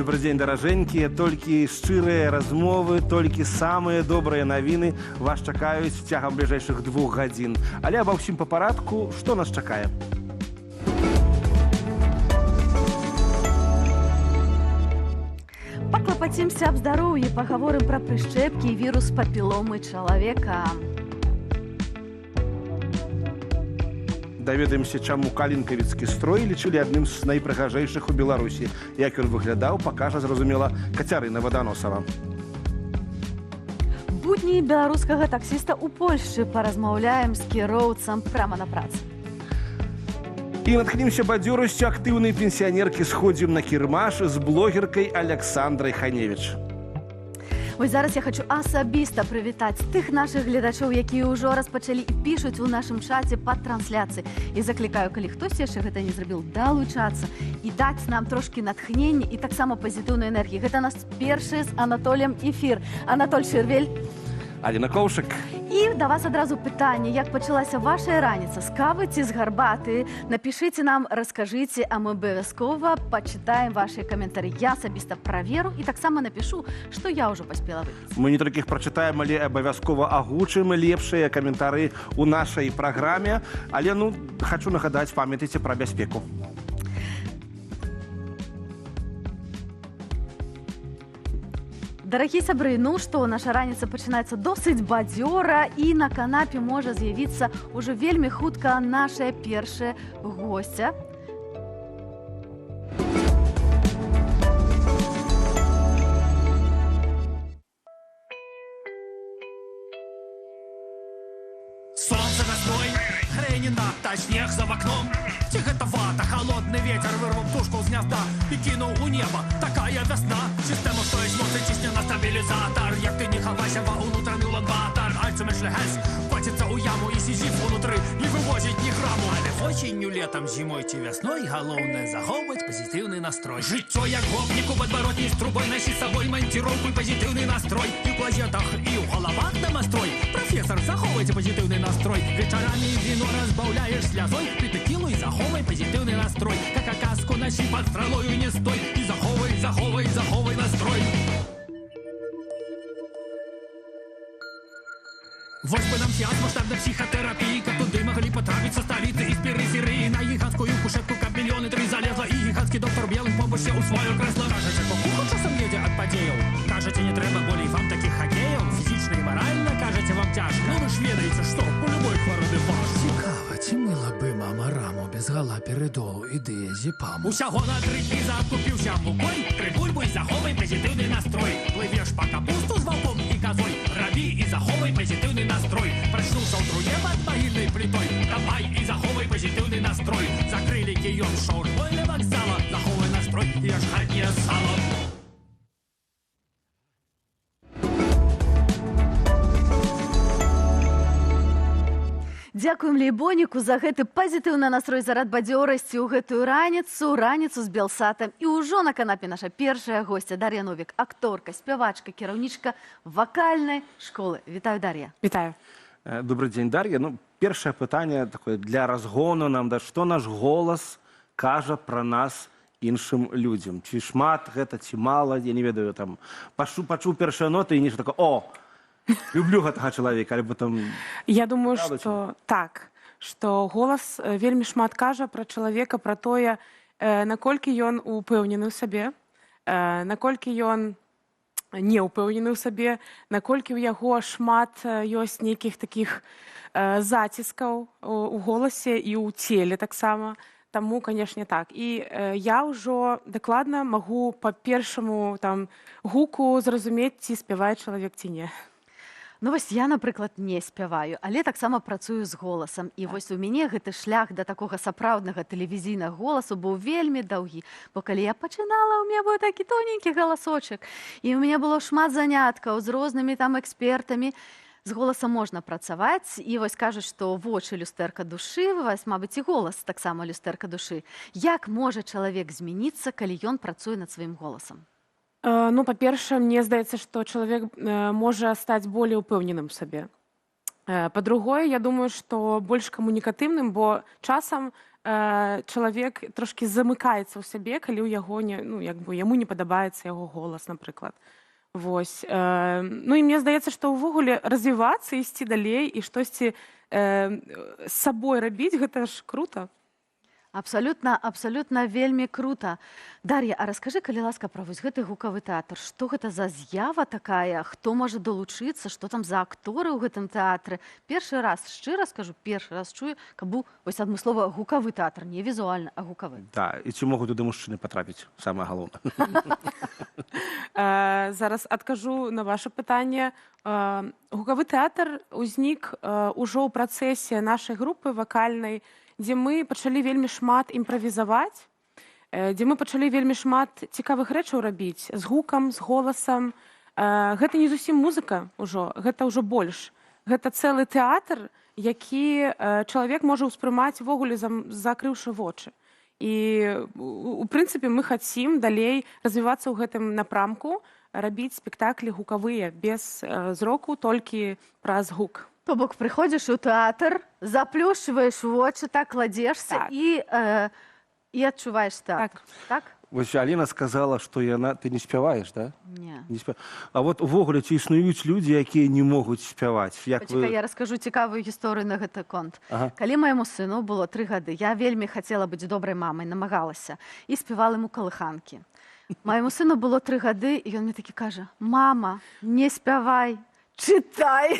Добры дзень, даражэнькія. Толькі шчырыя размовы, толькі самыя добрыя навіны вас чакаюць цягам бліжэйшых 2 гадзін. Але аба ўсім па парадку, што нас чакае. Паклапацімся аб здароўі, пагаворым пра прышчэпкі і вірус папіломы чалавека. Даведаемся, чаму калінкавіцкі строй лічылі адным з найпрыгажэйшых у Беларусі. Як ён выглядаў, пакажа, зразумела, Кацярына Ваданосава. Будні беларускага таксіста ў Польшчы, паразмаўляем з кіроўцам прама на працы. І натхнімся бадзёрасцю актыўнай пенсіянеркі, сходзім на кірмаш з блогеркай Александрай Ханевіч. Вось зараз я хочу асабіста прывітаць тых нашых гледачоў, якія ўжо распачалі і пішуць у нашым чаце пад трансляцыі. І заклікаю, калі хтось яшчэ гэта не зрабіў, далучацца і даць нам трошкі натхнення і таксама пазітыўнай энергіі. Гэта наш першы з Анатолем эфір. Анатоль Шырвель. Аліна Коўшык. І да вас адразу пытанне, як пачалася ваша раніца, з кавы ці з гарбаты? Напішыце нам, раскажыце, а мы абавязкова пачытаем вашыя каментары. Я асабіста праверу і таксама напішу, што я ўжо паспела выпіць. Мы не толькі іх прачытаем, але абавязкова агучым лепшыя каментары ў нашай праграме. Але, ну, хачу нагадаць, памятайце пра бяспеку. Дарагі сябры, ну што, наша раніца пачынаецца досыць бадзёра, і на канапе можа з'явіцца ўжо вельмі хутка наша першая госця. Солнце весной, хрени надта, снег за окном. Ці гэта вата, холодный ветер вырвал птушку з гнезда и кинул у неба. Такая весна, система, што есть моцы, цісне на стабілізатор. Як ты не хавайся ва унутраны уланбатор, Альцумешлехес коціцца ў яму, і Сізіф унутры не вывозіць ні граму. Але осенью, летом, зимой ці вясной галоўнае — захоўваць пазітыўны настрой. Жыццё як гопніку падваротні з трубой, носи с собой монтировку и позитивный настрой. И в клозетах, и ў галавах домострой. Профессор, захоўвайце пазітыўны настрой. Вечарамі вино разбаўляешь слязой, пі тэкілу і захоўвай пазітыўны настрой. Кака-каску носи, под стралою не стой. И захоўвай, захоўвай, захоўвай настрой. Вось бы нам сеанс масштабной психотерапии, каб туды могли потрапіць са сталіцы і з перыферыі, на гіганцкую кушетку, каб мільёны тры залезла, і гіганцкі доктор белым побач у сваё крэсла. Кажаце, кукуха часам едзе ад падзеяў. Кажаце, не трэба болей вам такіх хакеяў. Фізічна і маральна, кажаце, вам цяжка. Ну вы ж ведаеце, што у любой хваробе ваш. Цікава, ці мыла бы мама раму без галаперыдолу і дыязепаму? Усяго на 3 дні закупіўся мукой, тры бульбу і захоўвай пазітыўны настрой. Плывеш па капусту з ваўком і казой, рабі і захоўвай пазітыўны настрой. Прачнуўся ў труне пад магільнай плітой, давай і захоўвай пазітыўны настрой. Закрылі кіёск з шаурмой ля вакзала, захоўвай настрой і еш хатняе сала. Дзякуем Лейбоніку за гэты пазітыўны настрой, зарад бадзёрасці ў гэтую раніцу, раніцу з Белсатам. І ўжо на канапе наша першая госця Дар'я Новік, акторка, спявачка, кіраўнічка вакальнай школы. Вітаю, Дар'я. Вітаю. Добры дзень, Дар'я. Ну, першае пытанне такое для разгону нам, да, што наш голас кажа пра нас іншым людзям? Ці шмат гэта, ці мала, я не ведаю, там, пачуў першыя ноты і нешта такое: «О, люблю гэтага чалавека», альбо там. Я думаю, Правда ці што так, што голас вельмі шмат кажа пра чалавека, пра тое, наколькі ён упэўнены ў сабе, наколькі ён не ўпэўнены ў сабе, наколькі ў яго шмат ёсць нейкіх такіх заціскаў у голасе і ў целе таксама. Таму, канешне, так. І я ўжо дакладна магу па першаму там гуку зразумець, ці спявае чалавек, ці не. Ну вось я, напрыклад, не спяваю, але таксама працую з голасам. І вось у мяне гэты шлях да такога сапраўднага тэлевізійнага голасу быў вельмі даўгі. Бо калі я пачынала, у меня быў такі тоненькі галасочак. І у мяне было шмат заняткаў з рознымі там экспертамі. З голасам можна працаваць, і вось кажуць, што вочы — люстэрка душы, вас, мабыць, і голас таксама люстэрка душы. Як можа чалавек змяніцца, калі ён працуе над сваім голасам? Ну, па-першае, мне здаецца, што чалавек можа стаць болей упэўненым у сабе. Па-другое, я думаю, што больш камунікатыўным, бо часам чалавек трошкі замыкаецца ў сябе, калі ў яго не, ну, як бы яму не падабаецца яго голас, напрыклад. Вось. Ну і мне здаецца, што ўвогуле развівацца, ісці далей і штосьці з сабой рабіць, гэта ж круто. Абсалютна, абсалютна вельмі круто. Дар'я, а раскажы, калі ласка, пра вось гэты гукавы тэатр. Што гэта за з'ява такая? Хто можа далучыцца? Што там за акторы ў гэтым тэатры? Першы раз, шчыра скажу, першы раз чую, каб быў вось адмыслова гукавы тэатр, не візуальны, а гукавы. Да, і ці могуць туды мужчыны патрапіць, самае галоўнае? Зараз адкажу на ваше пытанне. Гукавы тэатр узнік ужо ў працэсе нашай групы вакальнай, дзе мы пачалі вельмі шмат імправізаваць, дзе мы пачалі вельмі шмат цікавых рэчаў рабіць з гукам, з голасам. Гэта не зусім музыка ўжо, гэта ўжо больш. Гэта цэлы тэатр, які чалавек можа ўспрымаць увогуле закрыўшы вочы. І у прынцыпе мы хацім далей развівацца ў гэтым напрамку, рабіць спектаклі гукавыя без зроку, толькі праз гук. То бок прыходзіш у тэатр, заплюшчваеш вочы, так кладзешся і адчуваеш тэатр. Так. Так? Вось Аліна сказала, што яна, ты не спяваеш, да? Не. Не спя... А вот увогуле ці існуюць людзі, якія не могуць спяваць? Як Пачакай, вы я раскажу цікавую гісторыю на гэты конт. Ага. Калі майму сыну было 3 гады, я вельмі хацела быць добрай мамай, намагалася і спявала ему калыханкі. Майму сыну было 3 гады, і ён мне такі кажа: «Мама, не спявай, чытай».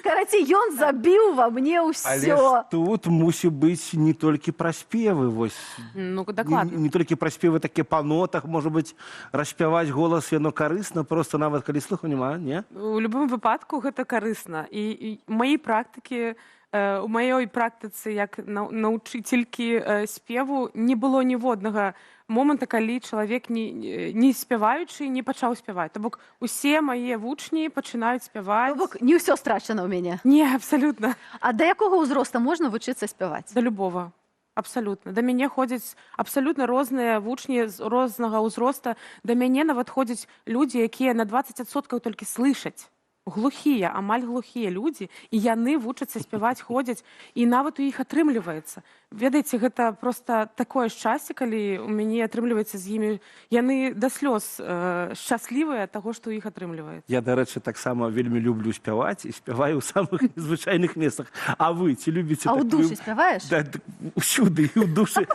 Карацей, ён забіў ва мне Але ўсё. ж тут мусіць быць не толькі праспевы, вось. Ну, дакладна. Не толькі праспевы такія па нотах, можа быць, распяваць голас яно карысна, просто нават калі слыху няма, не? У любым выпадку гэта карысна. І маёй практыкі, у маёй практыцы як навучыцелькі спеву не было ніводнага моманта, калі чалавек не спяваючы не пачаў спяваць. То бок усе мае вучні пачынаюць спяваць. То бок не ўсё страчана ў мяне. Не, абсалютна. А да якога ўзроста можна вучыцца спяваць? Да любого. Абсалютна. Да мяне ходзяць абсалютна розныя вучні з рознага ўзроста. Да мяне нават ходзяць людзі, якія на 20% толькі слышаць. Глухія, амаль глухія людзі, і яны вучацца спяваць, ходзяць, і нават у іх атрымліваецца. Ведаеце, гэта просто такое шчасце, калі у мяне атрымліваецца з імі. Яны да слёз шчаслівыя ад таго, што ў іх атрымліваецца. Я, дарэчы, таксама вельмі люблю спяваць і спяваю ў самых незвычайных месцах. А вы ці любіце А ў такую душы спяваеш? Да, усюды, і ў душы.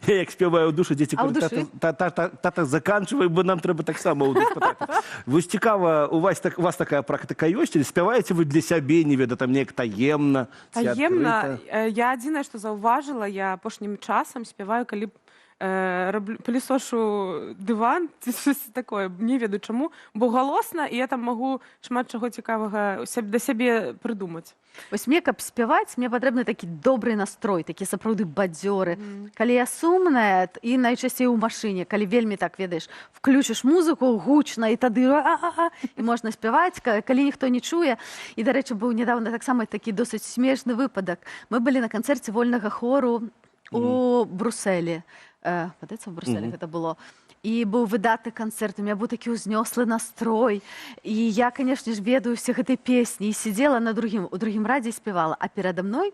Я як спяваю ў душы, дзеці А ў кажуць: душы? «Тата, тата, тата, заканчивай, бо нам трэба таксама ў душ патрапіць». Вось цікава, у вас такая практыка ёсць, ці спяваеце вы для сябе, не ведаю, там неяк таемна, ці Таемна. адкрыта? Я адзінае, што заўважыла, я апошнім часам спяваю, калі раблю, пылесошу дыван ці штось такое, не ведаю чаму, бо галосна, і я там магу шмат чаго цікавага да сябе прыдумаць. Вось мне, каб спяваць, мне патрэбны такі добры настрой, такі сапраўды бадзёры. Калі я сумная і найчасцей у машыне, калі вельмі так, ведаеш, включыш музыку гучна, і тады а-а-а, і можна спяваць, калі ніхто не чуе. І, дарэчы, быў нядаўна таксама такі досыць смешны выпадак. Мы былі на канцэрце вольнага хору у Бруселі. Падаецца, у Бруселі гэта было. І быў выдатны канцэрт, у меня быў такі ўзнёслы настрой. І я, конечно ж, ведаю ўсе гэтай песні і сидела на другім, у другім радзе і спявала. А перада мной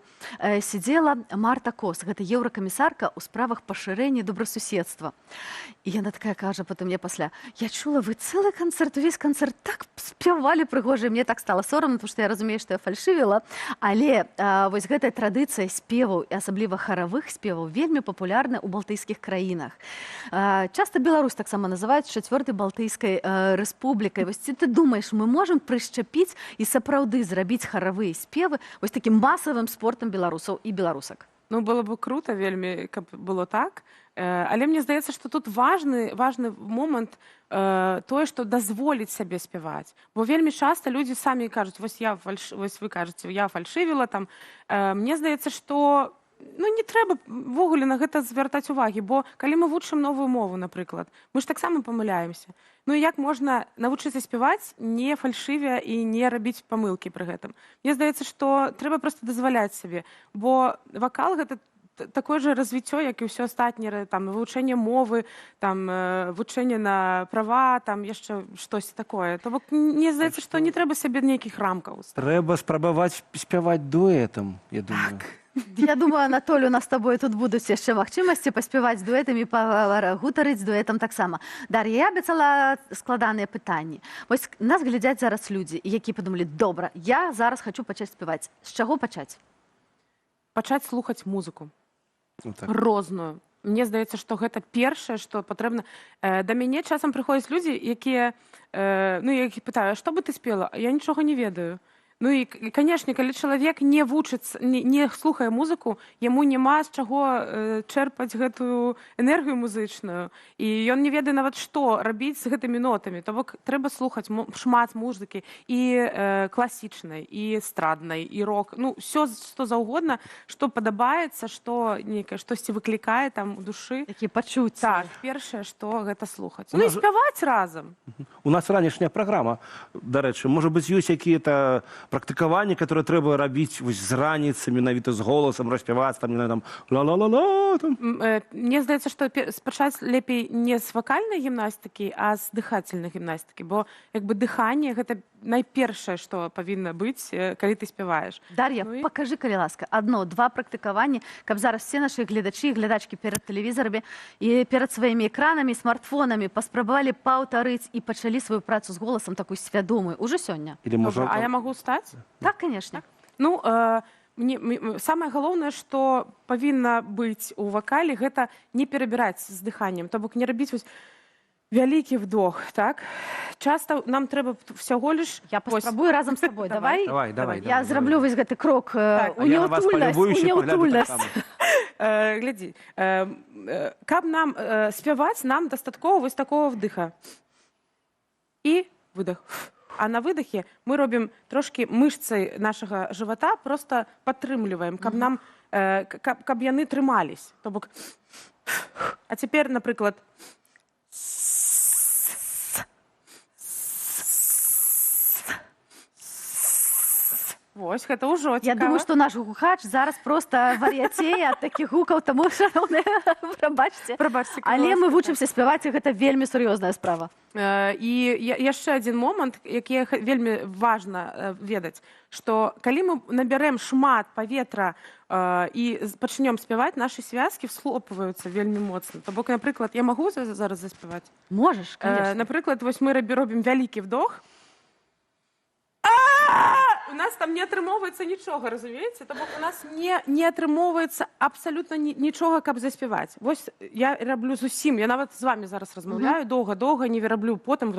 сидела Марта Кос, гэта еўракамісарка ў справах пашырэння добрасуседства. І яна такая кажа потым мне пасля: «Я чула, вы цэлы канцэрт, увесь канцэрт так спявалі прыгожа». Мне так стала сорамна, потому что я разумею, што я фальшывіла. Але вось гэтая традыцыя спеваў і асабліва харавых спеваў вельмі папулярная ў балтыйскіх краінах. Часта Беларусь таксама называюць чацвёртай балтыйскай рэспублікай. Вось ці ты думаеш, мы можам прышчапіць і сапраўды зрабіць харавыя спевы вось такім масавым спортам беларусаў і беларусак? Ну, было бы круто вельмі, каб было так. Але мне здаецца, што тут важны момант, тое, што дазволіць сабе спяваць. Бо вельмі часта людзі самі кажуць, вось вы кажаце, я фальшывіла там. Мне здаецца, што, ну, не трэба ўвогуле на гэта звяртаць увагі, бо калі мы вучым новую мову, напрыклад, мы ж таксама памыляемся. Ну і як можна навучыцца спяваць, не фальшывя і не рабіць памылкі пры гэтым? Мне здаецца, што трэба проста дазваляць сабе, бо вакал — гэта такое же развіццё, як і ўсё астатняе, там вывучэнне мовы, там вучэнне на права, там яшчэ штось такое. То бок мне здаецца, што не трэба сабе нейкіх рамкаў. Трэба спрабаваць спяваць дуэтам, я думаю. Так. Я думаю, Анатоль, у нас з табой тут будуць яшчэ магчымасці паспяваць дуэтамі, пагутарыць з дуэтам таксама. Дар'я, я абяцала складаныя пытанні. Вось нас глядзяць зараз людзі, якія падумалі: добра, я зараз хочу пачаць спяваць. З чаго пачаць? Пачаць слухаць музыку. Ну, так. Розную. Мне здаецца, што гэта першае, што патрэбна. Да мяне часам прыходзяць людзі, якія, ну, я іх пытаю: «А што бы ты спела?» «Я нічога не ведаю». Ну і, канешне, калі чалавек не вучыцца, не слухае музыку, яму няма з чаго чэрпаць гэтую энергію музычную. І ён не ведае нават, што рабіць з гэтымі нотамі. То бок трэба слухаць шмат музыкі і класічнай, і эстраднай, і рок. Ну, ўсё, што заўгодна, што падабаецца, што нейкае штосьці выклікае там у душы. Такія пачуцці. Так, першае, што гэта слухаць. У Ну і нас же- спяваць разам. У нас ранішняя праграма, дарэчы, можа быць, ёсць якія-то практыкаванні, которые трэба рабіць вось з раніцы, менавіта з голасам, распяваць там, не знаю, там ла-ла-ла-ла, там. Мне здаецца, што пачаць лепей не з вакальнай гімнастыкі, а з дыхательнай гімнастыкі, бо як бы дыханне — гэта найпершае, што павінна быць, калі ты спяваеш. Дар'я, Ну і- пакажы, калі ласка, адно, два практыкаванні, каб зараз все нашы гледачы і глядачкі перад тэлевізарамі і перад сваімі экранамі, смартфонамі паспрабавалі паўтарыць і пачалі сваю працу з голасам такую свядомую ўжо сёння. Или можа, Добра, а я магу стаць? Так, конечно. Ну, мне самае галоўнае, што павінна быць у вакале, гэта не перабіраць з дыханнем, то бок не рабіць вось вялікі вдох, так? Часта нам трэба всяго лишь Я вось- паспрабую разам з табой. Давай. Давай, давай, Я давай, зраблю давай. вось гэты крок Так. у А я на вас неўтульнасць, у палюбуюся і пагляду неўтульнасць. таксама. Глядзі, каб нам спяваць, нам дастаткова вось такого вдыха і выдох. А на выдохе мы робім трошкі мышцы нашага жывата, просто падтрымліваем, каб нам каб яны трымались. То бок, а цяпер, напрыклад, вось гэта ўжо Я цікава. думаю, што наш гукач зараз просто вар'яцее ад такіх гукаў, таму, шаноўныя, прабачце. Прабачце, калі Але мы ласка. вучымся спяваць, і гэта вельмі сур'ёзная справа. І яшчэ адзін момант, які вельмі важна ведаць, што калі мы набярэм шмат паветра і пачнём спяваць, нашы связкі всхлопваюцца вельмі моцна. То бок, напрыклад, я магу зараз заспяваць? Можаш, конечно. Напрыклад, вось мы робім вялікі вдох. У нас там не атрымоўваецца нічога, разумееце? То бок у нас не атрымоўваецца абсалютна нічога, каб заспяваць. Вось я раблю зусім, я нават з вами зараз размаўляю, доўга-доўга не раблю, потым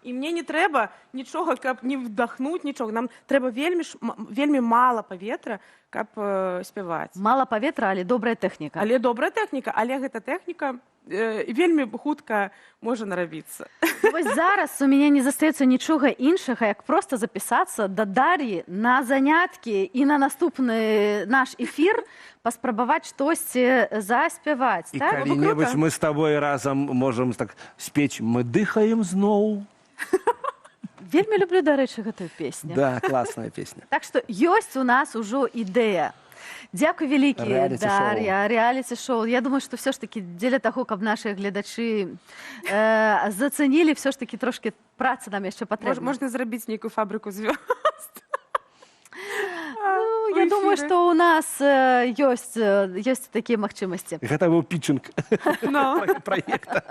і мне не трэба нічога, каб не вдохнуць нічога. Нам трэба вельмі мала паветра, каб спяваць. Мала паветра, але добрая тэхніка. Але добрая тэхніка, але гэта тэхніка вельмі хутка можа нарабіцца. Вось зараз у мяне не застаецца нічога іншага, як просто запісацца да Дар'і на заняткі і на наступны наш эфір паспрабаваць штосьці заспяваць. І Так? калі-небудзь мы з табой разам можам так спець «Мы дыхаем зноў». Вельмі люблю, дарэчы, гэтую песню. Да, класная песня. Так што ёсць у нас ужо ідэя. Дзякуй вялікі, Рэаліці-шоу. Дар'я, рэаліці-шоу. Я думаю, што ўсё ж такі дзеля таго, каб нашыя гледачы зацэнілі, ўсё ж такі трошкі працы нам яшчэ патрэбна. Можна зрабіць нейкую «Фабрыку звёзд». Ну, У я думаю, эфіры. што ў нас ёсць такія магчымасці. Гэта быў пітчынг Ну. праекта.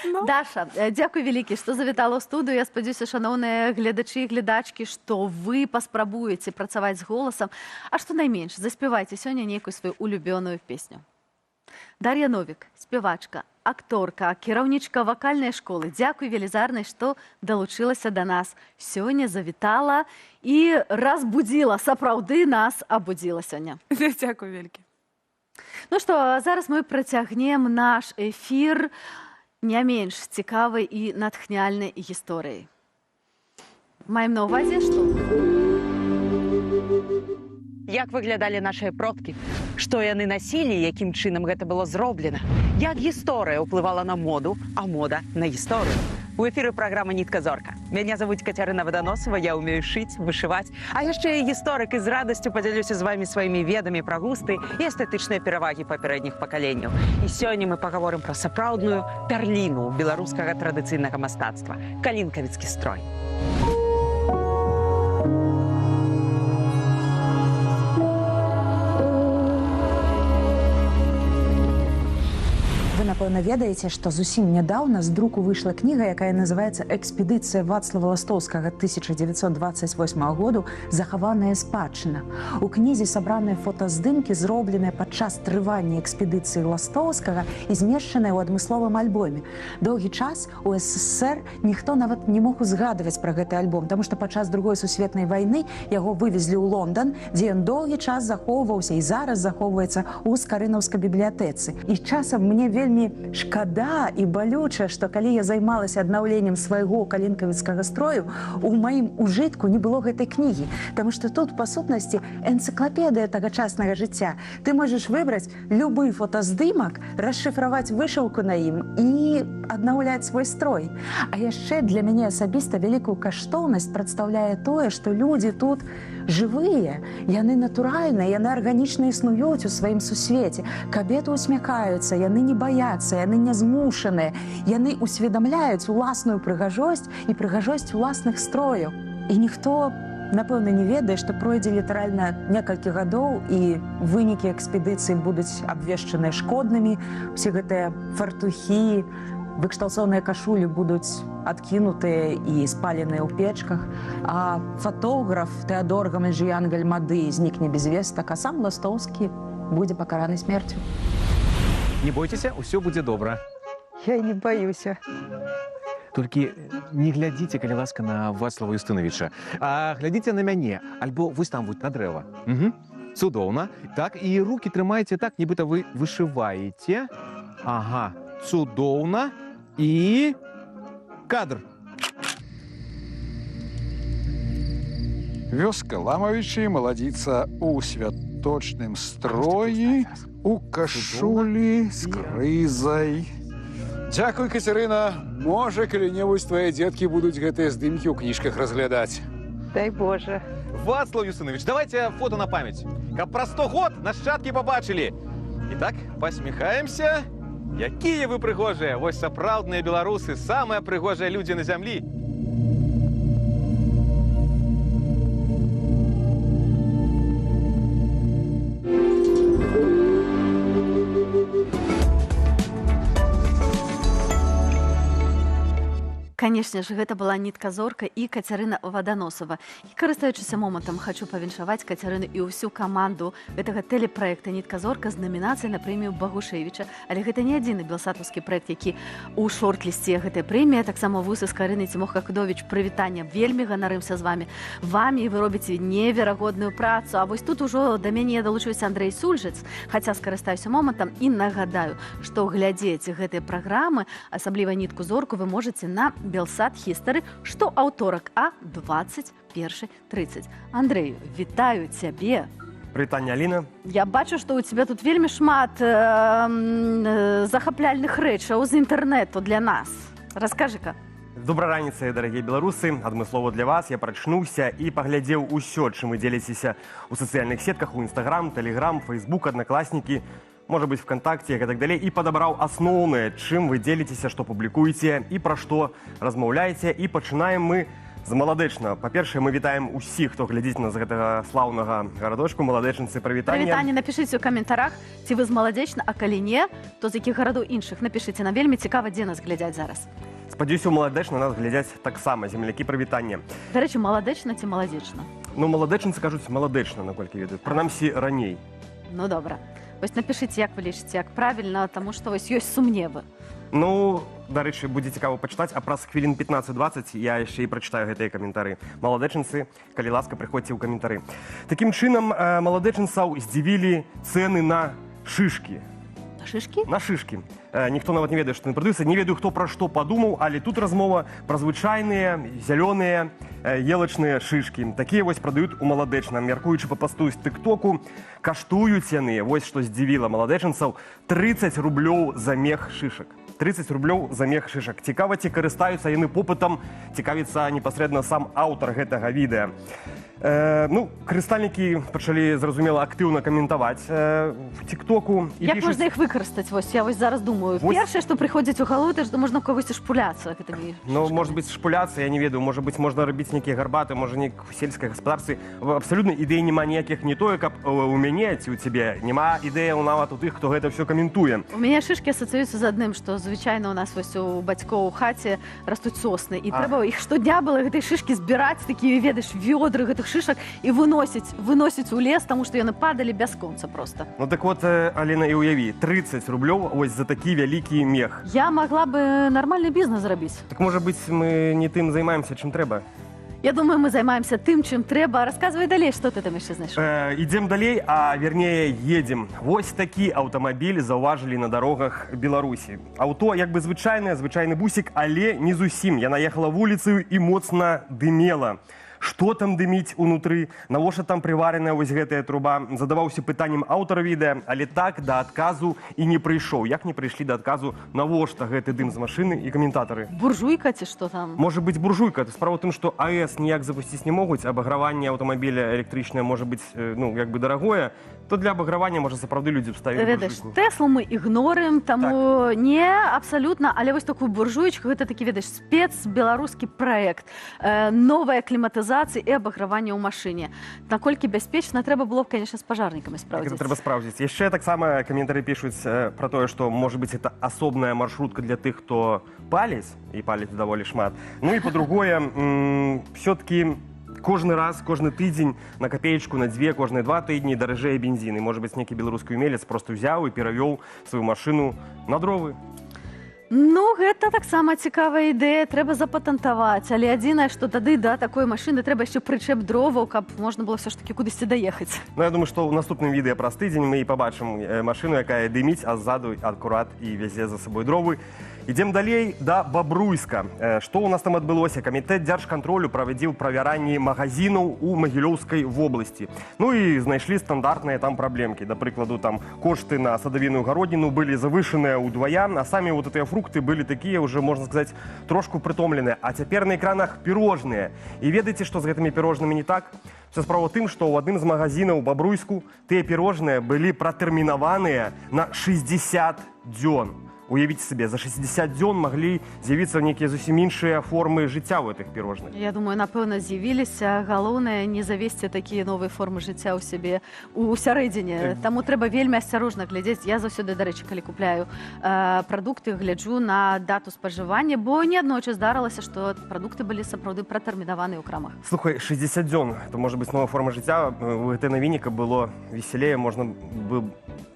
Ну. Даша, дзякуй вялікі, што завітала ў студыю. Я спадзяюся, шаноўныя гледачы і гледачкі, што вы паспрабуеце працаваць з голасам, а што найменш, заспявайце сёння нейкую сваю улюбёную песню. Дар'я Новік, спявачка, акторка, кіраўнічка вакальнай школы. Дзякуй велізарнай, што далучылася да нас. Сёння завітала і разбудзіла, сапраўды нас абудзіла сёння. Дзякуй вялікі. Ну што, а зараз мы працягнем наш эфір не менш цікавай і натхняльнай гісторыяй. Маем на ўвазе, што Як выглядалі нашыя продкі? Што яны насілі, якім чынам гэта было зроблена? Як гісторыя ўплывала на моду, а мода на гісторыю? У эфіры праграма «Нітка зорка». Мяне завуць Кацярына Ваданосава, я ўмею шыць, вышываць, а яшчэ і гісторык і з радасцю падзялюся з вамі сваімі ведамі пра густы і эстэтычныя перавагі папярэдніх пакаленняў. І сёння мы пагаворым пра сапраўдную пярліну беларускага традыцыйнага мастацтва — калінкавіцкі строй. Вы, напэўна, ведаеце, што зусім нядаўна з друку выйшла кніга, якая называецца «Экспедыцыя Вацлава Ластоўскага 1928 году. Захаваная спадчына». У кнізе сабраныя фотаздымкі, зробленыя падчас трывання экспедыцыі Ластоўскага і змешчаныя ў адмысловым альбоме. Доўгі час у СССР ніхто нават не мог узгадваць пра гэты альбом, таму што падчас Другой сусветнай вайны яго вывезлі ў Лондан, дзе ён доўгі час захоўваўся і зараз захоўваецца ў Скарынаўскай бібліятэцы. І часам мне вельмі шкада і балюча, што калі я займалася аднаўленнем свайго калінкавіцкага строю, у маім ужытку не было гэтай кнігі, таму што тут, па сутнасці, энцыклапедыя тагачаснага жыцця. Ты можаш выбраць любы фотаздымак, расшыфраваць вышыўку на ім і аднаўляць свой строй. А яшчэ для мяне асабіста вялікую каштоўнасць прадстаўляе тое, што людзі тут жывыя, яны натуральныя, яны арганічна існуюць у сваім сусвеце. Кабеты усміхаюцца, яны не баяцца, яны не змушаныя, яны усведамляюць уласную прыгажосць і прыгажосць уласных строяў. І ніхто, напэўна, не ведае, што пройдзе літаральна некалькі гадоў і вынікі экспедыцыі будуць абвешчаныя шкоднымі, усе гэтыя фартухі, выкшталцоўныя кашулі будуць адкінутыя і спаленыя ў печках, а фатограф Тэадор Гамальжыян Гальмады знікне без вестак, а сам Ластоўскі будзе пакараны смерцю. Не бойцеся, усё будзе добра. Я не баюся. Толькі не глядзіце, калі ласка, на Вацлава Юстынавіча, а глядзіце на мяне, альбо вось там вось на дрэва. Угу. Цудоўна. Так, і рукі трымайце так, нібыта вы вышываеце. Ага, цудоўна. І кадр. Вёска Ламавічы, маладзіца ў святочным строі, у кашулі з крызай. Дзякуй, Кацярына. Можа, калі-небудзь твае дзеткі будуць гэтыя здымкі ў кніжках разглядаць. Дай Божа. Вацлаў Юстынавіч, давайте фото на памяць. Каб праз 100 год нашчадкі пабачылі. І так, пасміхаемся. Якія вы прыгожыя! Вось сапраўдныя беларусы, самыя прыгожыя людзі на зямлі. Канешне ж, гэта была Нітка Зорка і Кацярына Ваданосава. І, карыстаючыся момантам, хачу павіншаваць Кацярыну і ўсю каманду гэтага тэлепраекта «Нітка Зорка» з намінацыяй на прэмію Багушэвіча. Але гэта не адзіны белсатаўскі праект, які ў шорт-лісце гэтай прэміі. Таксама вусы з Карынай Цімоха Кудовіч, прывітанне. Вельмі ганарымся з вамі. Вамі вы робіце неверагодную працу. А вось тут ужо да мяне далучыўся Андрэй Сульжыц. Хаця скарыстаюся момантам і нагадаю, што глядзець гэтыя праграмы, асабліва «Нітку Зорку», вы можаце на Белсат Хістары, што аўторак а 21:30. Андрэю, вітаю цябе. Прывітанне, Аліна. Я бачу, што ў цябе тут вельмі шмат захапляльных рэчаў з інтэрнэту для нас. Раскажы-ка. Добрай раніцы, дарагія беларусы. Адмыслова для вас я прачнуўся і паглядзеў усё, чым вы дзеліцеся ў сацыяльных сетках, у Інстаграм, Тэлеграм, Фэйсбук, Аднакласнікі, можа быць, ВКонтакте і гэтак далей, і падабраў асноўнае, чым вы дзеліцеся, што публікуеце і пра што размаўляеце. І пачынаем мы з Маладэчна. Па-першае, мы вітаем усіх, хто глядзіць нас з гэтага слаўнага гарадочку. Маладэчынцы, прывітанне. Прывітанне. Напішыце ў каментарах, ці вы з Маладзечна, а калі не, то з якіх гарадоў іншых. Напішыце, нам вельмі цікава, дзе нас глядзяць зараз. Спадзяюся, у Маладэчна нас глядзяць таксама. Землякі, прывітанне. Дарэчы, Маладэчна ці Маладзечна? Ну, маладэчынцы кажуць Маладэчна, наколькі ведаю. Прынамсі, раней. Ну, добра. Вось напішыце, як вы лічыце, як правільна, таму што вось ёсць сумневы. Ну, дарэчы, будзе цікава пачытаць, а праз хвілін 15-20 я яшчэ і прачытаю гэтыя каментары. Маладэчынцы, калі ласка, прыходзьце ў каментары. Такім чынам, маладэчынцаў здзівілі цэны на шышкі. На шышкі? На шышкі. Ніхто нават не ведае, што яны прадаюцца. Не ведаю, хто пра што падумаў, але тут размова пра звычайныя зялёныя елачныя шышкі. Такія вось прадаюць у Маладэчна. Мяркуючы па пасту з тыктоку, каштуюць яны, вось што здзівіла маладэчынцаў, 30 рублёў за мех шышак. 30 рублёў за мех шышак. Цікава, ці карыстаюцца яны попытам, цікавіцца непасрэдна сам аўтар гэтага відэа. Ну, карыстальнікі пачалі, зразумела, актыўна каментаваць в тиктоку і Як пішуць. можна іх выкарыстаць? Вось я вось зараз думаю. Вось. Першае, што прыходзіць у галаву, это што можна ў кагосьці шпуляцца гэтымі Ну, шышкамі. может быть, шпуляцца, я не ведаю, может быть, можна рабіць нейкія гарбаты, можа, неяк у сельскай гаспадарцы. Абсалютна ідэй няма ніякіх, не тое, каб у мяне ці ў цябе, няма ідэяў нават у тых, хто гэта ўсё каментуе. У мяне шышкі асацыююцца з адным, што звычайна у нас вось у бацькоў у хаце растуць сосны, і трэба іх штодня было гэтыя шышкі збіраць, такія, ведаеш, вёдры гэтых шышак, і выносіць у лес, таму што яны падалі бясконца просто. Ну так вот, Алена, і уяві, 30 рублёў вось за такі вялікі мех. Я магла бы нармальны бізнес зрабіць. Так, можа быць, мы не тым займаемся, чым трэба. Я думаю, мы займаемся тым, чым трэба. Расказвай далей, што ты там яшчэ знайшоў. Ідзем далей, а вернее, едзем. Вось такі аўтамабіль заўважылі на дарогах Беларусі. Аўто як бы звычайнае, звычайны бусік, але не зусім. Яна ехала вуліцаю і моцна дымела. Што там дыміць унутры, навошта там прывареная вось гэтая труба, задаваўся пытаннем аўтар відэа, але так да адказу і не прыйшоў. Як не прыйшлі да адказу, навошта гэты дым з машыны, і каментатары. Буржуйка ці што там? Можа быць, буржуйка. Справа ў тым, што АЭС ніяк запусціць не могуць, абаграванне аўтамабіля электрычнае можа быць, ну, як бы дарагое, то для абагравання, можа, сапраўды людзі б ставілі Ведаеш, буржуйку. Тэслу мы ігнорым, таму так. Не, абсалютна, але вось такую буржуечку, гэта такі, ведаеш, спец беларускі праект. Новая кліматызацыя і абаграванне ў машыне. Наколькі бяспечна, трэба было б, конечно, з пажарнікамі Так, спраўдзіць. гэта трэба спраўдзіць. Яшчэ таксама каментары пішуць пра тое, што, можа быць, это асобная маршрутка для тых, хто паліць, і паліць даволі шмат. Ну і па-другое, все-таки кожны раз, кожны тыдзень на капеечку, на дзве, кожныя 2 тыдні даражэе бензін. І, можа быць, нейкі беларускі умелец просто ўзяў і перавёў сваю машыну на дровы. Ну, гэта таксама цікавая ідэя, трэба запатэнтаваць. Але адзінае, што тады да такой машыны трэба яшчэ прычэп дроваў, каб можна было ўсё ж такі кудысьці даехаць. Ну, я думаю, што ў наступным відэа праз тыдзень мы і пабачым машыну, якая дыміць, а ззаду акурат і вязе за сабой дровы. Ідзем далей, да Бабруйска. Што ў нас там адбылося? Камітэт дзяржкантролю правядзіў правяранні магазінаў у Магілёўскай вобласці. Ну і знайшлі стандартныя там праблемкі. Да прыкладу, там кошты на садавіну, гародніну былі завышаныя ўдвая, а самі вот гэтыя фрукты былі такія уже, можна сказаць, трошку прытомленыя. А цяпер на экранах пірожныя. І ведаеце, што з гэтымі пірожнымі не так? Вся справа ў тым, што ў адным з магазінаў у Бабруйску тыя пірожныя былі пратэрмінаваныя на 60 дзён. Уявіце сабе, за 60 дзён маглі з'явіцца нейкія зусім іншыя формы жыцця ў гэтых пірожных. Я думаю, напэўна, з'явіліся. Галоўнае не завесці такія новыя формы жыцця ў сябе у сярэдзіне. Таму трэба вельмі асцярожна глядзець. Я заўсёды, дарэчы, калі купляю прадукты, гляджу на дату спажывання, бо неаднойчы здарылася, што прадукты былі сапраўды пратэрмінаваныя ў крамах. Слухай, 60 дзён, это можа быць новая форма жыцця. У гэтай навіне, каб было весялее, можна бы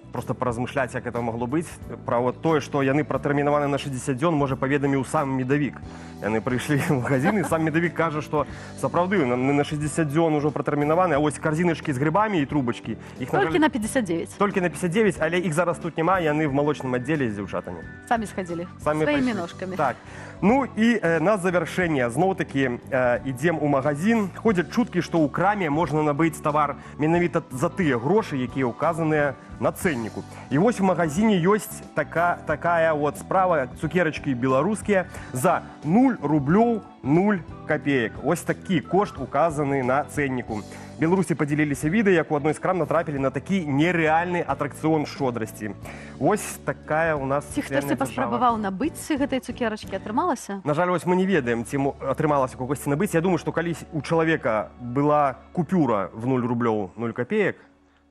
просто паразмышляць, як это магло быць. Пра вот тое, што яны пратэрмінаваны на 60 дзён, можа, паведаміў сам медавік. Яны прыйшлі ў магазін, і сам медавік кажа, што сапраўды на 60 дзён ужо пратэрмінаваны, а вось карзіначкі з грыбамі і трубачкі іх, на Толькі жаль, на 59. Толькі на 59, але іх зараз тут няма, яны в малочным аддзеле з дзяўчатамі. Самі схадзілі. Самі сваімі пайшлі. ножкамі. Так. Ну і на завяршэнне зноў-такі ідзем у магазин. Ходзяць чуткі, што ў краме можна набыць тавар менавіта за тыя грошы, якія ўказаныя на цэнніку. І вось у магазине ёсць такая вот справа: цукерачкі беларускія за 0 рублёў 0 копеек. Ось такі кошт указаны на цэнніку. Беларусы падзяліліся відэа, як у адной з крам натрапілі на такі нерэальны атракцыён шчодрасці. Вось такая у нас Ці сацыяльная хтосьці дзяржава. паспрабаваў набыць гэтай цукерачкі, атрымалася? На жаль, вось мы не ведаем, ці атрымалася у кагосьці набыць. Я думаю, што калісь у чалавека была купюра в 0 рублёў 0 копеек,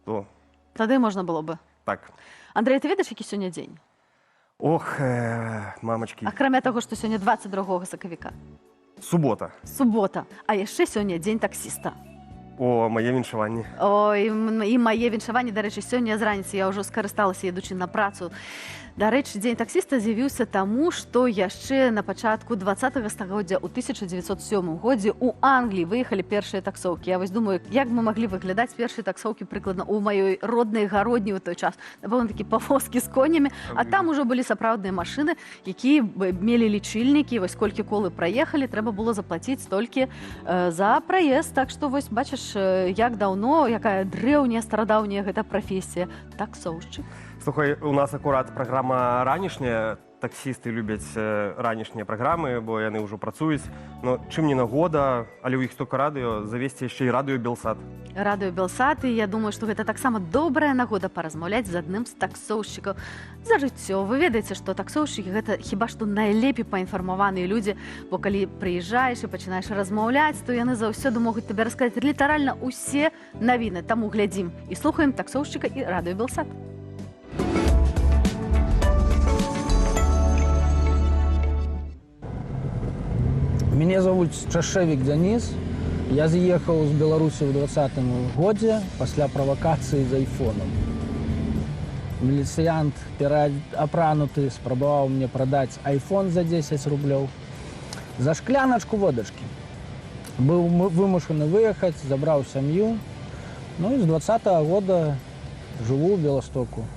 то Тады можна было бы. Так. Андрей, ты ведаеш, які сёння дзень? Ох, мамачки. Акрамя таго, што сёння 22 сакавіка. Субота. Субота. А яшчэ сёння дзень таксіста. О, мае віншаванні. Ой, і мае віншаванні, дарэчы, сёння з раніцы я ўжо скарысталася, едучы на працу. Дарэчы, дзень таксіста з'явіўся таму, што яшчэ на пачатку 20 стагоддзя, ў 1907 годзе, у Англіі выехалі першыя таксоўкі. Я вось думаю, як мы маглі выглядаць першыя таксоўкі прыкладна ў маёй роднай Гародні ў той час. Напэўна, такі павозкі з конямі, а там ужо былі сапраўдныя машыны, якія мелі лічыльнікі, вось колькі колы праехалі, трэба было заплаціць столькі за праезд. Так што вось бачыш, як даўно, якая дрэўняя, старадаўняя гэта прафесія — таксоўшчык. Слухай, у нас акурат праграма ранішняя. Таксісты любяць ранішнія праграмы, бо яны ўжо працуюць. Но чым не нагода, але ў іх столько радыё, завесці яшчэ і радыё Белсат. Радыё Белсат, і я думаю, што гэта таксама добрая нагода паразмаўляць з адным з таксоўшчыкаў за жыццё. Вы ведаеце, што таксоўшчыкі гэта хіба што найлепей паінфармаваныя людзі, бо калі прыязджаеш і пачынаеш размаўляць, то яны заўсёды могуць табе расказаць літаральна ўсе навіны. Таму глядзім і слухаем таксоўшчыка і радыё Белсат. Мяне завуць Чашэвік Дзяніс. Я з'ехаў з Беларусі ў 20-м годзе пасля правакацыі з айфонам. Міліцыянт, пераапрануты, спрабаваў мне прадаць айфон за 10 рублёў. За шкляначку водачкі. Быў вымушаны выехаць, забраў сям'ю. Ну і з 20-го года жыву ў Беластоку.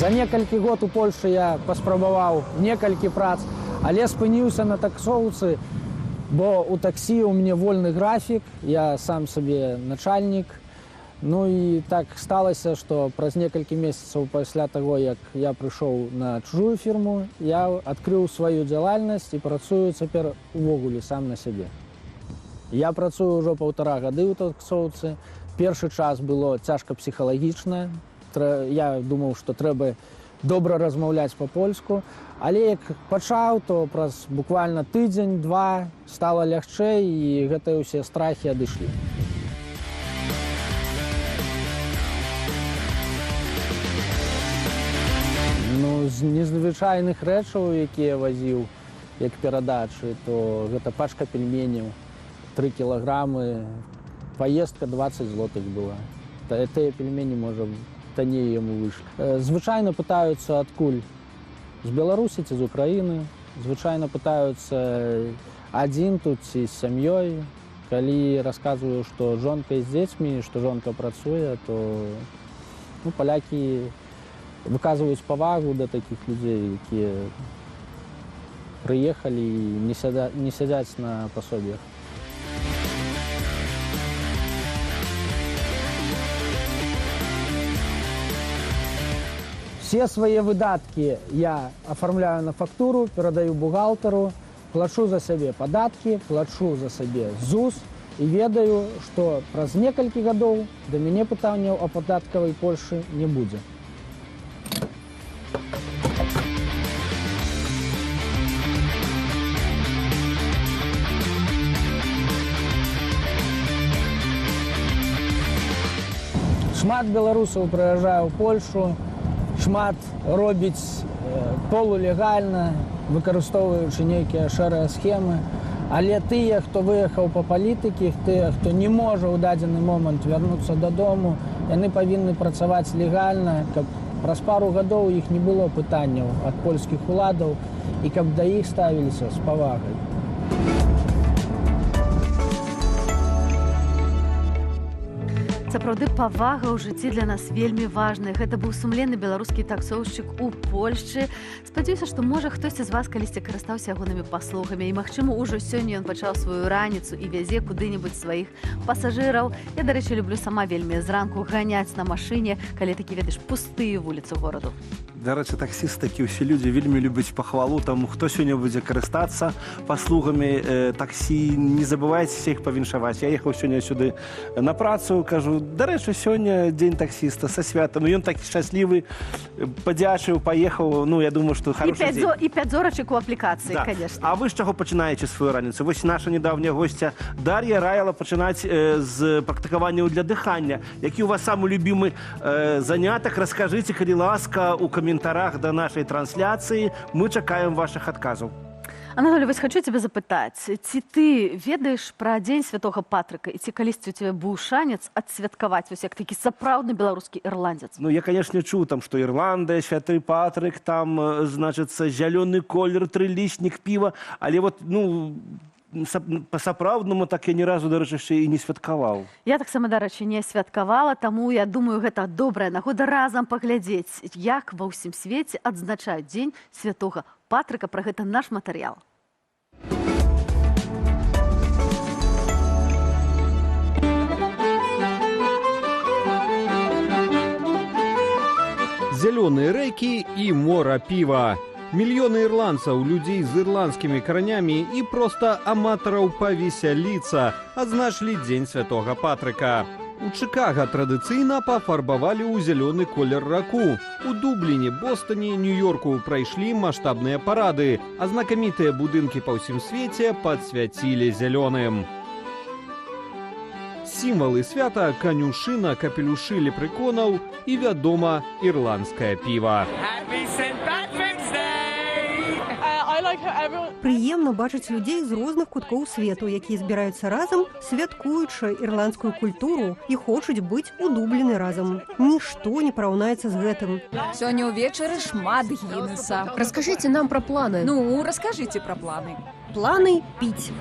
За некалькі год у Польшы я паспрабаваў некалькі прац, але спыніўся на таксоўцы, бо ў таксі ў мяне вольны графік, я сам сабе начальнік. Ну і так сталася, што праз некалькі месяцаў пасля таго, як я прыйшоў на чужую фірму, я адкрыў сваю дзялальнасць і працую цяпер увогуле сам на сябе. Я працую ўжо паўтара гады ў таксоўцы. Першы час было цяжка псіхалагічна. Я думаў, што трэба добра размаўляць па-польску, але як пачаў, то праз буквальна тыдзень-два стала лягчэй, і гэтыя ўсе страхі адышлі. Ну, з незвычайных рэчаў, якія я вазіў як перадачы, то гэта пачка пельменяў, 3 кілаграмы, паездка 20 злотых была. Тыя пельмені, можа, танней яму выйшлі. Звычайна пытаюцца адкуль? З Беларусі ці з Украіны. Звычайна пытаюцца адзін тут ці з сям'ёй. Калі расказваю, што жонка з дзецьмі, што жонка працуе, то ну, палякі выказваюць павагу да такіх людзей, якія прыехалі і не сядзяць на пасобіях. Все свои выдаткі я оформляю на фактуру, перадаю бухгалтеру, плачу за сябе падаткі, плачу за сябе ЗУС і ведаю, што праз некалькі гадоў да мяне пытанняў о падаткавай Польшы не будзе. Шмат беларусаў прыязджае ў Польшу, шмат робіць полулегальна, выкарыстоўваючы нейкія шэрыя схемы. Але тыя, хто выехаў па палітыкі, тыя, хто не можа ў дадзены момант вярнуцца дадому, яны павінны працаваць легальна, каб праз пару гадоў іх не было пытанняў ад польскіх уладаў і каб да іх ставіліся з павагай. Сапраўды, павага ў жыцці для нас вельмі важная. Гэта быў сумленны беларускі таксоўшчык у Польшчы. Спадзяюся, што можа хтосьці з вас калісьці карыстаўся ягонымі паслугамі. І магчыма, ужо сёння ён пачаў сваю раніцу і вязе куды-небудзь сваіх пасажыраў. Я, дарэчы, люблю сама вельмі зранку ганяць на машыне, калі такі, ведаеш, пустыя вуліцы гораду. Дарэчы, таксісты, такі ўсе людзі вельмі любяць пахвалу, таму хто сёння будзе карыстацца паслугамі таксі, не забывайцеся іх павіншаваць. Я ехаў сёння сюды на працу, кажу, дарэчы, сёння дзень таксіста, са святам. Ён такі шчаслівы, падзячыў, паехаў. Ну, я думаю, што хорошы дзень. І 5 зорачак у аплікацыі, да. Конечно. А вы з чаго пачынаеце сваю раніцу? Вось наша недавняя госця Дар'я раіла пачынаць з практыкаванняў для дыхання. Які у вас самы любімы занятак? Раскажыце, калі ласка, у каментарах да нашай трансляцыі. Мы чакаем вашых адказаў. Анатолій, вось хачу цябе запытаць, ці ты ведаеш пра дзень Святога Патрыка і ці калісьці у цябе быў шанец адсвяткаваць, вось як такі сапраўдны беларускі ірландзец? Ну, я, конечно, чуў там, што Ірландыя, Святы Патрык, там, значыцца, зялёны колер, трылістнік, піва, але вот, ну, Па-сапраўднаму так я ні разу, дарэчы, яшчэ і не святкаваў. Я таксама, дарэчы, не святкавала, таму я думаю, гэта добрая нагода разам паглядзець, як ва ўсім свеце адзначаюць Дзень святога Патрыка. Пра гэта наш матэрыял. Зялёныя рэкі і мора піва. Мільёны ірландцаў, людзей з ірландскімі каранямі і проста аматараў павесяліцца адзначылі Дзень святога Патрыка. У Чыкага традыцыйна пафарбавалі ў зялёны колер раку. У Дубліне, Бостане, Нью-Йорку прайшлі маштабныя парады, а знакамітыя будынкі па ўсім свеце падсвяцілі зялёным. Сімвалы свята: канюшына, капелюшы лепрэконаў і, вядома, ірландскае піва. Прыемна бачыць людзей з розных куткоў свету, якія збіраюцца разам, святкуючы ірландскую культуру, і хочуць быць у Дубліны разам. Нішто не параўнаецца з гэтым. Сёння ўвечары шмат Гіннеса. Раскажыце нам пра планы. Ну, раскажыце пра планы. Планы піць.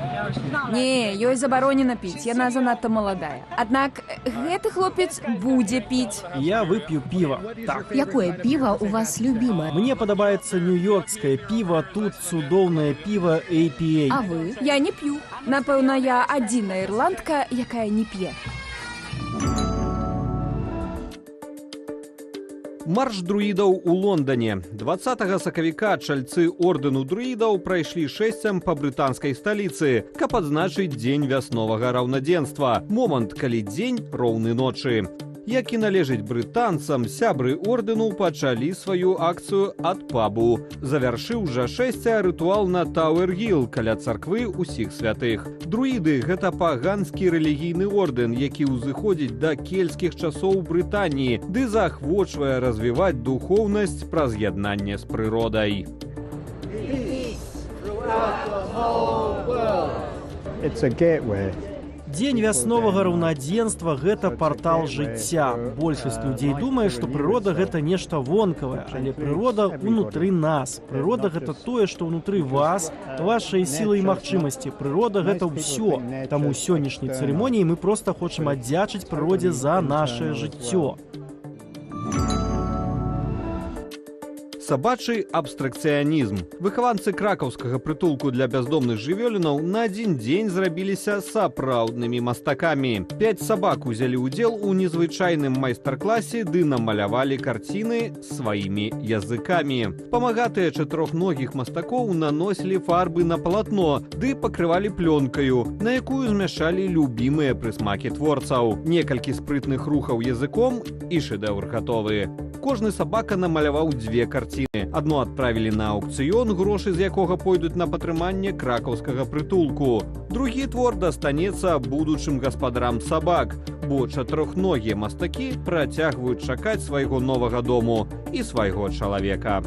Не, ёй забаронена піць, яна занадта маладая. Аднак гэты хлопец будзе піць. Я вып'ю піва. Так. Якое піва у вас любімае? Мне падабаецца нью-йоркскае піва, тут цудоўнае піва APA. А вы? Я не п'ю. Напэўна, я адзіная ірландка, якая не п'е. Марш друідаў у Лондане. 20 сакавіка чальцы ордэну друідаў прайшлі шэсцем па брытанскай сталіцы, каб адзначыць Дзень вясновага раўнадзенства, момант, калі дзень роўны ночы. Як і належыць брытанцам, сябры ордэну пачалі сваю акцыю ад пабу. Завяршыў жа шэсця рытуал на Тауэр-Гіл каля царквы ўсіх святых. Друіды — гэта паганскі рэлігійны ордэн, які ўзыходзіць да кельцкіх часоў Брытаніі ды заахвочвае развіваць духоўнасць праз яднанне з прыродай. It's a gateway. Дзень вясновага раўнадзенства — гэта партал жыцця. Большасць людзей думае, што прырода — гэта нешта вонкавае, але прырода ўнутры нас. Прырода — гэта тое, што ўнутры вас, вашыя сілы і магчымасці. Прырода — гэта ўсё. Таму сённяшняй цырымоніі мы проста хочам аддзячыць прыродзе за нашае жыццё. Сабачы абстракцыянізм. Выхаванцы кракаўскага прытулку для бяздомных жывёлінаў на адзін дзень зрабіліся сапраўднымі мастакамі. Пяць сабак узялі ўдзел у незвычайным майстар-класе ды намалявалі карціны сваімі языкамі. Памагатыя чатырохногіх мастакоў наносілі фарбы на палатно ды пакрывалі плёнкаю, на якую змяшчалі любімыя прысмакі творцаў. Некалькі спрытных рухаў языком — і шэдэўр гатовы. Кожны сабака намаляваў дзве карціны. Адну адправілі на аўкцыён, грошы з якога пойдуць на падтрыманне кракаўскага прытулку. Другі твор дастанецца будучым гаспадарам сабак, бо чатырохногія мастакі працягваюць чакаць свайго новага дому і свайго чалавека.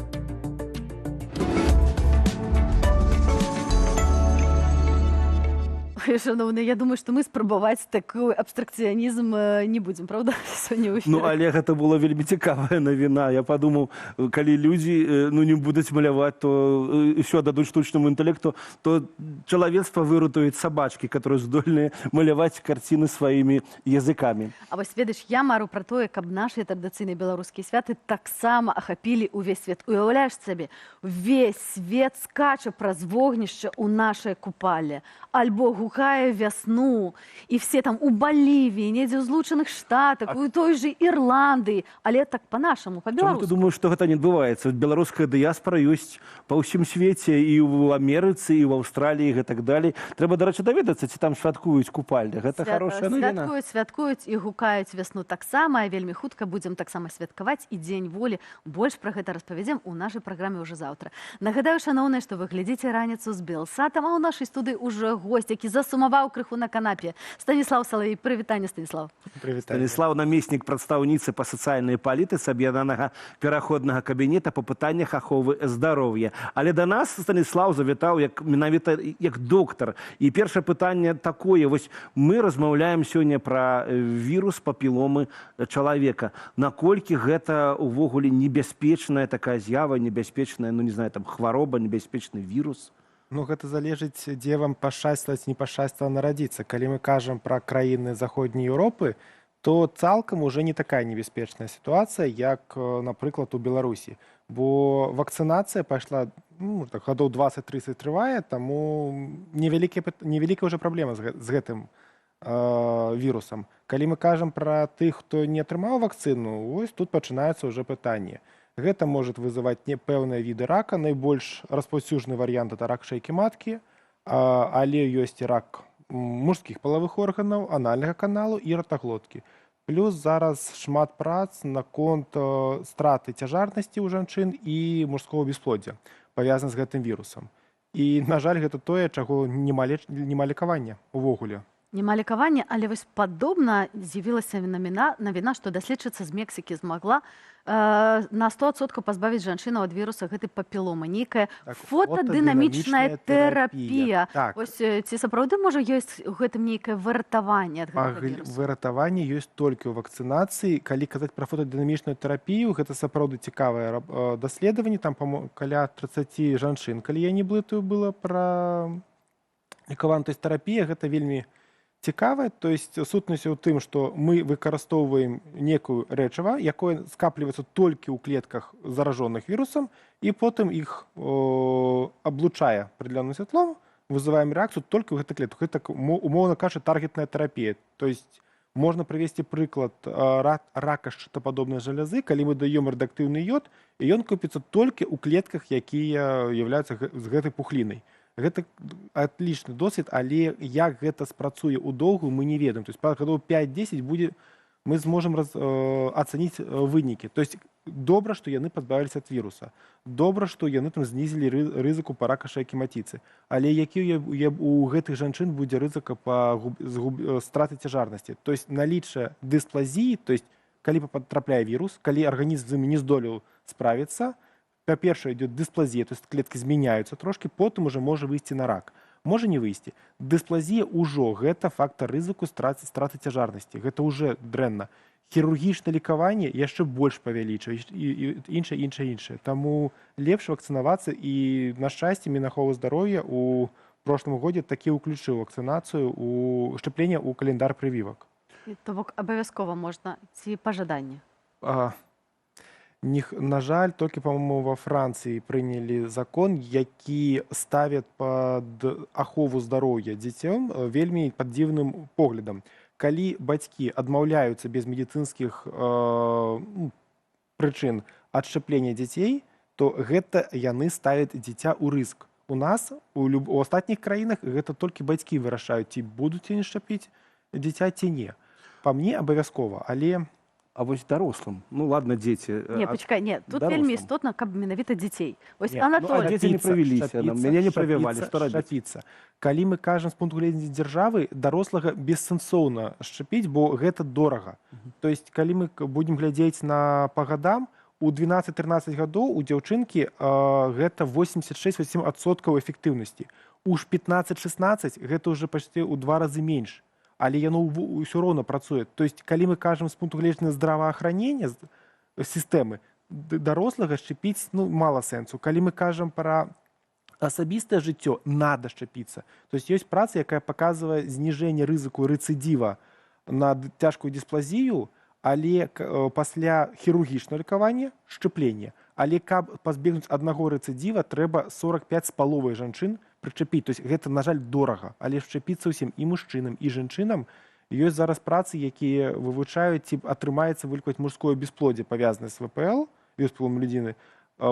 Ой, шаноўны, я думаю, што мы спрабаваць такі абстракцыянізм не будзем, правда, сёння ў эфіры? Ну, але гэта была вельмі цікавая навіна. Я падумаў, калі людзі ну, не будуць маляваць, то ўсё дадуць штучнаму інтэлекту, то чалавецтва выратуюць сабачкі, которые здольныя маляваць карціны сваімі языкамі. А вось ведаеш, я мару пра тое, каб нашыя традыцыйныя беларускія святы таксама ахапілі ўвесь свет. Уяўляеш сабе, увесь свет скача праз вогнішча ў нашае Купалле, альбо гукае вясну, і все там у Балівіі, недзе ў Злучаных Штатах, у той же Ірландыі, але так па-нашаму, Чаму ты па-беларуску. думаеш, што гэта не адбываецца? Беларуская дыяспора ёсць па ўсім свеце, і ў Амерыцы, і ў Аўстраліі, і гэтак далей. Трэба, дарэчы, даведацца, ці там святкуюць Купалле. Гэта хорошая навіна. Святкуюць, святкуюць і гукаюць вясну таксама, а вельмі хутка будзем таксама святкаваць і Дзень волі. Больш пра гэта распавядзем у нашай праграме ўжо заўтра. Нагадаю, шаноўныя, што вы глядзіце «Раніцу з Белсатам», а ў нашай студыі ўжо госць, які засумаваў крыху на канапе. Станіслаў Салавей. Прывітанне, Станіслаў. Станіслаў — намеснік прадстаўніцы па сацыяльнай палітыцы аб'яднанага пераходнага кабінета па пытаннях аховы здароўя. Але да нас Станіслаў завітаў як менавіта як доктар. І першае пытанне такое: вось мы размаўляем сёння пра вірус папіломы чалавека. Наколькі гэта увогуле небяспечная такая з'ява, небяспечная, ну не знаю, там хвароба, небяспечны вірус? Ну, гэта залежыць, дзе вам пашчасціла ці не пашчасціла нарадзіцца. Калі мы кажам пра краіны Заходняй Еўропы, то цалкам уже не такая небяспечная сітуацыя, як, напрыклад, у Беларусі. Бо вакцынацыя пайшла, ну, так, гадоў 20-30 трывае, таму невялікая ўжо праблема з гэтым вірусам. Калі мы кажам пра тых, хто не атрымаў вакцыну, вось тут пачынаецца ўжо пытанне. Гэта может вызываць не пэўныя віды рака, найбольш распаўсюджаны варыянт — это рак шэйкі маткі, але ёсць і рак мужскіх палавых органаў, анальнага каналу і ротаглоткі. Плюс зараз шмат прац наконт страты цяжарнасці ў жанчын і мужского бесплоддзя, павязана з гэтым вірусам. І, на жаль, гэта тое, чаго няма лекавання увогуле. Няма лекавання, але вось падобна з'явілася навіна, што даследчыца з Мексікі змагла на 100% пазбавіць жанчыну ад віруса гэтай папіломы. Нейкая Так, фотадынамічная фотадынамічная тэрапія. тэрапія. Так. Вось, ці сапраўды можа ёсць у гэтым нейкае выратаванне ад гэтага вірусу? Выратаванне ёсць толькі ў вакцынацыі. Калі казаць пра фотадынамічную тэрапію, гэта сапраўды цікавае даследаванне. Там, по-моему, каля 30 жанчын, калі я не блытаю, было пра лекаванне. То есть тэрапія гэта вельмі цікавая. То есть сутнасць у тым, што мы выкарыстоўваем некую рэчыва, якое скапліваецца толькі ў клетках, заражоных вірусам, і потым іх аблучае определенным святлом, вызываем рэакцыю толькі ў гэтай клетку. Гэта, умоўна кажучы, таргетная тэрапія. То есть можна прывесці прыклад рака шчытападобнай жалязы, калі мы даём радыактыўны йод, і ён копіцца толькі ў клетках, якія являюцца з гэтай пухлінай. Гэта отличный досвед, але як гэта спрацуе ў доўгую, мы не ведаем. То есть па гадоў 5-10 будзе, мы зможам ацаніць вынікі. То есть добра, што яны пазбавіліся ад віруса. Добра, што яны там знізілі рызыку па рака шэйкі маціцы. Але які у гэтых жанчын будзе рызыка па страты цяжарнасці? То есть наличие дысплазіі, то есть калі патрапляе вірус, калі арганізм з ім не здолеў справіцца, па-першае, идет дысплазія, то есть клеткі змяняюцца трошкі, потым уже можа выйсці на рак. Можа не выйсці. Дысплазія ўжо гэта фактар рызыку страты цяжарнасці. Гэта ўжо дрэнна. Хірургічнае лекаванне яшчэ больш павялічвае і іншае, іншае, іншае. Таму лепш вакцынавацца, і, на шчасце, Мінахова здароўя у прошлым годзе такі ўключыў вакцынацыю у шчапленне ў календар прывівак. І то бок абавязкова можна ці па жаданні? На жаль, толькі, по-моему, во Францыі прынялі закон, які ставіць пад ахову здароўя дзіцем вельмі пад дзіўным поглядам. Калі бацькі адмаўляюцца без медыцынскіх прычын ад шчаплення дзяцей, то гэта яны ставяць дзіця ў рызык. У нас, у астатніх краінах гэта толькі бацькі вырашаюць, ці будуць яны шчапіць дзіця, ці не. Па мне абавязкова, але... А вось дарослым, ну ладно, дзеці, Не, а пачакай, не, тут дарослым. вельмі істотна, каб менавіта дзяцей. Вось, Не, ну, а Анатолій. дзеці не Шчапіцца, прывіліся, нам, шчапіцца, мяне не прывівалі, шчапіцца, што рабіць? шчапіцца. Калі мы кажам з пункту гледжання дзяржавы, дарослага бессэнсоўна шчапіць, бо гэта дорага. То есть, калі мы будзем глядзець на па гадам, у 12-13 гадоў у дзяўчынкі гэта 86-8% эфектыўнасці. У ж 15-16 гэта ўжо пачти ў 2 разы менш. Але яно ўсё роўна працуе. То есть, калі мы кажам з пункту гледжання здравоохранения сістэмы, дарослага шчапіць, ну, мала сэнсу. Калі мы кажам пра асабістае жыццё, надо шчапіцца. То есть ёсць праца, якая паказвае зніжэнне рызыку рэцыдзіва на цяжкую дысплазію, але пасля хірургічнага лекавання шчыпленне. Але каб пазбегнуць аднаго рэцыдзіва, трэба 45 з паловай жанчын прычапіць. То есть гэта, на жаль, дорага, але шчапіцца ўсім і мужчынам, і жанчынам. Ёсць зараз працы, якія вывучаюць, ці атрымаецца вылекаваць мужское бесплодие, павязанае з ВПЛ, вірус папіломы людзіны,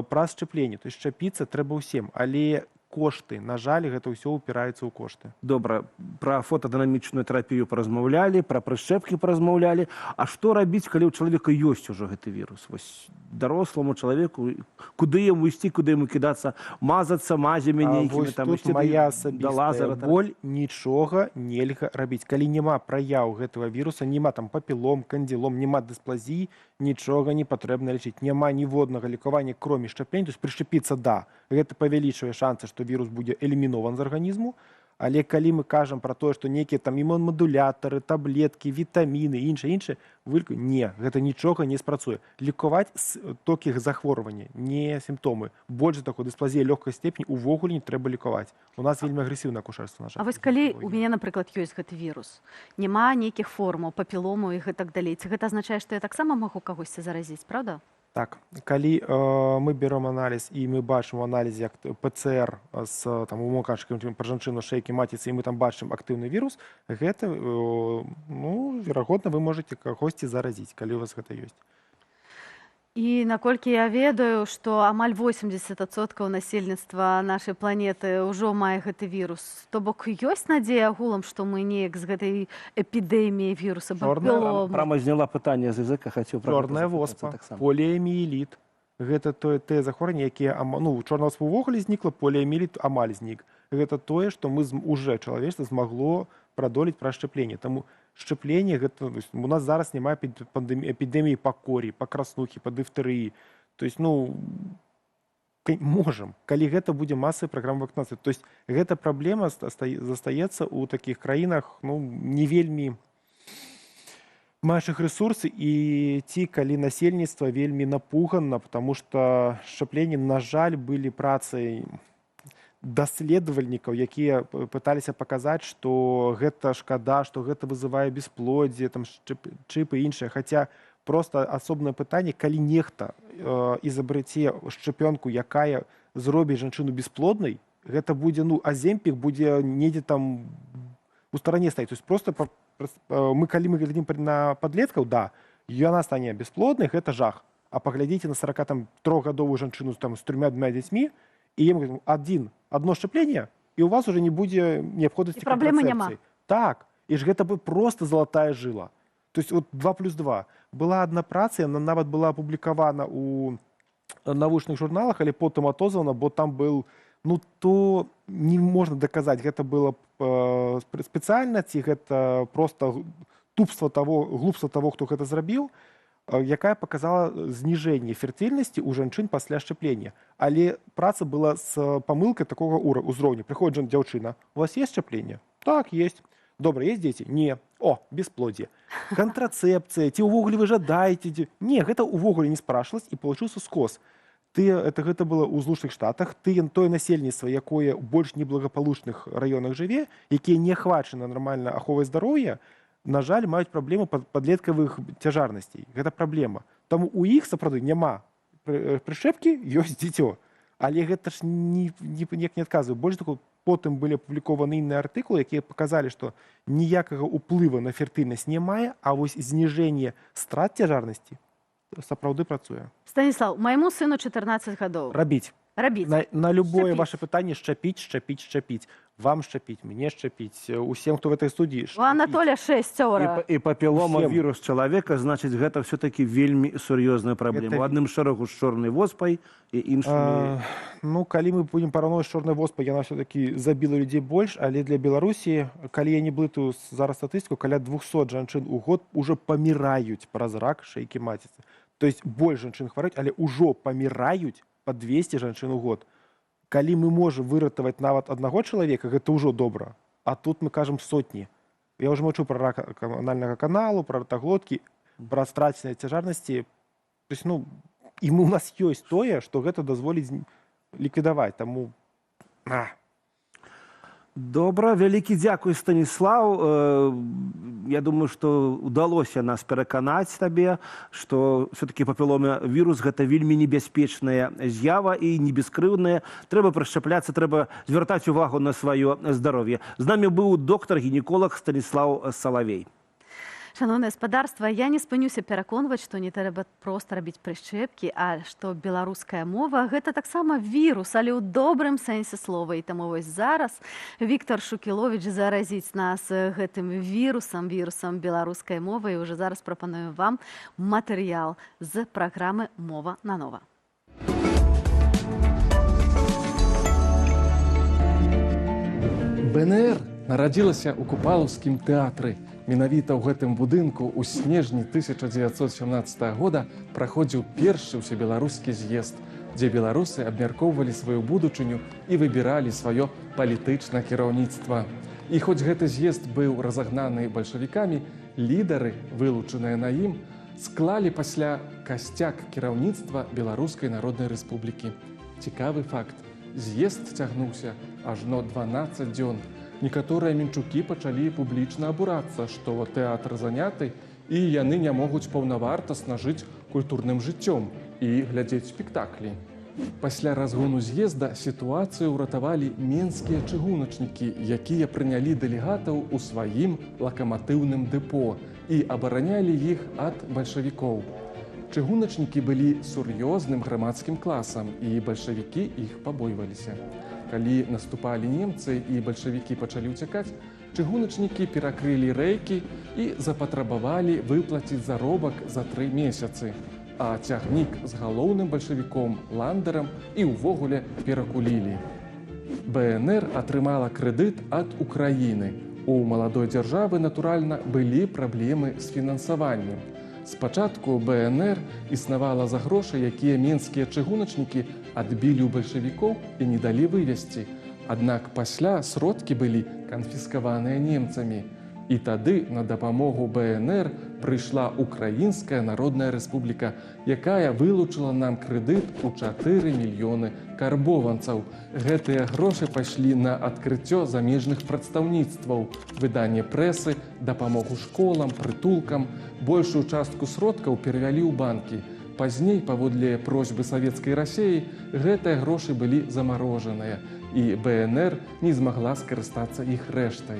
праз шчапленне. То есть шчапіцца трэба ўсім, але кошты, на жаль, гэта ўсё ўпіраецца ў кошты. Добра, пра фотадынамічную тэрапію паразмаўлялі, пра прышчэпкі паразмаўлялі. А што рабіць, калі ў чалавека ёсць ужо гэты вірус? Вось дарослому чалавеку, куды яму ісці, куды яму кідацца, мазацца мазямі нейкімі, Вось там, тут ісці моя да асабістая лазера, там. боль, нічога нельга рабіць. Калі няма праяў гэтага віруса, няма там папілом, кандзілом, няма дысплазіі, нічога не патрэбна лячыць. Няма ніводнага лекавання, кроме шчаплення, то есть прышчапіцца, да, гэта павялічвае шансы, што вірус будзе элімінован з арганізму, Але калі мы кажам пра тое, што нейкія там імунмадулятары, таблеткі, вітаміны, іншае, іншае, выльку, не, гэта нічога не спрацуе. Лікаваць толькі захворванне, не сімптомы. Больш за таго, дысплазія лёгкай степені увогуле не трэба лікаваць. У нас вельмі агрэсіўнае акушэрства, на жаль. А вось калі у мяне, напрыклад, ёсць гэты вірус, няма нейкіх формаў, папілому і гэтак далей, ці гэта азначае, што я таксама магу кагосьці заразіць, праўда? Так, калі мы берем аналіз і мы бачым у аналізе як ПЦР з, там, умоўна кажучы, пра жанчыну шэйкі маціцы, і мы там бачым актыўны вірус, гэта, ну, верагодна, вы можете кагосьці заразіць, калі у вас гэта ёсць. І наколькі я ведаю, што амаль 80% насельніцтва нашай планеты ўжо мае гэты вірус. То бок ёсць надзея агулам, што мы неяк з гэтай эпідэміяй віруса папілому? Прама зняла пытанне з языка, хацеў пра гэта Чорная запытацца воспа, таксама. поліэміеліт. Гэта тое, тыя захворванні, якія ну, чорная воспа увогуле знікла, поліэміеліт амаль знік. Гэта тое, што мы уже чалавечства змагло прадолець праз шчапленне. Таму шчапленне гэта, то есть, у нас зараз няма эпідэміі па корі, па краснухі, па дыфтэрыі. То есть, ну, можам, калі гэта будзе масавая праграма вакцынацыі. То есть гэта праблема застаецца ў такіх краінах, ну, не вельмі маючых рэсурсы і ці калі насельніцтва вельмі напугана, потому что шчапленні, на жаль, былі працай даследавальнікаў, якія пыталіся паказаць, што гэта шкада, што гэта вызывае бесплоддзе, там чыпы і іншае. Хаця просто асобнае пытанне, калі нехта изобреце шчапёнку, якая зробіць жанчыну бесплоднай, гэта будзе, ну, Аземпік будзе недзе там у старане стаіць. То есть просто мы, калі мы глядзім на падлеткаў, да, яна стане бесплоднай, гэта жах. А паглядзіце на сорока, там, трохгадовую жанчыну там, з трымя-двумя дзецьмі, і ім говорим, одно шчапленне, і у вас уже не будзе неабходнасці І праблемы няма. кантрацэпцыі. Так, і ж гэта бы просто залатая жыла. То есть вот 2 плюс 2. Была одна праца, яна нават была апублікавана у навучных журналах, але потым отозвана, бо там был, ну, то не можна даказаць, гэта было спецыяльна, ці гэта просто тупства того, глупства того, хто гэта зрабіў, якая показала зніжэнне фертыльнасці ў жанчын пасля шчаплення. Але праца была з памылкай такога ўзроўню. Прыходзіць дзяўчына, у вас есть шчапленне? Так, есть. Добра, есть дзеці? Не. О, бесплодие. Кантрацэпцыя, ці ўвогуле вы жадаеце? Ці... Не, гэта ўвогуле не спрашивалось, і получился скос. Гэта было ў Злучаных Штатах, тое насельніцтва, якое ў больш неблагапалучных раёнах жыве, якія не ахвачаны нармальна аховай здароўя, на жаль, маюць праблему падлеткавых цяжарнасцей. Гэта праблема. Таму у іх сапраўды няма прышчэпкі, ёсць дзіцё. Але гэта ж ніяк не адказвае. Больш таго, потым былі апублікованы інныя артыкулы, якія паказалі, што ніякага ўплыва на фертыльнасць не мае, а вось зніжэнне страт цяжарнасці сапраўды працуе. Станіслаў, майму сыну 14 гадоў. Рабіць. Рабіць. На любое Шчапіць. ваше пытанне шчапіць, шчапіць, шчапіць. Вам шчапіць, мне шчапіць, усім, хто в этой студии, У шчапіць. Анатоля 6. І папілома Усім. вірус чалавека, значыць, гэта ўсё-такі вельмі сур'ёзная праблема. Гэта У адным шэрагу з чорнай воспай і іншымі... Ну, калі мы будем параўноўваць з чорнай воспай, яна ўсё-такі забіла людзей больш, але для Беларусі, калі я не блытаю зараз статыстыку, каля 200 жанчын у год уже паміраюць праз рак шэйкі маціцы. То есть больш жанчын хварэюць, але ўжо паміраюць па 200 жанчын у год. Калі мы можам выратаваць нават аднаго чалавека, гэта ўжо добра. А тут мы кажам сотні. Я ўжо маўчу пра рак анальнага каналу, пра ротаглоткі, пра страценыя цяжарнасці. То есть, ну, і мы, у нас ёсць тое, што гэта дазволіць ліквідаваць. Таму, а. Добра, вялікі дзякуй, Станіслаў. Я думаю, што удалося нас пераканаць табе, што ўсё-такі папілома вірус гэта вельмі небяспечная з'ява і не бескрыўдная. Трэба прышчапляцца, трэба звяртаць увагу на сваё здароўе. З намі быў доктар-гінеколаг Станіслаў Салавей. Шаноўнае спадарства, я не спынюся пераконваць, што не трэба проста рабіць прышчэпкі, а што беларуская мова гэта таксама вірус, але ў добрым сэнсе слова. І таму вось зараз Віктор Шукіловіч заразіць нас гэтым вірусам, вірусам беларускай мовы. І ўжо зараз прапаную вам матэрыял з праграмы «Мова нанова». БНР нарадзілася ў Купалаўскім тэатры. Менавіта ў гэтым будынку ў снежні 1917 года праходзіў першы ўсебеларускі з'езд. дзе беларусы абмяркоўвалі сваю будучыню і выбіралі сваё палітычнае кіраўніцтва. І хоць гэты з'езд быў разагнаны бальшавікамі, лідары, вылучаныя на ім, склалі пасля касцяк кіраўніцтва Беларускай Народнай Рэспублікі. Цікавы факт. З'езд цягнуўся ажно 12 дзён. Некаторыя мінчукі пачалі публічна абурацца, што тэатр заняты і яны не могуць паўнавартасна жыць культурным жыццём і глядзець спектаклі. Пасля разгону з'езда сітуацыю ўратавалі менскія чыгуначнікі, якія прынялі дэлегатаў у сваім лакаматыўным дэпо і абаранялі іх ад бальшавікоў. Чыгуначнікі былі сур'ёзным грамадскім класам, і бальшавікі іх пабойваліся. Калі наступалі немцы і бальшавікі пачалі ўцякаць, чыгуначнікі перакрылі рэйкі і запатрабавалі выплаціць заробак за 3 месяцы. А цягнік з галоўным бальшавіком Ландерам і ўвогуле перакулілі. БНР атрымала крэдыт ад Украіны. У маладой дзяржавы, натуральна, былі праблемы з фінансаваннем. Спачатку БНР існавала за грошы, якія менскія чыгуначнікі адбілі ў бальшавікоў і не далі вывезці. Аднак пасля сродкі былі канфіскаваныя немцамі. І тады на дапамогу БНР прыйшла Украінская Народная Рэспубліка, якая вылучыла нам крэдыт у 4 мільёны карбованцаў. Гэтыя грошы пайшлі на адкрыццё замежных прадстаўніцтваў, выданне прэсы, дапамогу школам, прытулкам. Большую частку сродкаў перавялі ў банкі. Пазней, паводле просьбы савецкай Расеі, гэтыя грошы былі замарожаныя, і БНР не змагла скарыстацца іх рэштай.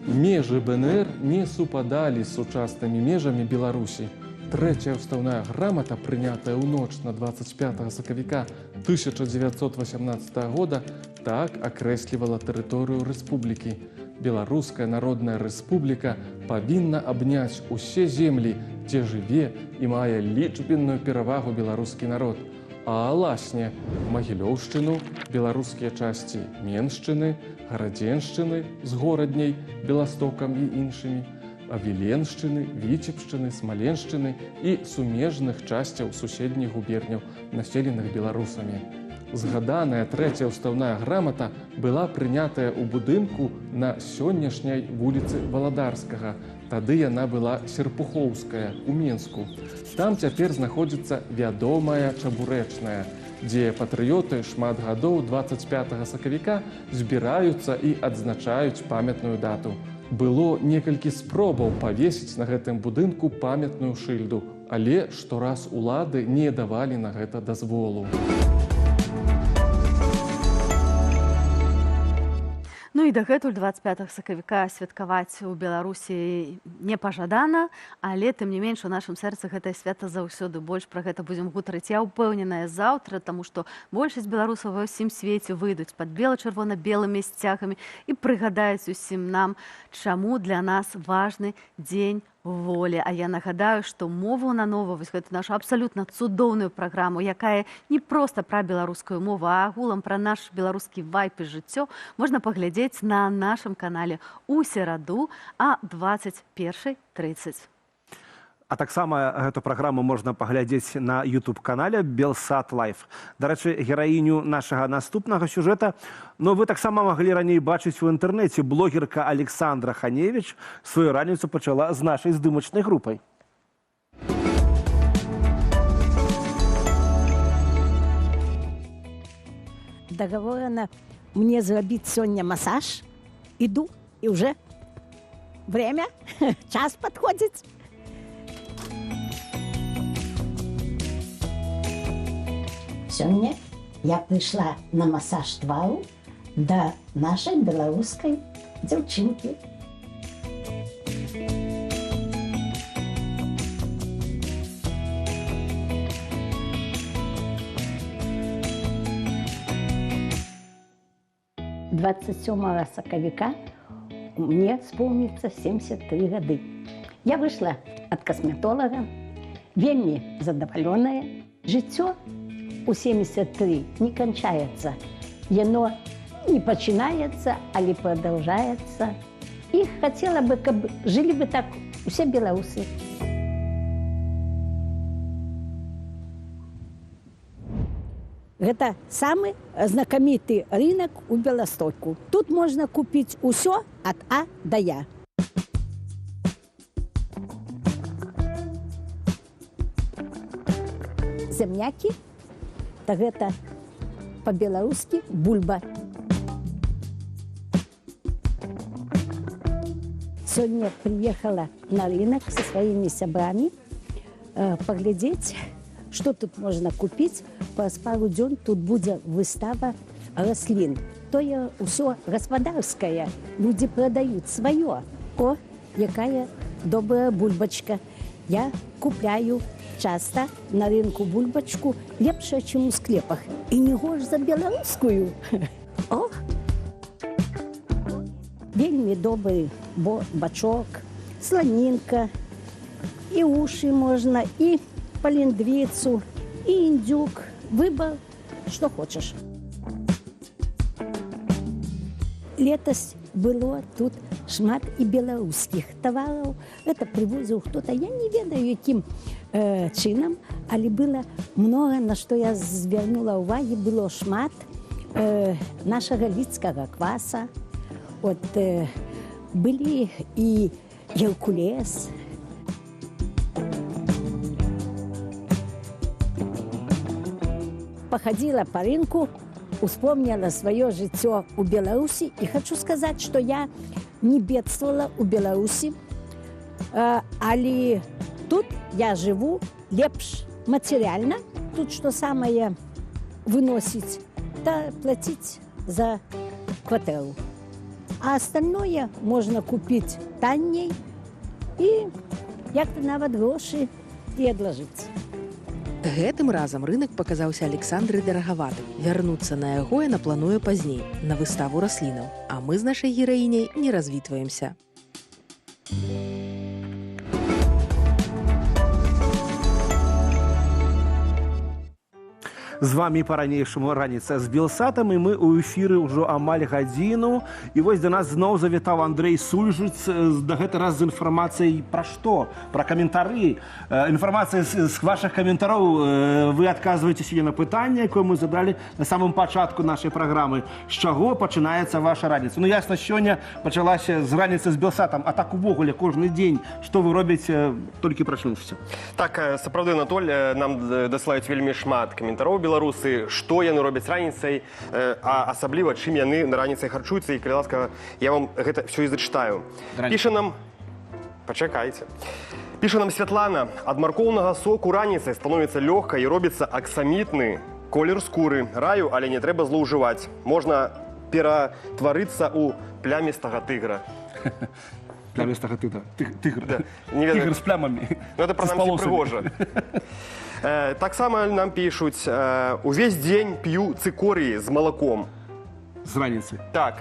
Межы БНР не супадалі з сучаснымі межамі Беларусі. Трэцяя ўстаўная грамата, прынятая ў ноч на 25 сакавіка 1918 года, так акрэслівала тэрыторыю рэспублікі. Беларуская Народная Рэспубліка павінна абняць усе землі, дзе жыве і мае лічбінную перавагу беларускі народ. А аласне Магілёўшчыну, беларускія часці Меншчыны, Гарадзеншчыны з Горадняй, Беластокам і іншымі, Авіленшчыны, Віцебшчыны, Смаленшчыны і сумежных часцяў суседніх губерняў, населеных беларусамі. Згаданая трэцяя ўстаўная грамата была прынятая ў будынку на сённяшняй вуліцы Валадарскага. Тады яна была Серпухоўская у Менску. Там цяпер знаходзіцца вядомая чабурэчная, дзе патрыёты шмат гадоў 25 сакавіка збіраюцца і адзначаюць памятную дату. Было некалькі спробаў павесіць на гэтым будынку памятную шыльду, але штораз улады не давалі на гэта дазволу. Ну і дагэтуль 25 сакавіка святкаваць у Беларусі не пажадана, але тым не менш у нашым сэрцы гэтае свята заўсёды. Больш пра гэта будзем гутарыць, я ўпэўненая, заўтра, таму што большасць беларусаў ва ўсім свеце выйдуць пад бела-чырвона-белымі сцягамі і прыгадаюць усім нам, чаму для нас важны дзень волі. А я нагадаю, што мову нанова, вось гэту нашу абсалютна цудоўную праграму, якая не проста пра беларускую мову, а агулам пра наш беларускі вайб і жыццё, можна паглядзець на нашым канале ў сераду а 21:30. А таксама гэту праграму можна паглядзець на YouTube-канале Белсат Лайф. Дарэчы, гераіню нашага наступнага сюжэта, но вы таксама маглі раней бачыць у інтэрнэце. Блогерка Александра Ханевіч сваю раніцу пачала з нашай здымачнай групай. Договорено мне зрабіць сёння масаж. Іду, і уже время, час падходзіць. Сёння я прыйшла на масаж твару да нашай беларускай дзяўчынкі. 27 сакавіка мне исполнится 73 гады. Я вышла от косметолога, вельмі задаволеная. Жыццё у 73 не кончается. Яно не пачынаецца, але продолжается. І хотела бы, каб жылі бы так усе беларусы. Гэта самы знакаміты рынок у Беластоку. Тут можна купіць усё ад А да Я. Земнякі, так гэта па-беларускі бульба. Сёння прыехала на рынок са сваімі сябрамі паглядзець, што тут можна купіць. Праз пару дзён тут будзе выстава раслін. Тое ўсё гаспадарскае. Людзі прадаюць сваё. О, якая добрая бульбачка. Я купляю часта на рынку бульбачку лепшая, чым у склепах. І не горш за беларускую. О! Вельмі добры бачок, сланінка, і уши можна, і паліндвіцу, і індюк. Выбор, што хочаш. Летась было тут шмат і беларускіх тавараў. Это прывозіў хто-то, я не ведаю, якім чынам, але было многа, на што я звярнула ўвагі, было шмат нашага лідскага кваса. От, былі і геркулес. Пахадзіла па рынку, успомніла сваё жыццё ў Беларусі і хачу сказаць, што я не бедствовала ў Беларусі, але тут я жыву лепш матэрыяльна. Тут што самае выносіць, та плаціць за кватэру. А остальное можна купіць танней і як-то нават грошы і адлажыць. Гэтым разам рынак паказаўся Александры дарагаватым. Вярнуцца на яго яна плануе пазней, на выставу раслінаў. А мы з нашай гераіняй не развітваемся. З вами па-ранейшаму раніца з Белсатам, і мы ў эфіры ўжо амаль гадзіну. І вось да нас зноў завітаў Андрэй Сульжыц, на гэты раз з інфармацыяй пра што? Пра каментары. Інфармацыя з вашых каментароў. Вы адказваеце сёння на пытанне, якое мы задалі на самым пачатку нашай праграмы. З чаго пачынаецца ваша раніца? Ну, ясна, сёння пачалася з раніцы з Белсатам, а так увогуле кожны дзень, што вы робіце, толькі прачнуўшыся? Так, сапраўды, Анатоль, нам дасылаюць вельмі шмат каментароў беларусы, што яны робяць раніцай, а асабліва чым яны на раніцай харчуюцца, і, калі ласка, я вам гэта всё і зачытаю. Піша нам... Пачакайце. Піша нам Святлана. Ад маркоўнага соку раніцай становіцца лёгка і робіцца аксамітны колер скуры. Раю, але не трэба злоўжываць. Можна ператварыцца ў плямістага тыгра. Плямістага тыгра. Тыгра. Не ведаю. Тыгр з плямамі. Ну, это прынамсі прыгожа. Таксама нам пішуць, увесь дзень п'ю цыкорыі з малаком. З раніцы. Так.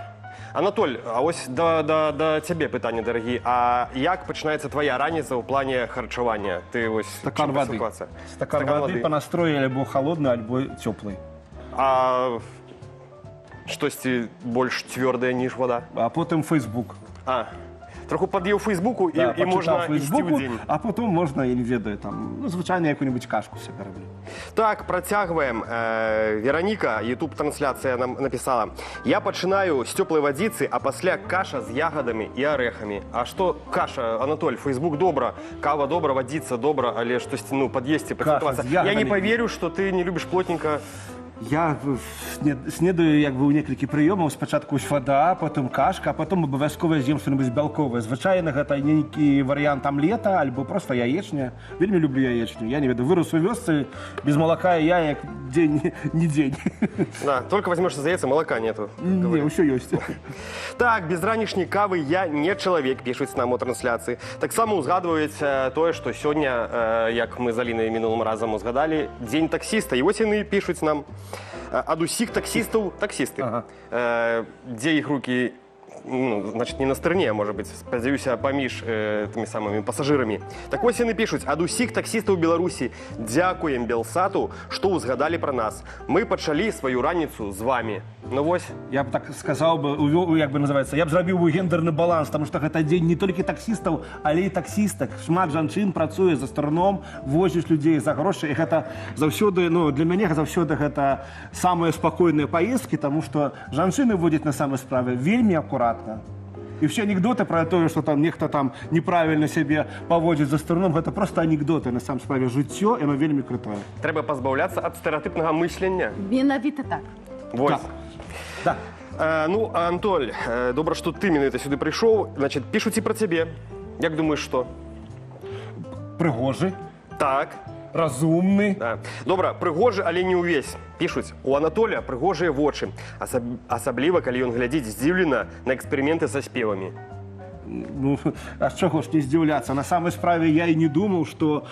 Анатоль, а ось да цябе пытанне, дарагі. А як пачынаецца твая раніца ў плане харчавання? Ты ось Стакан чым вады. пасылкавацца? Стакан вады па настроі альбо халодны, альбо цёплы. А штосьці больш цвёрдае, ніж вада? А потым Фейсбук. А, троху пад'еў Фейсбуку, Да, і можна пачытаў ісці ў Фейсбуку, дзень. А потым можна, я не ведаю, там, ну, звычайна, якую-небудзь кашку сабе раблю. Так, працягваем. Вераніка, YouTube-трансляцыя нам напісала. Я пачынаю з цёплай вадзіцы, а пасля каша з ягадамі і арэхамі. А што каша, Анатоль, Фейсбук добра, кава добра, вадзіца добра, але штосьці, ну, пад'есці, Каша пацэнтавацца. з Я не ягадамі. паверю, што ты не любіш плотненька. Я снедаю як бы ў некалькі прыёмаў. Спачатку ось вада, потым кашка, а потым абавязкова з'ем што-небудзь бялковае. Звычайна гэта нейкі варыянт амлета альбо проста яечня. Вельмі люблю яечню. Я не ведаю, вырас у вёсцы, без малака і яек дзень не дзень. Да, только возьмешься за яйца, молока нету. Не, ўсё ёсць. Так, без ранішняй кавы я не чалавек, пішуць нам у трансляцыі. Таксама узгадваюць тое, што сёння, як мы з Алінай мінулым разам узгадалі, дзень таксіста. І вось яны пішуць нам. Ад усіх таксістаў таксісты. Дзе іх рукі Ну, значит, не на стырне, можа быць, спадзяюся, паміж тымі самымі пасажырамі. Так вось, яны пішуць: ад усіх таксістаў Беларусі дзякуем Белсату, што ўзгадалі пра нас. Мы пачалі сваю раніцу з вамі. Ну вось. Я б так сказаў бы, як бы называется, я б зрабіў бы гендерны баланс, таму што гэта дзень не толькі таксістаў, але і таксістак. Шмат жанчын працуе за стырном, возіць людзей за грошы, і гэта заўсёды, ну, для мяне заўсёды гэта самыя спакойныя паездкі, таму што жанчыны водзяць на самай справе вельмі акуратна. І все анекдоты про тое, што там нехта там неправільна сябе паводзіць за стырном, гэта просто анекдоты. На самой справе жыццё, яно вельмі крутое. Трэба пазбаўляцца ад стэрэатыпнага мыслення. Менавіта так. Вось. Так. Ну, Антоль, добра, што ты менавіта сюды прыйшоў. Значит, пішуць і пра цябе. Як думаеш, што? Прыгожы. Так. Разумны. Да. Добра, прыгожы, але не ўвесь. Пішуць: у Анатоля прыгожыя вочы. Асабліва, калі ён глядзіць здзіўлена на эксперыменты са спевамі. Ну, а з чаго ж не здзіўляцца? На самай справе я і не думаў, што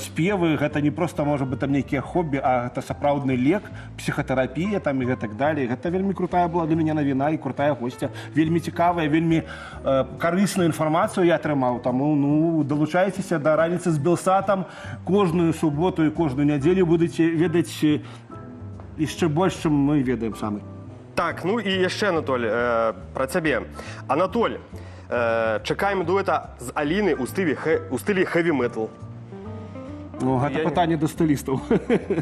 спевы гэта не проста можа быць там нейкія хобі, а гэта сапраўдны лек, псіхатэрапія там і гэтак далей. Гэта вельмі крутая была для мяне навіна і крутая госця. Вельмі цікавая, вельмі карысную інфармацыю я атрымаў. Таму, ну, далучайцеся да раніцы з Белсатам кожную суботу і кожную нядзелю, будуце ведаць яшчэ больш, чым мы ведаем самі. Так, ну і яшчэ, Анатоль, пра цябе. Анатоль, чакаем дуэта з Аліны ў стылі хэві-метал. Ну, гэта пытанне да стылістаў.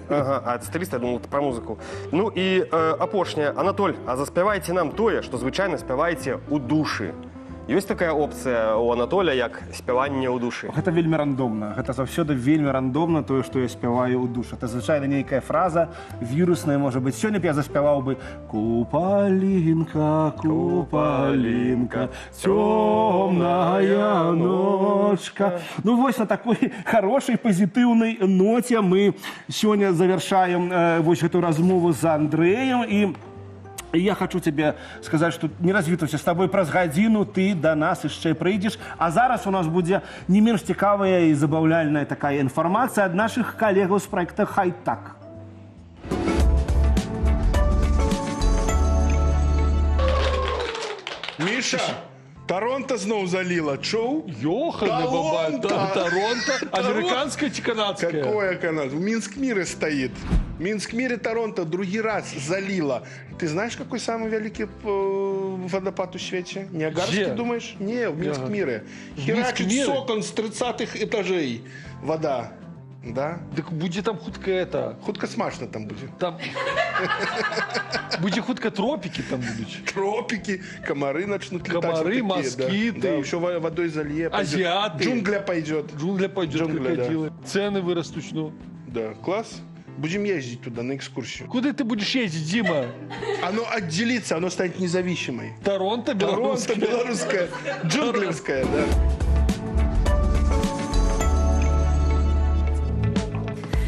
Ага, а стыліста, я думал, пра музыку. Ну і апошняе. Анатоль, а заспявайце нам тое, што звычайна спяваеце ў душы. Ёсць такая опцыя у Анатоля, як спяванне ў душы? Гэта вельмі рандомна. Гэта заўсёды вельмі рандомна тое, што я спяваю ў душы. Это звычайна нейкая фраза вірусная, можа быць. Сёння б я заспяваў бы: Купалінка, купалінка, цёмная ночка. Ну вось на такой хорошай пазітыўнай ноце мы сёння завяршаем вось гэту размову з Андрэем. І я хочу тебе сказать, что не развітваюся з тобой, праз гадзіну ты да нас яшчэ прыйдзеш. А зараз у нас будзе не менш цікавая і забаўляльная такая інфармацыя ад нашых калегаў з проекта «Хай-так». Міша, Торонто зноў заліла, чуў? Ёханый бабай, Торонто. Американская ці канадская? Какое канадское? В Минск-Мире стоит. В Минск-Мире Торонто другий раз залило. Ты знаешь, какой самый великий водопад у свете? Ниагарский, Где? Думаешь? Не, в Минск-Мире. В Херачит Минск-Мире? с окон с 30-х этажей вода. Да? Так будет там хутка это. Хутка смачно там будет. Там будет хутка тропики там будут. Тропики, комары начнут летать. Комары, вот такие, да. москиты. Да, еще водой залье. Пойдет. Азиаты. Джунгля пойдет. Джунгля пойдет, Джунгля, крокодилы. Да. Цены вырастут, ну. Да, класс. Будем ездить туда на экскурсию. Куда ты будешь ездить, Дима? Оно отделится, оно станет независимой. Торонто белорусская. Торонто белорусская. Джунглевская, да.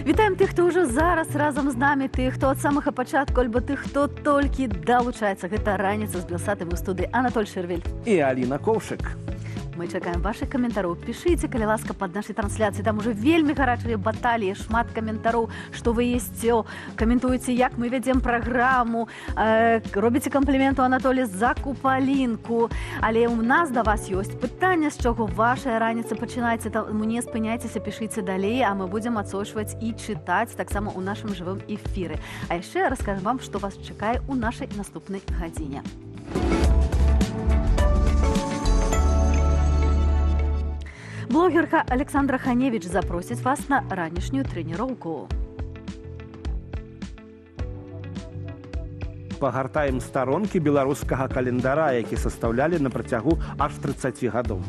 Вітаем тых, хто ўжо зараз разам з намі, тых, хто ад самага пачатку, альбо тых, хто толькі далучаецца. Гэта раніца з Белсатам у студыі Анатоль Шервель. І Аліна Коўшык. Мы чакаем вашых каментароў. Пішыце, калі ласка, пад нашай трансляцыяй. Там ужо вельмі гарачыя баталіі, шмат каментароў, што вы есце, каментуеце, як мы вядзем праграму, робіце кампліменту Анатолі за купалінку. Але ў нас да вас ёсць пытанне, з чаго ваша раніца пачынаецца. Таму не спыняйцеся, пішыце далей, а мы будзем адсочваць і чытаць таксама ў нашым жывым эфіры. А яшчэ раскажам вам, што вас чакае ў нашай наступнай гадзіне. Блогерка Александра Ханевич запросіць вас на ранішнюю трэніроўку. Пагартаем старонкі беларускага календара, які састаўлялі на працягу аж 30 гадоў.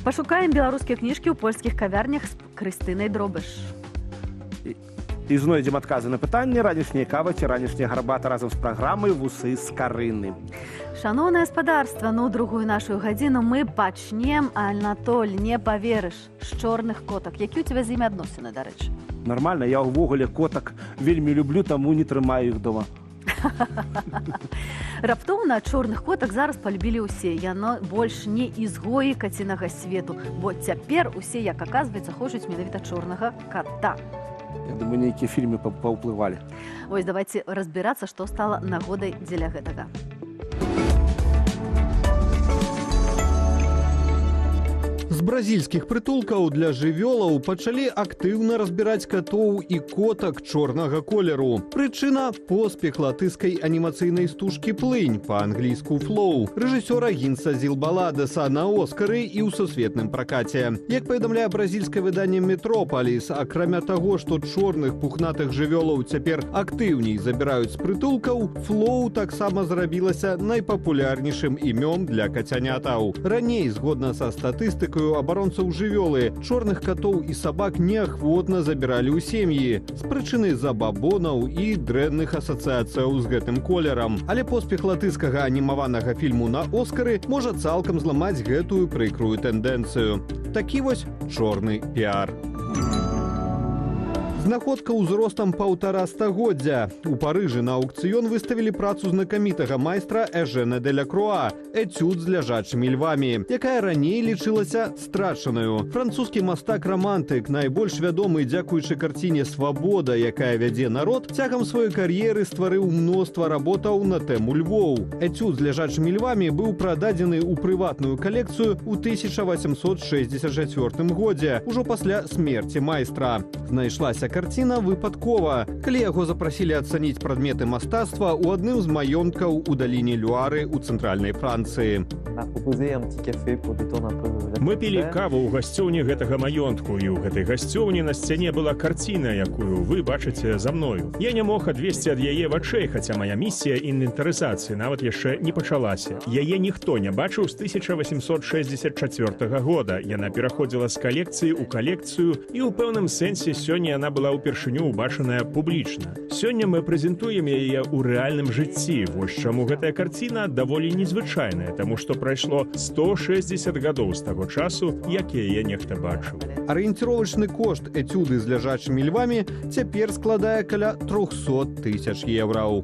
Пашукаем беларускія кніжкі ў польскіх кавярнях з Крыстынай Дробыш. І знойдзем адказы на пытанне ранішняя кава ці ранішняя гарбата разам з праграмай «Вусы з Карыны». Шаноўнае спадарства, ну другую нашу гадзіну мы пачнем, Анатоль, не паверыш, з чорных котак. Які ў цябе з імі адносіны, дарэчы? Нармальна, я ўвогуле котак вельмі люблю, таму не трымаю іх дома. Раптоўна чорных котак зараз палюбілі ўсе. Яно больш не ізгоі кацінага свету, бо цяпер усе, як аказваецца, хочуць менавіта чорнага кота. Я думаю, нейкія фільмы паўплывалі. Вось давайте разбірацца, што стала нагодай дзеля гэтага. З бразільскіх прытулкаў для жывёлаў пачалі актыўна разбіраць катоў і котак чорнага колеру. Прычына — поспех латыскай анімацыйнай стужкі «Плынь», па-англійску «Флоу», рэжысёра Гінса Зілбаладеса на Оскары і ў сусветным пракаце. Як паведамляе бразільскае выданне «Метропаліс», акрамя таго, што чорных пухнатых жывёлаў цяпер актыўней забіраюць з прытулкаў, «Флоу» таксама зрабілася найпапулярнейшым імём для кацянятаў. Раней, згодна са статыстыкаю абаронцаў жывёлы, чорных катоў і сабак неахвотна забіралі ў сем'і з прычыны забабонаў і дрэнных асацыяцыяў з гэтым колерам. Але поспех латыскага анімаванага фільму на Оскары можа цалкам зламаць гэтую прыкрую тэндэнцыю. Такі вось чорны піар. Знаходка ўзростам паўтара стагоддзя. У Парыжы на аўкцыён выставілі працу знакамітага майстра Эжена де ля Круа «Эцюд з ляжачымі львамі», якая раней лічылася страчанаю. Французскі мастак-рамантык, найбольш вядомы дзякуючы карціне «Свабода, якая вядзе народ», цягам сваёй кар'еры стварыў мноства работаў на тэму львоў. Эцюд з ляжачымі львамі быў прададзены ў прыватную калекцыю ў 1864 годзе, ужо пасля смерці майстра. Знайшлася карціна выпадкова, калі яго запрасілі ацаніць прадметы мастацтва ў адным з маёнткаў у даліне Люары ў цэнтральнай Францыі. Мы пілі каву ў гасцёўні гэтага маёнтку, і ў гэтай гасцёўні на сцяне была карціна, якую вы бачыце за мною. Я не мог адвесці ад яе вачэй, хаця мая місія інвентарызацыі нават яшчэ не пачалася. Яе ніхто не бачыў з 1864 года. Яна пераходзіла з калекцыі ў калекцыю, і ў пэўным сэнсе сёння яна была ўпершыню ўбачаная публічна. Сёння мы прэзентуем яе ў рэальным жыцці. Вось чаму гэтая карціна даволі незвычайная, таму што прайшло 160 гадоў з таго часу, як яе нехта бачыў. Арыенціровачны кошт эцюды з ляжачымі львамі цяпер складае каля 300 тысяч еўраў.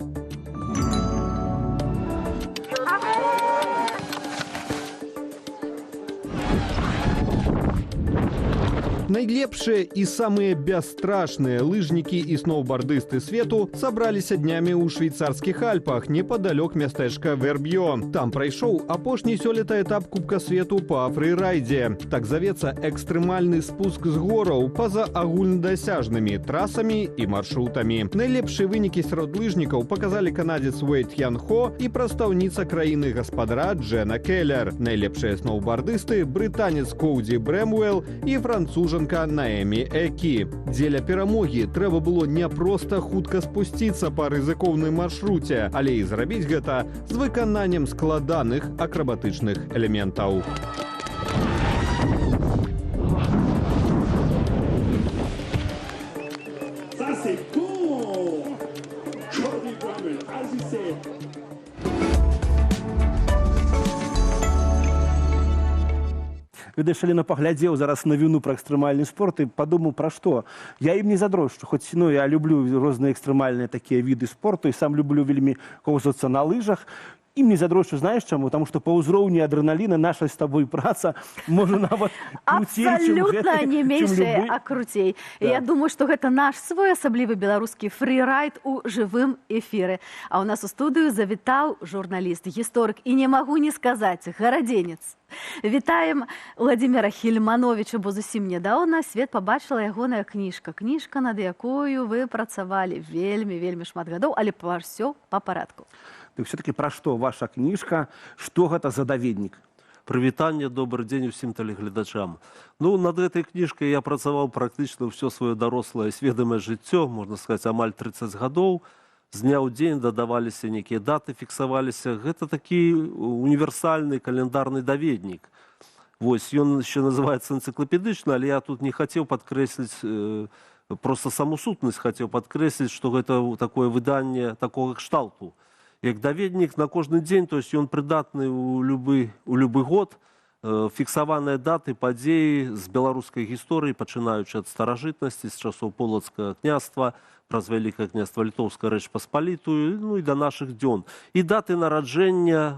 Найлепшыя і самыя бясстрашныя лыжнікі і сноубардысты свету сабраліся днямі ў швейцарскіх Альпах непадалёк мястэчка Верб'ё. Там прайшоў апошні сёлета этап Кубка свету па фрырайдзе. Так завецца экстрэмальны спуск з гораў па-за агульнадасяжнымі трасамі і маршрутамі. Найлепшыя вынікі сярод лыжнікаў паказалі канадзец Уэйд Ян Хо і прадстаўніца краіны гаспадара Джена Келлер. Найлепшыя сноубардысты — брытанец Коудзі Брэмуэл і францужанка Наэмі Экі. Дзеля перамогі трэба было не проста хутка спусціцца па рызыкоўным маршруце, але і зрабіць гэта з выкананнем складаных акрабатычных элементаў. Ведаеш, Алена, паглядзеў зараз навіну пра экстрэмальны спорт і падумаў, пра што. Я ім не задрошчу, хоць, ну, я люблю розныя экстрэмальныя такія віды спорту і сам люблю вельмі коўзацца на лыжах. Ім не задрошчу, знаеш чаму? Таму што па ўзроўні адрэналіна наша з табой праца можа нават круцей, чым Абсалютна гэты, не чым меншая, любы. А круцей. Да. Я думаю, што гэта наш своеасаблівы беларускі фрірайд у жывым эфіры. А ў нас у студыю завітаў журналіст, гісторык і, не магу не сказаць, гарадзенец. Вітаем Уладзіміра Хільмановіча, бо зусім нядаўна свет пабачыла ягоная кніжка. Кніжка, над якою вы працавалі вельмі, вельмі шмат гадоў, але па ўсё па парадку. Так все-таки пра што ваша кніжка, што гэта за даведнік? Прывітанне, добры дзень усім тэлегледачам. Ну, над гэтай кніжкай я працаваў практычна ўсё сваё дарослае сведамае жыццё, можна сказаць, амаль 30 гадоў. З дня ў дзень дадаваліся нейкія даты, фіксаваліся. Гэта такі універсальны календарны даведнік. Вось, ён яшчэ называецца энцыклапедычны, але я тут не хацеў падкрэсліць, проста саму сутнасць хацеў падкрэсліць, што гэта такое выданне такога кшталту. Як даведнік на кожны дзень, то есть ён прыдатны ў любы год, фіксаваныя даты, падзеі з беларускай гісторыі, пачынаючы ад старажытнасці, з часоў Полацкага княства, праз Вялікае княства Літоўскае, Рэч Паспалітую, ну і да нашых дзён. І даты нараджэння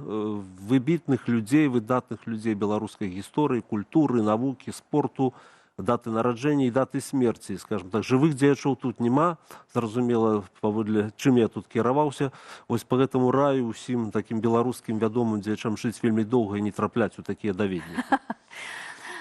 выбітных людзей, выдатных людзей беларускай гісторыі, культуры, навукі, спорту. Даты нараджэння і даты смерці, скажем так, жывых дзеячоў тут няма, зразумела, паводле чым я тут кіраваўся. Вось па гэтаму раю усім такім беларускім вядомым дзеячам жыць вельмі доўга і не трапляць у такія даведнікі.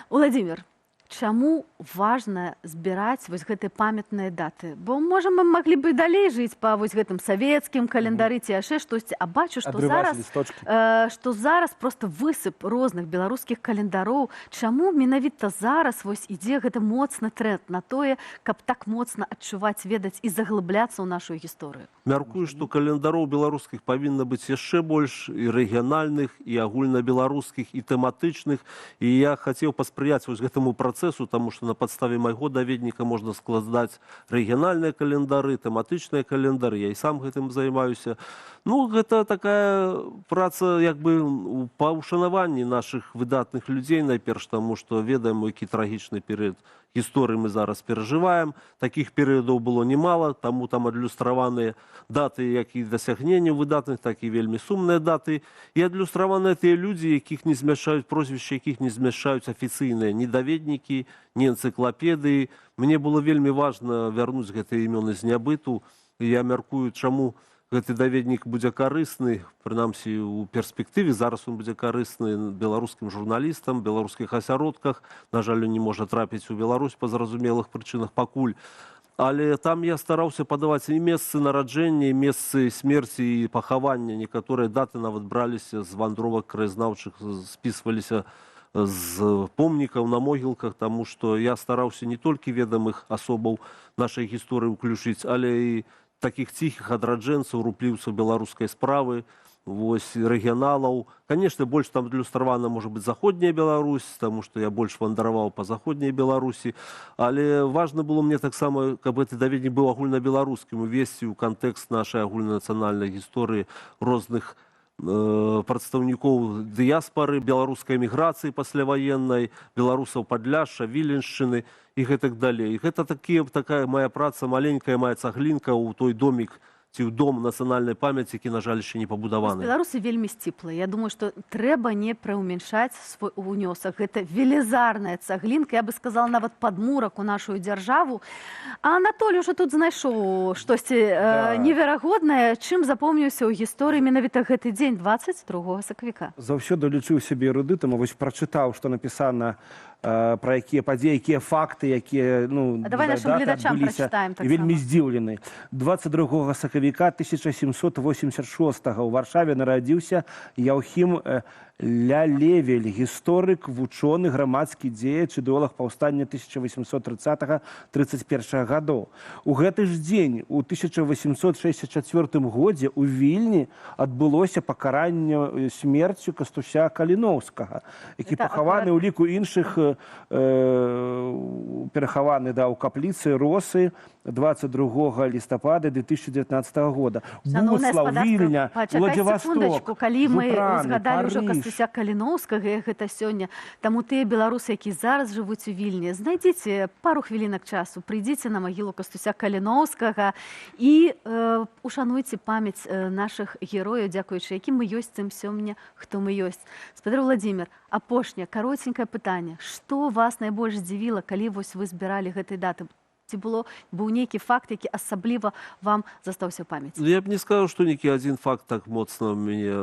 Уладзімир, чаму важна збіраць вось гэтыя памятныя даты? Бо, можа, мы маглі бы і далей жыць па вось гэтым савецкім календары ці яшчэ штосьці, а бачу, што Адрываць зараз, лісточкі. што зараз проста высып розных беларускіх календароў. Чаму менавіта зараз вось ідзе гэты моцны тренд на тое, каб так моцна адчуваць, ведаць і заглыбляцца ў нашу гісторыю? Мяркую, што календароў беларускіх павінна быць яшчэ больш, і рэгіянальных, і агульнабеларускіх, і тэматычных. І я хацеў паспрыяць вось гэтаму працэсу, таму што на падставе майго даведніка можна складаць рэгіянальныя календары, тэматычныя календары. Я і сам гэтым займаюся. Ну, гэта такая праца як бы па ўшанаванні нашых выдатных людзей найперш, таму што ведаем, які трагічны перыяд гісторыі мы зараз перажываем. Такіх перыядаў было немала, таму там адлюстраваныя даты, як і дасягненняў выдатных, так і вельмі сумныя даты. І адлюстраваныя тыя людзі, якіх не змяшчаюць прозвішчы, якіх не змяшчаюць афіцыйныя ні даведнікі, ні энцыклапедыі. Мне было вельмі важна вярнуць гэтыя імёны з нябыту. І я мяркую, чаму гэты даведнік будзе карысны, прынамсі у перспектыве, зараз он будзе карысны беларускім журналістам, беларускіх асяродках. На жаль, ён не можа трапіць у Беларусь па зразумелых прычынах пакуль. Але там я стараўся падаваць і месцы нараджэння, і месцы смерці, і пахавання. Некаторыя даты нават браліся з вандровак краязнаўчых, спісваліся з помнікаў на могілках, таму што я стараўся не толькі ведамых асобаў нашай гісторыі ўключыць, але і такіх ціхіх адраджэнцаў, рупліўцаў беларускай справы, вось, рэгіяналаў. Канешне, больш там адлюстравана, можа быць, заходняя Беларусь, таму што я больш вандраваў па заходняй Беларусі, але важна было мне таксама, каб гэты даведнік быў агульнабеларускім, увесці ў кантэкст нашай агульнанацыянальнай гісторыі розных прадстаўнікоў дыяспары, беларускай эміграцыі пасляваеннай, беларусаў Падляшша, Віленшчыны і гэтак далей. І гэта такая моя праца, маленькая моя цаглінка ў той домік ці ў дом нацыянальнай памяці, які, на жаль, яшчэ не пабудаваны. Беларусы вельмі сціплыя. Я думаю, што трэба не прыуменьшаць свой унёсак. Гэта велізарная цаглінка, я бы сказала, нават падмурак у нашу дзяржаву. А Анатолій ужо тут знайшоў штосьці неверагоднае, чым запомніўся ў гісторыі менавіта гэты дзень, 22 сакавіка. Заўсёды лічыў сябе эрудытам, а вось прачытаў, што напісана, пра якія падзеі, якія факты, якія, ну, А давай нашым даты гледачам адбыліся, прачытаем і вельмі таксама. здзіўлены. 22 сакавіка 1786 у Варшаве нарадзіўся Яўхім Лялевель, гісторык, вучоны, грамадскі дзеяч, ідэолаг паўстання 1830-31 гадоў. У гэты ж дзень, у 1864 годзе у Вільні адбылося пакаранне смерцю Кастуся Каліноўскага, які Это пахаваны акурат ў ліку іншых, перахаваны, да, ў капліцы Росы 22 лістапада 2019 года. Шаноўнае Будслаў, спадарства, Вільня, пачакай Владивосток, секундачку, калі мы Жупраны, узгадалі ўжо Парыж. Кастуся Каліноўскага, і гэта сёння. Таму тыя беларусы, якія зараз жывуць у Вільні, знайдзіце пару хвілінак часу, прыйдзіце на магілу Кастуся Каліноўскага і ушануйце памяць нашых герояў, дзякуючы якім мы ёсць тым сёння, хто мы ёсць. Спадар Уладзімир, апошняе кароценькае пытанне. Што вас найбольш здзівіла, калі вось вы збіралі гэтай даты? Ці быў нейкі факт, які асабліва вам застаўся ў памяці? Я б не сказаў, што нейкі адзін факт так моцна мяне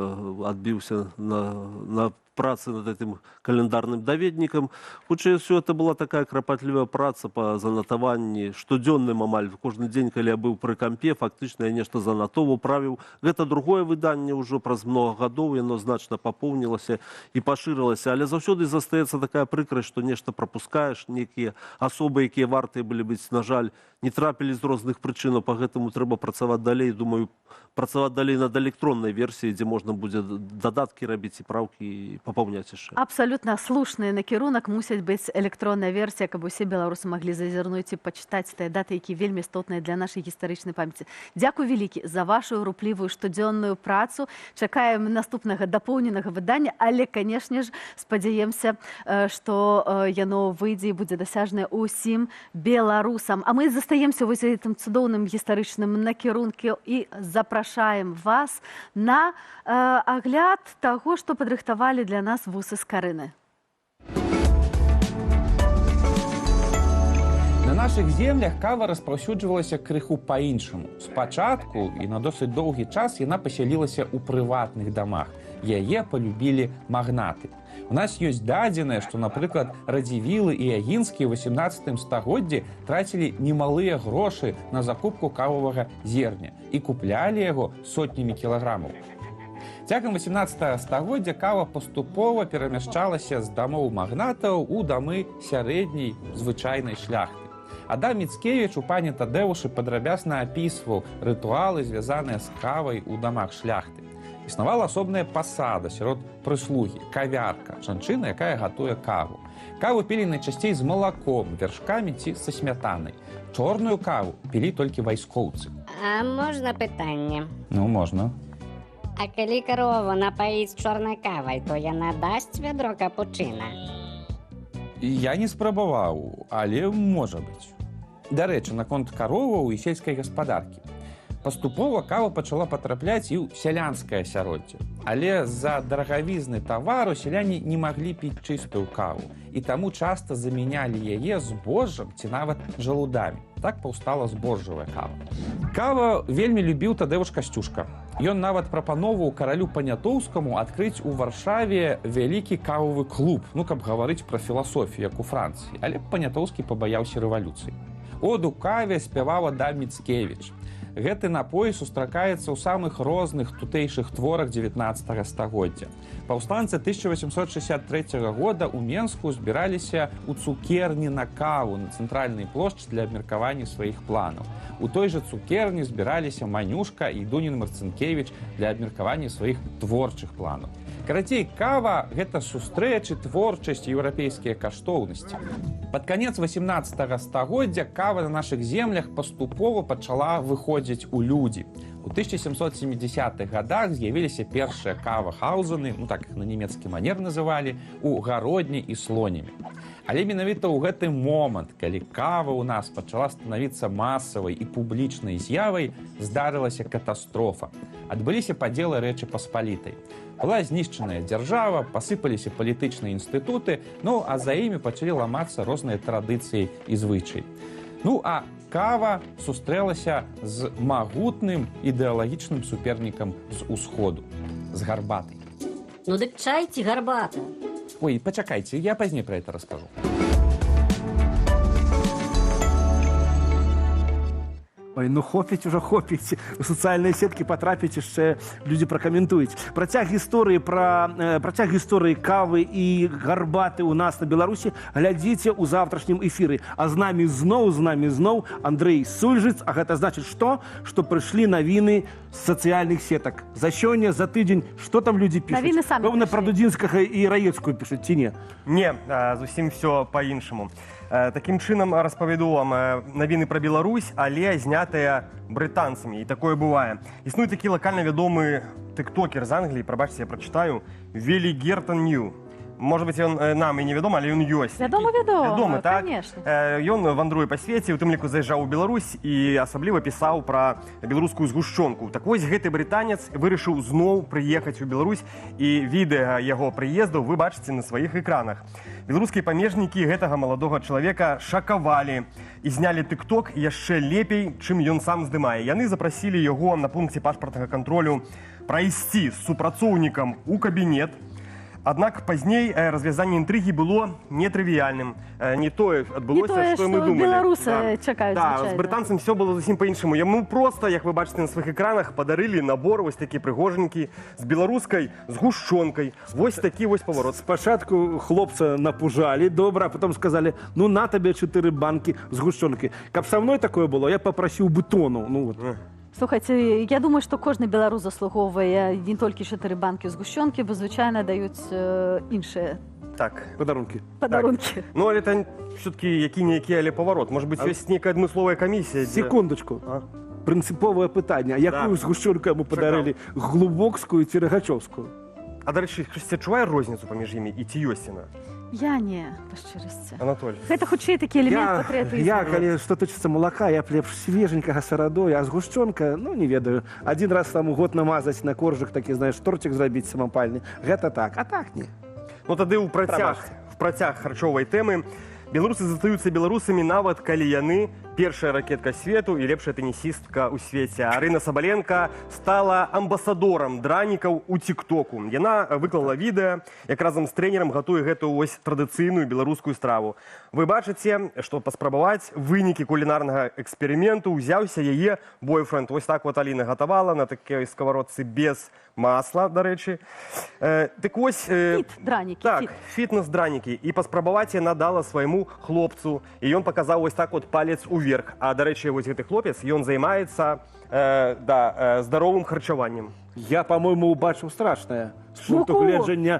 адбіўся на працы над гэтым календарным даведнікам. Хутчэй за ўсё, это была такая крапатлівая праца па занатаванні штодзённым амаль. Кожны дзень, калі я быў пры кампе, фактычна я нешта занатоваў, правіў. Гэта другое выданне ўжо праз многа гадоў, яно значна папоўнілася і пашырылася. Але заўсёды застаецца такая прыкрасць, што нешта прапускаеш, нейкія асобы, якія вартыя былі быць, на жаль, не трапілі з розных прычынаў, па гэтаму трэба працаваць далей. Думаю, працаваць далей над электроннай версіяй, дзе можна будзе дадаткі рабіць і праўкі, і папаўняць яшчэ. Абсалютна слушны накірунак, мусіць быць электронная версія, каб усе беларусы маглі зазірнуць і пачытаць тыя даты, якія вельмі істотныя для нашай гістарычнай памяці. Дзякуй вялікі за вашу руплівую штодзённую працу. Чакаем наступнага дапоўненага выдання, але, канешне ж, спадзяемся, што яно выйдзе і будзе дасяжнае ўсім беларусам. А мы застаемся вось гэтым цудоўным гістарычным накірунку і запрашаем вас на агляд таго, што падрыхтавалі для нас вусы з Карыны. нашых землях кава распаўсюджвалася крыху па-іншаму. Спачатку і на досыць доўгі час яна пасялілася ў прыватных дамах. Яе палюбілі магнаты. У нас ёсць дадзеныя, што, напрыклад, Радзівілы і Агінскі ў 18 стагоддзі трацілі немалыя грошы на закупку кававага зерня і куплялі яго сотнямі кілаграмаў. Цягам 18 стагоддзя кава паступова перамяшчалася з дамоў магнатаў у дамы сярэдняй звычайнай шляхты. Адам Міцкевіч у «Пане Тадэвушы» падрабязна апісваў рытуалы, звязаныя з кавай у дамах шляхты. Існавала асобная пасада сярод прыслугі кавярка, жанчына, якая гатуе каву. Каву пілі найчасцей з малаком, вяршкамі ці са смятанай. Чорную каву пілі толькі вайскоўцы. А можна пытанне? Ну, можна. А калі карову напаіць чорнай кавай, то яна дасць вядро капучына? Я не спрабаваў, але можа быць. Дарэчы, наконт кароваў і сельскай гаспадаркі. Паступова кава пачала патрапляць і ў сялянскае асяроддзе. Але з-за дарагавізны тавару сяляне не маглі піць чыстую каву і таму часта замянялі яе збожжам ці нават жалудамі. Так паўстала збожжавая кава. Кава вельмі любіў Тадэвуш Касцюшка. Ён нават прапановаў каралю Панятоўскаму адкрыць у Варшаве вялікі кававы клуб, ну, каб гаварыць пра філасофію, як у Францыі. Але Панятоўскі пабаяўся рэвалюцыі. Оду каве спяваў Адам Міцкевіч. Гэты напой сустракаецца ў самых розных тутэйшых творах 19 стагоддзя. Паўстанцы 1863 года ў Менску збіраліся ў цукерні на каву на цэнтральнай плошчы для абмеркавання сваіх планаў. У той жа цукерні збіраліся Манюшка і Дунін Марцінкевіч для абмеркавання сваіх творчых планаў. Карацей, кава гэта сустрэчы, творчасць, еўрапейскія каштоўнасці. Пад канец 18 стагоддзя кава на нашых землях паступова пачала выходзіць у людзі. У 1770-х годах з'явіліся першыя кава-хаузаны, ну так іх на нямецкі манер называлі, у Гародні і Слонімі. Але менавіта ў гэты момант, калі кава ў нас пачала станавіцца масавай і публічнай з'явай, здарылася катастрофа. Адбыліся падзелы Рэчы Паспалітай. Была знішчаная дзяржава, пасыпаліся палітычныя інстытуты, ну а за імі пачалі ламацца розныя традыцыі і звычаі. Ну а кава сустрэлася з магутным ідэалагічным супернікам з усходу, з гарбатай. Ну дык чай ці гарбата? Ой, пачакайце, я пазней пра это раскажу. Ой, ну хопіць ужо, хопіць. У сацыяльныя сеткі патрапіць, яшчэ людзі пракаментуюць. Працяг гісторыі працяг гісторыі кавы і гарбаты ў нас на Беларусі глядзіце ў заўтрашнім эфіры. А з намі зноў Андрэй Сульжыц, а гэта значыць што? Што прыйшлі навіны з сацыяльных сетак. За сёння, за тыдзень, што там людзі пішуць? Навіны самі Пэўна, прыйшлі. пра Дудзінскага і Раецкую пішуць, ці не? Не, зусім всё па-іншаму. Такім чынам распавяду вам навіны пра Беларусь, але знятыя брытанцамі. І такое бывае. Існуе такі лакальна вядомы тыктокер з Англіі, прабачце, я прачытаю, Вілі Гертон Нью. Можа быць, ён нам і невядомы, але ён ёсць. Вядома, вядома, Вядомы, так? конечно. Ён вандруе па свеце, у тым ліку заязджаў у Беларусь і асабліва пісаў пра беларускую згушчонку. Так вось, гэты брытанец вырашыў зноў прыехаць у Беларусь, і відэа яго прыезду вы бачыце на сваіх экранах. Беларускія памежнікі гэтага маладога чалавека шакавалі і знялі тыкток яшчэ лепей, чым ён сам здымае. Яны запрасілі яго на пункце пашпартнага кантролю прайсці з супрацоўнікам у кабінет. Аднак пазней развязанне інтрыгі было нетрывіяльным. Не тое адбылося, Не тое, што мы што думалі. беларусы Да. чакаюць, Да, звычайна. з брытанцам всё было зусім па-іншаму. Яму проста, як вы бачыце на сваіх экранах, падарылі набор вось такі прыгожанькі з беларускай згушчонкай. Вось такі вось паварот. Спачатку хлопца напужалі добра, а потом сказалі, ну на табе 4 банкі згушчонкі. Каб са мной такое было, я папрасіў бы тону. Ну, вот. Слухайце, я думаю, што кожны беларус заслугоўвае не толькі 4 банкі згушчонкі, бо звычайна даюць іншыя Так. Падарункі. Падарункі. Так. Ну, але это все-таки які-ніякі, але паварот. Может быть, ёсць нейкая адмысловая камісія, дзе- Секундочку. А? Прынцыповае пытанне. А якую Да. згушчонку яму падарылі? Глубокскую ці рагачоўскую? А, дарэчы, хтосьці адчувае розніцу паміж імі і ці ёсць яна? Я не, па шчырасці. Анатоль. Гэта хутчэй такі элемент патрыятызму. Я, калі што тычыцца малака, я б лепш свеженькага сарадой, а згушчонка, ну, не ведаю. Адзін раз там у год намазаць на коржык такі, знаеш, тортик зрабіць самапальны. Гэта так, а так не. Ну, тады ў працяг, Прабачце. в працяг харчовай тэмы. Беларусы застаюцца беларусамі, нават калі яны першая ракетка свету і лепшая тэнісістка ў свеце. Арына Сабаленка стала амбасадорам дранікаў у тиктоку. Яна выклала відэа, як разам з трэнерам гатуе гэтую вось традыцыйную беларускую страву. Вы бачыце, што паспрабаваць вынікі кулінарнага эксперыменту ўзяўся яе бойфренд. Вось так вот Аліна гатавала на такой сковородцы без масла, дарэчы. Дык вось... Фіт, дранікі, так, фіт. Фітнес-дранікі. І паспрабаваць яна дала свайму хлопцу. І ён паказаў вось так вот палец уверх. А, дарэчы, вось гэты хлопец, ён займаецца здаровым харчаваннем. Я, по-моему, убачыў страшнае. З пункту Муку. гледжання,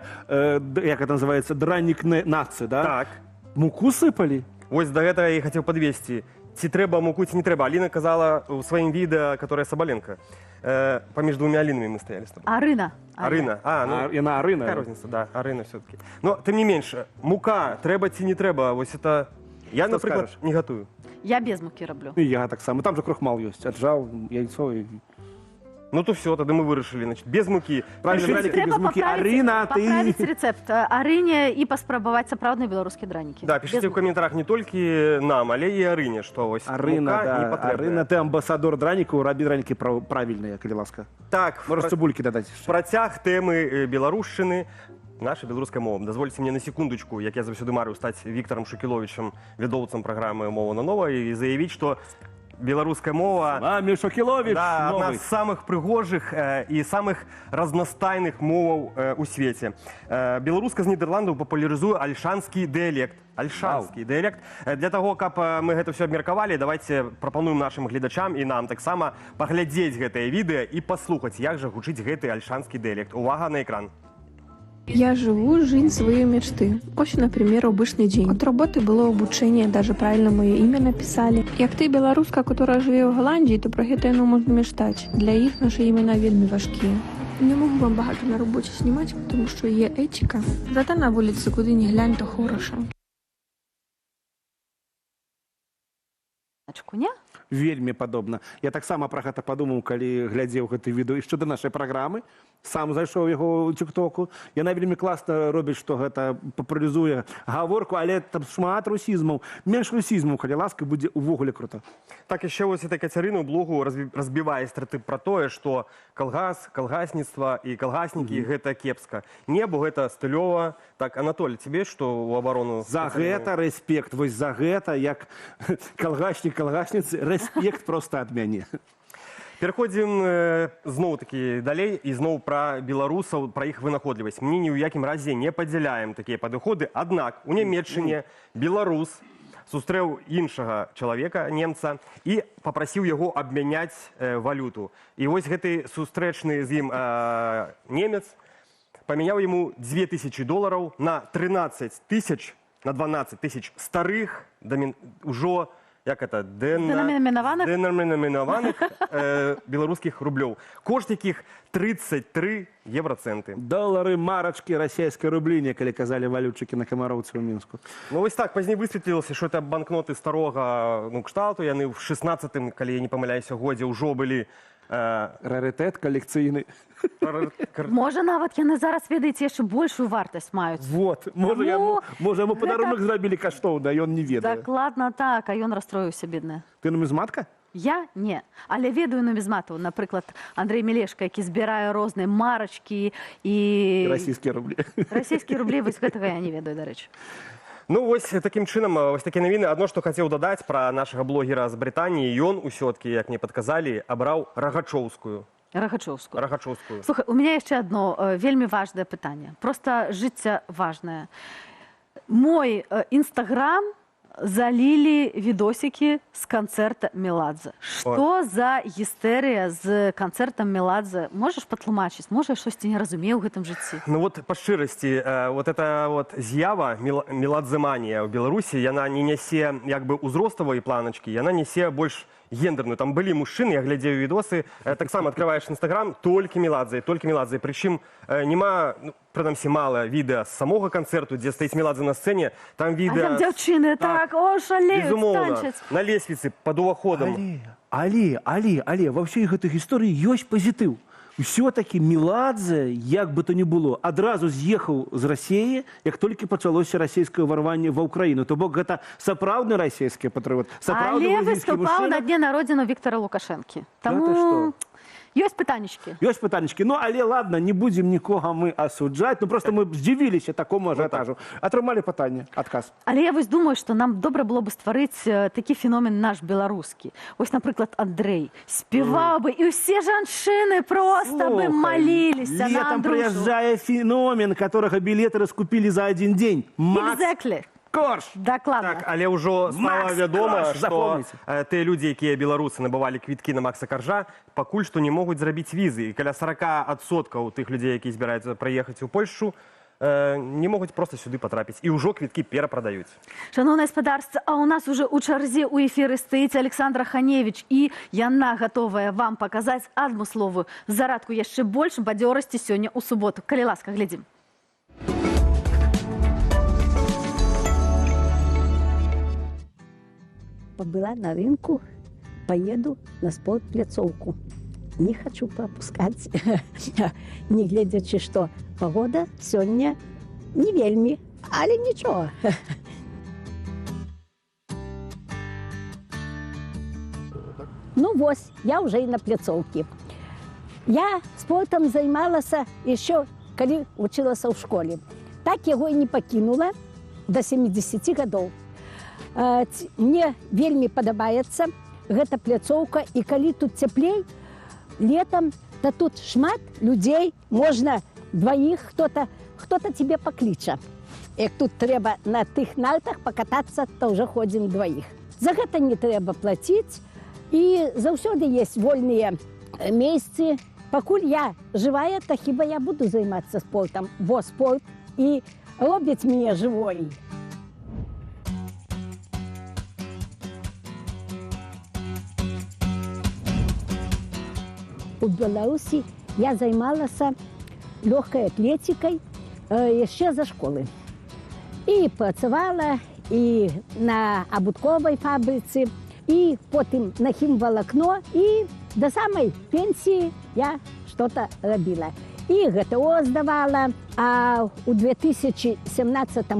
як это называется, дранік нацыі, да? Так. Муку сыпалі? Вось да гэтага я і хацеў падвесці. Ці трэба муку, ці не трэба. Аліна казала ў сваім відэа, которое Сабаленко. Паміж двумя Алінамі мы стаялі з тобой. Арына. Арына. А, ну, яна Арына. Какая розница, да, Арына все-таки. Но, тым не менш, мука трэба ці не трэба, вось это... Я, Што напрыклад, скажаш? не гатую. Я без мукі раблю. І я таксама. Там же крохмал ёсць. Аджаў яйцо і... Ну то все, тады мы вырашылі, значит, без мукі. Правильно, Пішыце. дранікі без мукі. Арына, ты... паправіць рэцэпт Арыне і паспрабаваць сапраўдныя беларускія дранікі. Да, пішыце Без ў каментарах не толькі нам, але і Арыне, што вось Арына, мука да, не патрэбная. Арына, ты амбасадор дранікаў, рабі дранікі правільныя, калі ласка. Так, Можаш цыбулькі дадаць. Працяг тэмы беларушчыны, наша беларуская мова. Дазвольце мне на секундочку, як я заўсёды марыў стаць Віктарам Шукіловічам, вядоўцам праграмы «Мова нанова», і заявіць, што беларуская мова З вамі Шукіловіч, да, адна новы. з самых прыгожых і самых разнастайных моваў у свеце. Беларуска з Нідерландаў папулярызуе альшанскі дыялект. Альшанскі дыялект. Для таго, каб мы гэта ўсё абмеркавалі, давайте прапануем нашым гледачам і нам таксама паглядзець гэтае відэа і паслухаць, як жа гучыць гэты альшанскі дыялект. Увага на экран. Я живу жизнь своей мечты. Ось, например, обычный день. От работы было обучение, даже правильно мое имя написали. Як ты беларуска, которая живе в Голландии, то про гэта яно можно мечтать. Для іх наши имена вельмі важкія. Не могу вам багато на роботі знімати, тому що є етика. Зате на вулиці, куди не глянь, то хорошо. Не? Вельмі падобна. Я таксама пра гэта падумаў, калі глядзеў гэты відэо яшчэ да нашай праграмы. Сам зайшоў яго ў тиктоку. Яна вельмі класна робіць, што гэта папулярызуе гаворку, але там шмат русізмаў. Менш русізмаў, калі ласка, будзе ўвогуле круто. Так, яшчэ вось эта Кацярына ў блогу разбівае стэрэатып пра тое, што калгас, калгасніцтва і калгаснікі гэта кепска. Не, бо гэта стылёва. Так, Анатоль, тебе што ў абарону За Кацярыны? гэта рэспект, вось за гэта, як калгасник калгасніцы, рэспект проста ад мяне. Пераходзім зноў-такі далей і зноў пра беларусаў, пра іх вынаходлівасць. Мы ні ў якім разе не падзяляем такія падыходы. Аднак у Нямеччыне беларус сустрэў іншага чалавека, немца, і папрасіў яго абмяняць валюту. І вось гэты сустрэчны з ім немец памяняў яму 2000 долараў на 13 тысяч, на 12 тысяч старых, ужо, як это, Денамінаваных? денамінаваных беларускіх рублёў. Кошт якіх 33 еўрацэнты. Долары, марачкі, расійскія рублі, некалі казалі валютчыкі на Камароўцы ў Мінску. Ну вось так, пазней высветлілася, што это банкноты старога, ну, кшталту, яны ў 16-м, калі я не памыляюся, годзе ўжо былі Рарытэт калекцыйны. Можа, нават яны зараз, ведаеце, яшчэ большую вартасць маюць. Вот, можа, Таму можа, яму гэта падарунак зрабілі каштоўны, а ён не ведае. Дакладна так, а ён расстроіўся, бедны. Ты нумізматка? Я не, але ведаю нумізматаў, напрыклад, Андрей Мелешка, які збірае розныя марачкі і Расійскія рублі. Расійскія рублі, вось гэтага я не ведаю, дарэчы. Ну вось такім чынам, вось такія навіны. Адно што хацеў дадаць пра нашага блогера з Брытаніі, ён усё-такі, як мне падказалі, абраў Рагачоўскую. Рагачоўскую. Рагачоўскую. Слухай, у меня яшчэ одно вельмі важнае пытанне. Просто жыцця важнае. Мой Інстаграм залілі відосікі з канцэрта Меладзе. Што за гістэрыя з канцэртам Меладзе? Можаш патлумачыць? Можа, я штосьці не разумею ў гэтым жыцці? Ну вот па шчырасці, вот эта вот з'ява меладземанія ў Беларусі, яна не нясе як бы ўзроставай планачкі, яна нясе больш гендерную. Там былі мужчыны, я глядзеў відосы, таксама открываеш Інстаграм, толькі Меладзе, толькі Меладзе. Прычым няма, ну, прынамсі мала відэа з самога канцэрту, дзе стаіць Меладзе на сцэне, там А відэа там дзяўчыны так, о, шалеюць, безумоўна, танчаць. на лесвіцы пад уваходам. Але, ва ўсёй гэтай гісторыі ёсць пазітыў. Усё-такі Меладзе, як бы то ні было, адразу з'ехаў з Расеі, як толькі пачалося расійскае ўварванне ва Ўкраіну. То бок гэта сапраўдны расійскі патрыот, сапраўдны Але грузінскі выступаў мужчына. на дне народзіну Віктора Лукашэнкі. Да ты Таму што? ёсць пытанечкі. Ёсць пытанечкі. Ну, але ладно, не будзем нікога мы асуджаць. Ну, просто мы здзівіліся такому ажыятажу. Атрымалі пытанне, адказ. Але я вось думаю, што нам добра было бы стварыць такі феномен наш беларускі. Вось, напрыклад, Андрэй спяваў бы, і ўсе жанчыны проста бы Слухай, маліліся на летом Андрюшу. прыязджае феномен, которого билеты раскупили за один день. Макс Exactly. Корж. Дакладна. Так, але ўжо стала Макс вядома, Корж, што запомніце. тыя людзі, якія беларусы набывалі квіткі на Макса Каржа, пакуль што не могуць зрабіць візы. І каля 40% тых людзей, якія збіраюцца прыехаць у Польшчу, не могуць проста сюды патрапіць. І ўжо квіткі перапрадаюць. Шаноўнае спадарства, а ў нас уже ў чарзе ў эфіры стаіць Александра Ханевіч, і яна гатовая вам паказаць адмысловую зарадку яшчэ больш бадзёрасці сёння ў суботу. Калі ласка, глядзім. Побыла на рынку, поеду на спортпляцоўку. Не хочу пропускать, не гледзячы, што погода сёння не вельмі, але нічога. Ну вось, я уже і на пляцоўкі. Я спортом займалася еще, калі вучылася ў школе. Так яго і не пакінула до 70 гадоў. Мне вельмі падабаецца гэта пляцоўка, і калі тут цяплей, летом, то тут шмат людзей, можна дваіх, хто-то тебе пакліча. Як тут трэба на тых нартах пакатацца, то ўжо ходзім дваіх. За гэта не трэба плаціць, і заўсёды есть вольныя месцы. Пакуль я жывая, то хіба я буду займацца спортам, бо спорт і робіць мяне жывой. У Беларусі я займалася лёгкай атлетикай яшчэ за школы. І працавала і на абутковай фабрыцы, і потым на хімвалакно, і да самай пенсіі я что-то рабіла. І ГТО здавала, а ў 2017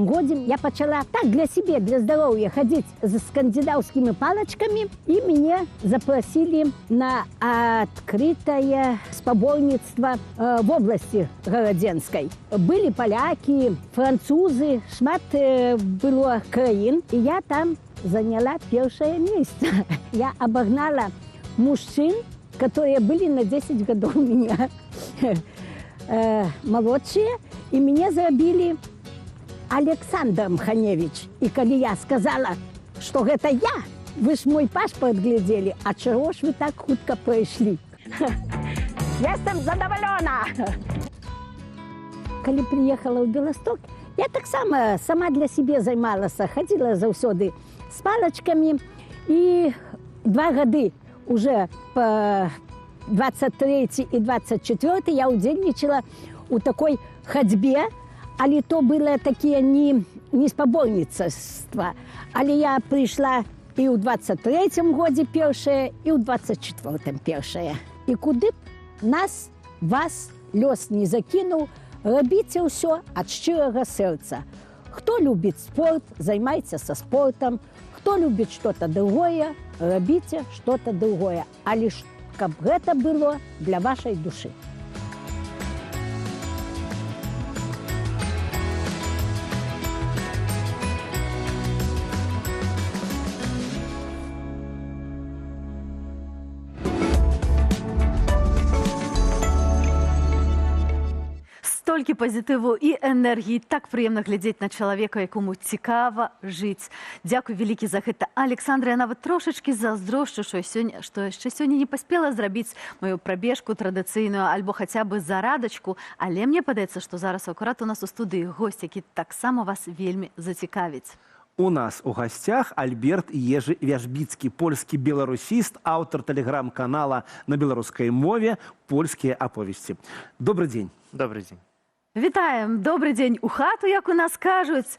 годзе я пачала так для сябе, для здароўя хадзіць з скандынаўскімі палачкамі, і мяне запрасілі на адкрытае спаборніцтва в области Гарадзенскай. Былі палякі, французы, шмат было краін, і я там заняла першае месца. Я абагнала мужчын, которые были на 10 годов меня молодшие, и меня зрабілі Александром Ханевич. И калі я сказала, что это я, вы ж мой пашпарт глядели, а чего ж вы так хутка пришли? Jestem задоволена! Калі приехала ў Беласток, я таксама сама для сябе займалася, хадзіла заўсёды з палачкамі, і 2 гады уже по 23 і 24 я удзельнічала у такой хадзьбе, але то было такія не спаборніцтва. Але я прыйшла і ў 23 годзе першае, і ў 24 першае. І куды б нас, вас лёс не закінуў, рабіце ўсё ад шчырага сэрца. Хто любіць спорт, займайцеся са спортам, хто любіць что-то другое, рабіце что-то другое. Але ж каб гэта было для вашай душы. Столькі пазітыву і энергіі. Так прыемна глядзець на чалавека, якому цікава жыць. Дзякуй вялікі за гэта, Александра. Я нават трошачкі зайздрошчу, што яшчэ сёння не паспела зрабіць маю прабежку традыцыйную альбо хаця бы зарадачку. Але мне падаецца, што зараз акурат у нас у студыі госць, які таксама вас вельмі зацікавіць. У нас у гасцях Альберт Ежы Вяжбіцкі, польскі беларусіст, аўтар тэлеграм-канала на беларускай мове «Польскія аповесці». Добры дзень. Добры дзень. Вітаем! Добры дзень у хату, як у нас кажуць.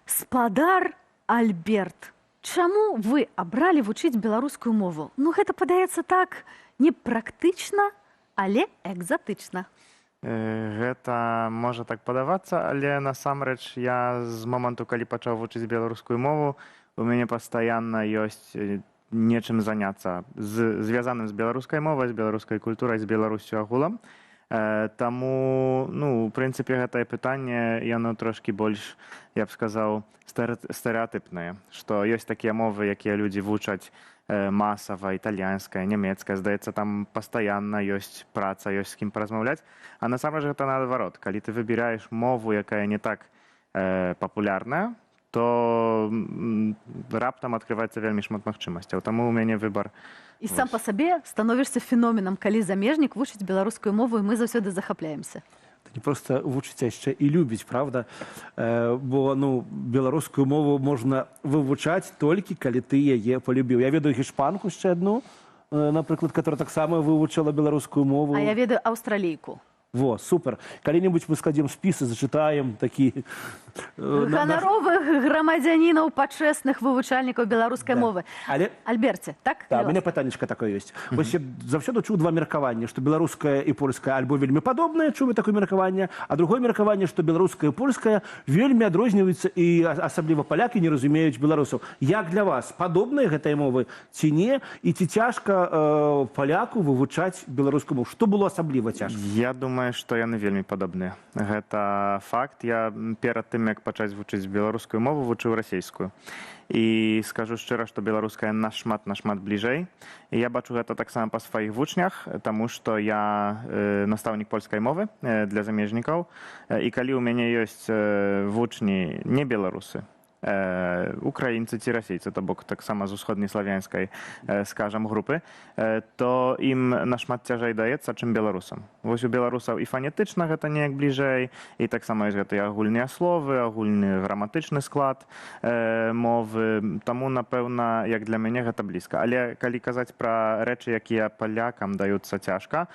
Спадар Альберт, чаму вы абралі вучыць беларускую мову? Гэта падаецца так непрактычна, але экзатычна. Гэта можа так падавацца, але насамрэч я з моманту, калі пачаў вучыць беларускую мову, у мяне пастаянна ёсць нечым заняцца, звязаным з беларускай мовай, з беларускай культурай, з Беларуссю агулам. Таму, ну, у прынцыпе, гэтае пытанне, яно трошкі больш, я б сказаў, стэрэатыпнае, што ёсць такія мовы, якія людзі вучаць масава, італьянская, нямецкая, здаецца, там пастаянна ёсць праца, ёсць з кім паразмаўляць. А насамрэч гэта наадварот. Калі ты выбіраеш мову, якая не так папулярная, то раптам адкрываецца вельмі шмат магчымасцяў. Таму ў мяне выбар. І сам па сабе становішся феноменам, калі замежнік вучыць беларускую мову, і мы заўсёды захапляемся. Не просто вучыць, а яшчэ і любіць, правда? Бо, ну, беларускую мову можна вывучаць толькі, калі ты яе полюбіў. Я ведаю гішпанку яшчэ адну, напрыклад, которая таксама вывучыла беларускую мову. А я ведаю аўстралійку. Во, супер. Калі-небудзь мы складзем спісы, зачытаем такі ганаровых грамадзянінаў, пачэсных вывучальнікаў беларускай мовы. Але Альберце, так? Да, у мяне пытаннечка такое ёсць. Вось я заўсёды чуў два меркаванні, што беларуская і польская альбо вельмі падобныя, чуў я такое меркаванне, а другое меркаванне, што беларуская і польская вельмі адрозніваюцца, і асабліва палякі не разумеюць беларусаў. Як для вас, падобныя гэтыя мовы ці не, і ці цяжка паляку вывучаць беларускую мову? Што было асабліва цяжка? Я думаю, што яны вельмі падобныя. Гэта факт. Я перад тым, як пачаць вучыць беларускую мову, вучыў расейскую. І скажу шчыра, што беларуская нашмат бліжэй. І я бачу гэта таксама па сваіх вучнях, таму што я настаўнік польскай мовы для замежнікаў. І калі ў мяне ёсць вучні не беларусы, украінцы ці расейцы, то бок таксама з усходнеславянскай, скажам, групы, то ім нашмат цяжэй даецца, чым беларусам. Вось у беларусаў і фанетычна гэта неяк бліжэй, і таксама ёсць гэтыя агульныя словы, агульны граматычны склад мовы. Таму, напэўна, як для мяне гэта блізка. Але калі казаць пра рэчы, якія палякам даюцца цяжка,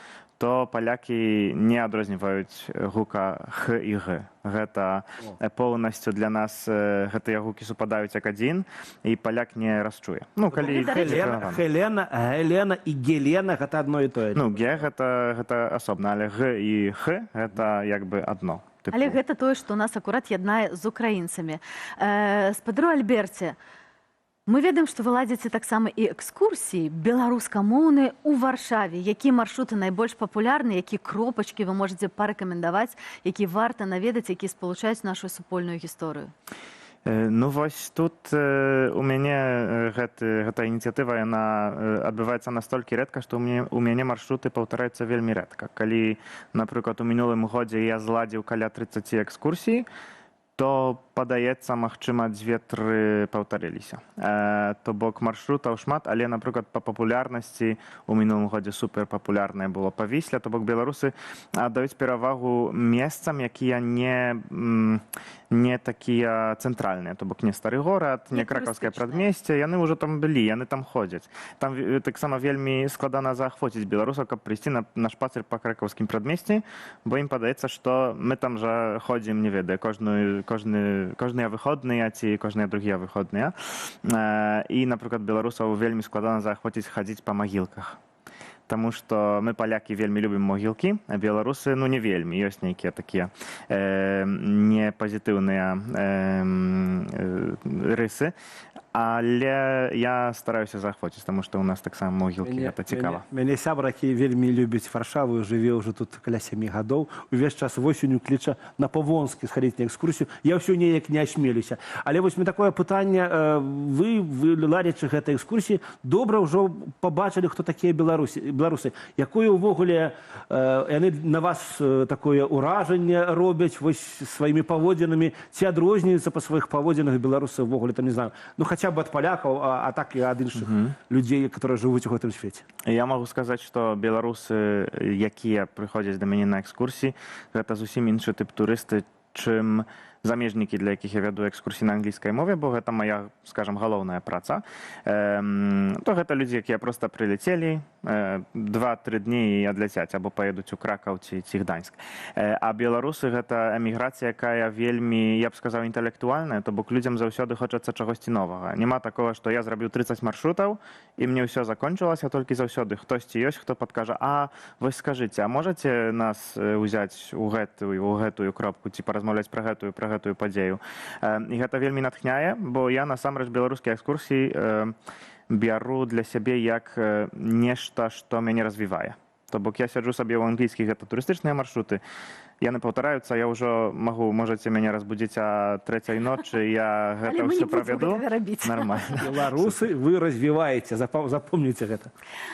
то палякі не адрозніваюць гука х і г. Гэта поўнасцю для нас гэтыя гукі супадаюць як адзін, і паляк не расчуе. Ну, калі Хелена, Гелена і Гелена гэта адно і тое. Ну, ге гэта асобна, але г і х гэта як бы адно. Тыпу. Але гэта тое, што нас акурат яднае з украінцамі. Спадару Альберце, мы ведаем, што вы ладзіце таксама і экскурсіі беларускамоўныя ў Варшаве. Якія маршруты найбольш папулярныя, якія кропачкі вы можаце парэкамендаваць, якія варта наведаць, якія спалучаюць нашу супольную гісторыю? Ну вось тут у мяне гэта ініцыятыва, яна адбываецца настолькі рэдка, што у мяне маршруты паўтараюцца вельмі рэдка. Калі, напрыклад, у мінулым годзе я зладзіў каля 30 экскурсій, то, падаецца, магчыма, дзве-тры паўтарыліся. То бок маршрутаў шмат, але, напрыклад, па папулярнасці у мінулым годзе суперпапулярнае было Павісля, то бок беларусы аддаюць перавагу месцам, якія не такія цэнтральныя, то бок не стары горад, не кракаўскае прадмесце, яны ўжо там былі, яны там ходзяць. Там таксама вельмі складана заахвоціць беларусаў, каб прыйсці на шпацыр па кракаўскім прадмесці, бо ім падаецца, што мы там жа ходзім, не ведаю, кожныя выходныя ці кожныя другія выходныя. І, напрыклад, беларусаў вельмі складана заахвоціць хадзіць па магілках. Таму што мы, палякі, вельмі любім могілкі, а беларусы, ну, не вельмі. Ёсць нейкія такія непазітыўныя рысы. Але я стараюся заахвоціць, таму што ў нас таксама могілкі, гэта цікава. Мяне сябра, які вельмі любіць Варшаву, жыве ўжо тут каля 7 гадоў, увесь час восенню кліча на Павонскі схадзіць на экскурсію. Я ўсё неяк не асмелюся. Але вось мне такое пытанне, вы ладзячы гэтай экскурсіі, добра ўжо пабачылі, хто такія беларусы. Якое ўвогуле яны на вас такое ўражанне робяць вось сваімі паводзінамі, ці адрозніваюцца па сваіх паводзінах беларусы ўвогуле, там не знаю, ну хаця бы ад палякаў, а так і ад іншых людзей, которые жывуць у гэтым свеце. Я магу сказаць, што беларусы, якія прыходзяць да мяне на экскурсіі, гэта зусім іншы тып турысты, чым Замежнікі, для якіх я вяду экскурсіі на англійскай мове, бо гэта моя, скажем, галоўная праца, то гэта людзі, якія проста прыляцелі, 2-3 дні і адляцяць або паедуць у Кракаў ці Гданьск. А беларусы — гэта эміграцыя, якая вельмі, я б сказаў, інтэлектуальная, то бок людзям заўсёды хочацца чагосьці новага. Няма такога, што я зрабіў 30 маршрутаў і мне ўсё закончылася, толькі заўсёды хтосьці ёсць, хто падкажа: «А вось скажыце, а можаце нас узяць у гэтую кропку ці паразмаўляць пра гэтую падзею?» І гэта вельмі натхняе, бо я насамрэч беларускія экскурсіі бяру для сябе як нешта, што мяне развівае. То бок я сяджу сабе ў англійскіх, гэта турыстычныя маршруты, яны паўтараюцца, я ўжо магу, можаце мяне разбудзіць а 3-й ночы, я Але гэта мы не ўсё будзем правяду гэтага рабіць. Нормально. Беларусы, вы развіваеце, запомніце гэта.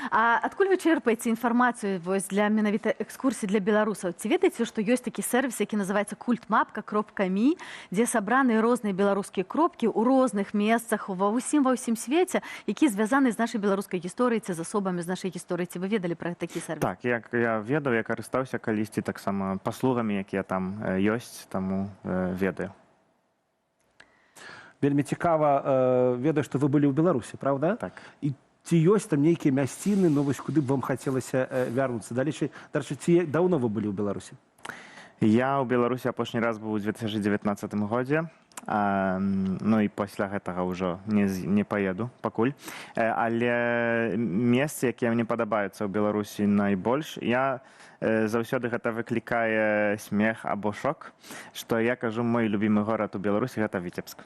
А адкуль вы чэрпаеце інфармацыю вось для менавіта экскурсій для беларусаў? Ці ведаеце, што ёсць такі сэрвіс, які называецца культмапка.ми, дзе сабраны розныя беларускія кропкі ў розных месцах ва ўсім свеце, які звязаны з нашай беларускай гісторыяй ці з асобамі з нашай гісторыі? Ці вы ведалі пра такі сэрвіс? Так, як я ведаў, я карыстаўся калісьці таксама паслугамі, якія там ёсць, таму ведаю. Вельмі цікава, ведаю, што вы былі ў Беларусі, правда? Так. І ці ёсць там нейкія мясціны, ну вось куды б вам хацелася вярнуцца? Дарэчы, ці даўно вы былі ў Беларусі? Я ў Беларусі апошні раз быў у 2019 годзе. Ну і пасля гэтага ўжо не паеду пакуль. Але месцы, якія мне падабаюцца ў Беларусі найбольш, я заўсёды гэта выклікае смех або шок, што я кажу, мой любімы горад у Беларусі — гэта Віцебск.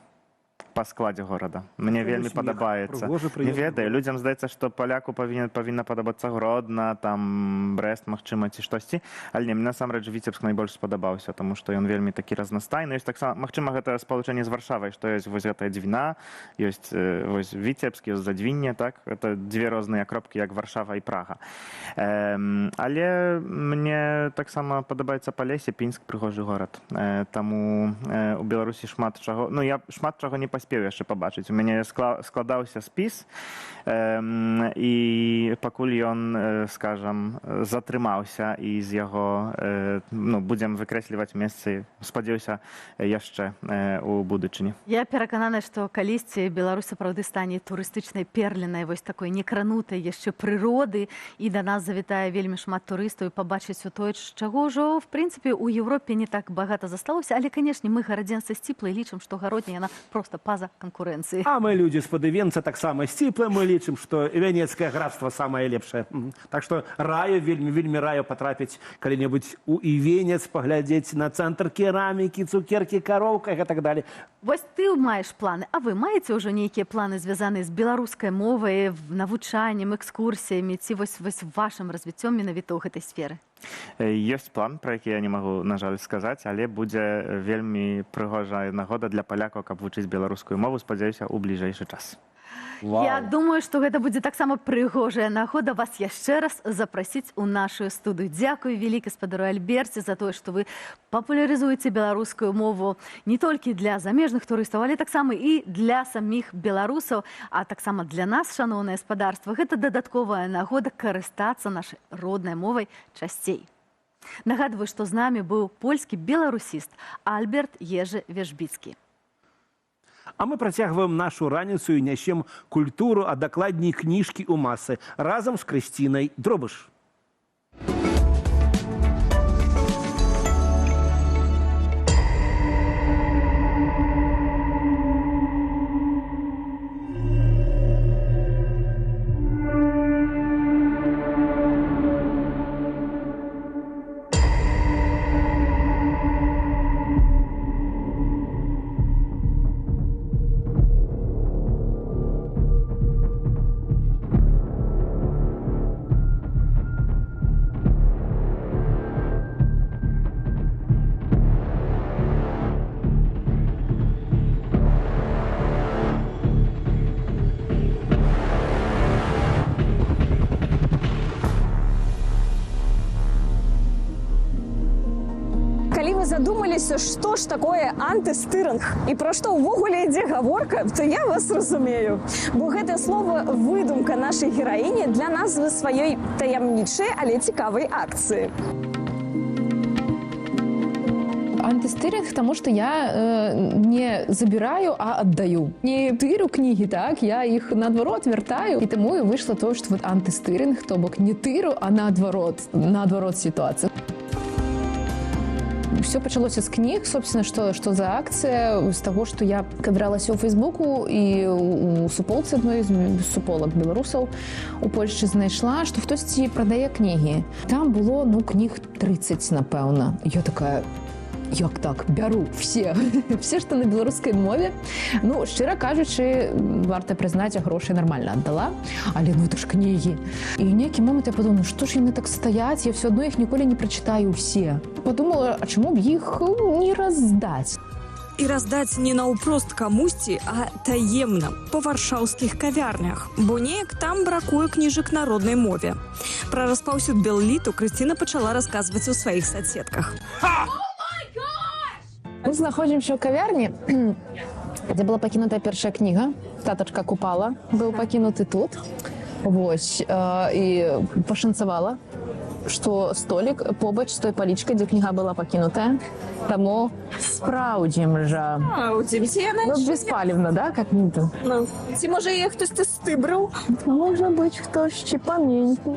Па складзе горада. Мне Чаму вельмі смех? падабаецца. Прыгожы, Не прыемны ведаю, горад. Людзям здаецца, што паляку павінна падабацца Гродна, там Брэст, магчыма, ці штосьці. Але не, мне насамрэч Віцебск найбольш спадабаўся, таму што ён вельмі такі разнастайны. Ёсць таксама, магчыма, гэта спалучэнне з Варшавай, што ёсць вось гэтая Дзвіна, ёсць вось Віцебск, ёсць Задзвінне, так? Это дзве розныя кропкі, як Варшава і Прага. Але мне таксама падабаецца Палессе, Пінск, прыгожы горад. Таму у Беларусі шмат чаго, ну, я шмат чаго не паспеў яшчэ пабачыць. У мяне складаўся спіс, і пакуль ён, скажам, затрымаўся, і з яго ну, будзем выкрэсліваць месцы, спадзяюся, яшчэ у будучыні. Я перакананая, што калісьці Беларусь сапраўды стане турыстычнай перлінай вось такой некранутай яшчэ прыроды, і да нас завітае вельмі шмат турыстаў і пабачыць усё тое, чаго ўжо в прынцыпе у Еўропе не так багата засталося, але, канешне, мы, гарадзенцы, сціплыя, лічым, што Гародня, яна проста па-за канкурэнцыяй. А мы, людзі з-пад Івенца, таксама сціплыя, мы лічым, што Івянецкае графства самае лепшае. Так што раю, вельмі, вельмі раю патрапіць калі-небудзь у Івенец, паглядзець на цэнтр керамікі, цукеркі, кароўка і так далее. Вось ты маеш планы, а вы маеце ўжо нейкія планы, звязаныя з беларускай мовай, навучаннем, экскурсіямі ці вось вашым развіццём менавіта ў гэтай сферы? Ёсць план, пра які я не магу, на жаль, сказаць, але будзе вельмі прыгожая нагода для палякаў, каб вучыць беларускую мову, спадзяюся, у бліжэйшы час. Вау. Я думаю, што гэта будзе таксама прыгожая нагода вас яшчэ раз запрасіць у нашу студыю. Дзякуй вялікі спадару Альберце за тое, што вы папулярызуеце беларускую мову не толькі для замежных турыстаў, але таксама і для саміх беларусаў, а таксама для нас, шаноўнае спадарства, гэта дадатковая нагода карыстацца нашай роднай мовай часцей. Нагадваю, што з намі быў польскі беларусіст Альберт Ежы Вежбіцкі. А мы працягваем нашу раніцу і нясем культуру, а дакладней кніжкі ў масы разам з Крысцінай Дробыш. Калі вы задумаліся, што ж такое антыстырынг і пра што ўвогуле ідзе гаворка, то я вас разумею. Бо гэтае слово — выдумка нашай гераіні для назвы сваёй таямнічай, але цікавай акцыі. Антыстырынг, таму што я не забіраю, а аддаю. Не тырю кнігі, так, я іх наадварот вяртаю. І таму і выйшла тое, што вот антыстырынг, то бок не тыру, а наадварот, наадварот сітуацыі. Все пачалося з кніг, собственно, што за акцыя, з таго, што я кабралася ў Фейсбуку і у суполцы адной з суполак беларусаў у Польшчы знайшла, што хтосьці прадае кнігі. Там было, ну, кніг 30, напэўна. Я такая: як так, бяру все, все, што на беларускай мове. Ну, шчыра кажучы, варта прызнаць, я грошы нармальна аддала, але ну это ж кнігі. І ў нейкі момант я подумала, што ж яны так стаяць, я все адно іх ніколі не прачытаю ўсе. Подумала, а чаму б іх не раздаць? І раздаць не наўпрост камусьці, а таемна па варшаўскіх кавярнях, бо неяк там бракуе кніжак на роднай мове. Пра распаўсюд белліту Крысціна пачала расказваць у сваіх соцсетках. Мы знаходзімся ў кавярні, дзе была пакінутая першая кніга. Татачка Купала быў пакінуты тут. Вось, і пашанцавала, што столік побач з той палічкай, дзе кніга была пакінутая. Таму спраўдзім жа. А, у цябе яна Ну, беспалевна, да, как мы там? Ну, ці можа яе хтосьці стыбрыў? Можа быць, хтосьці паменькі.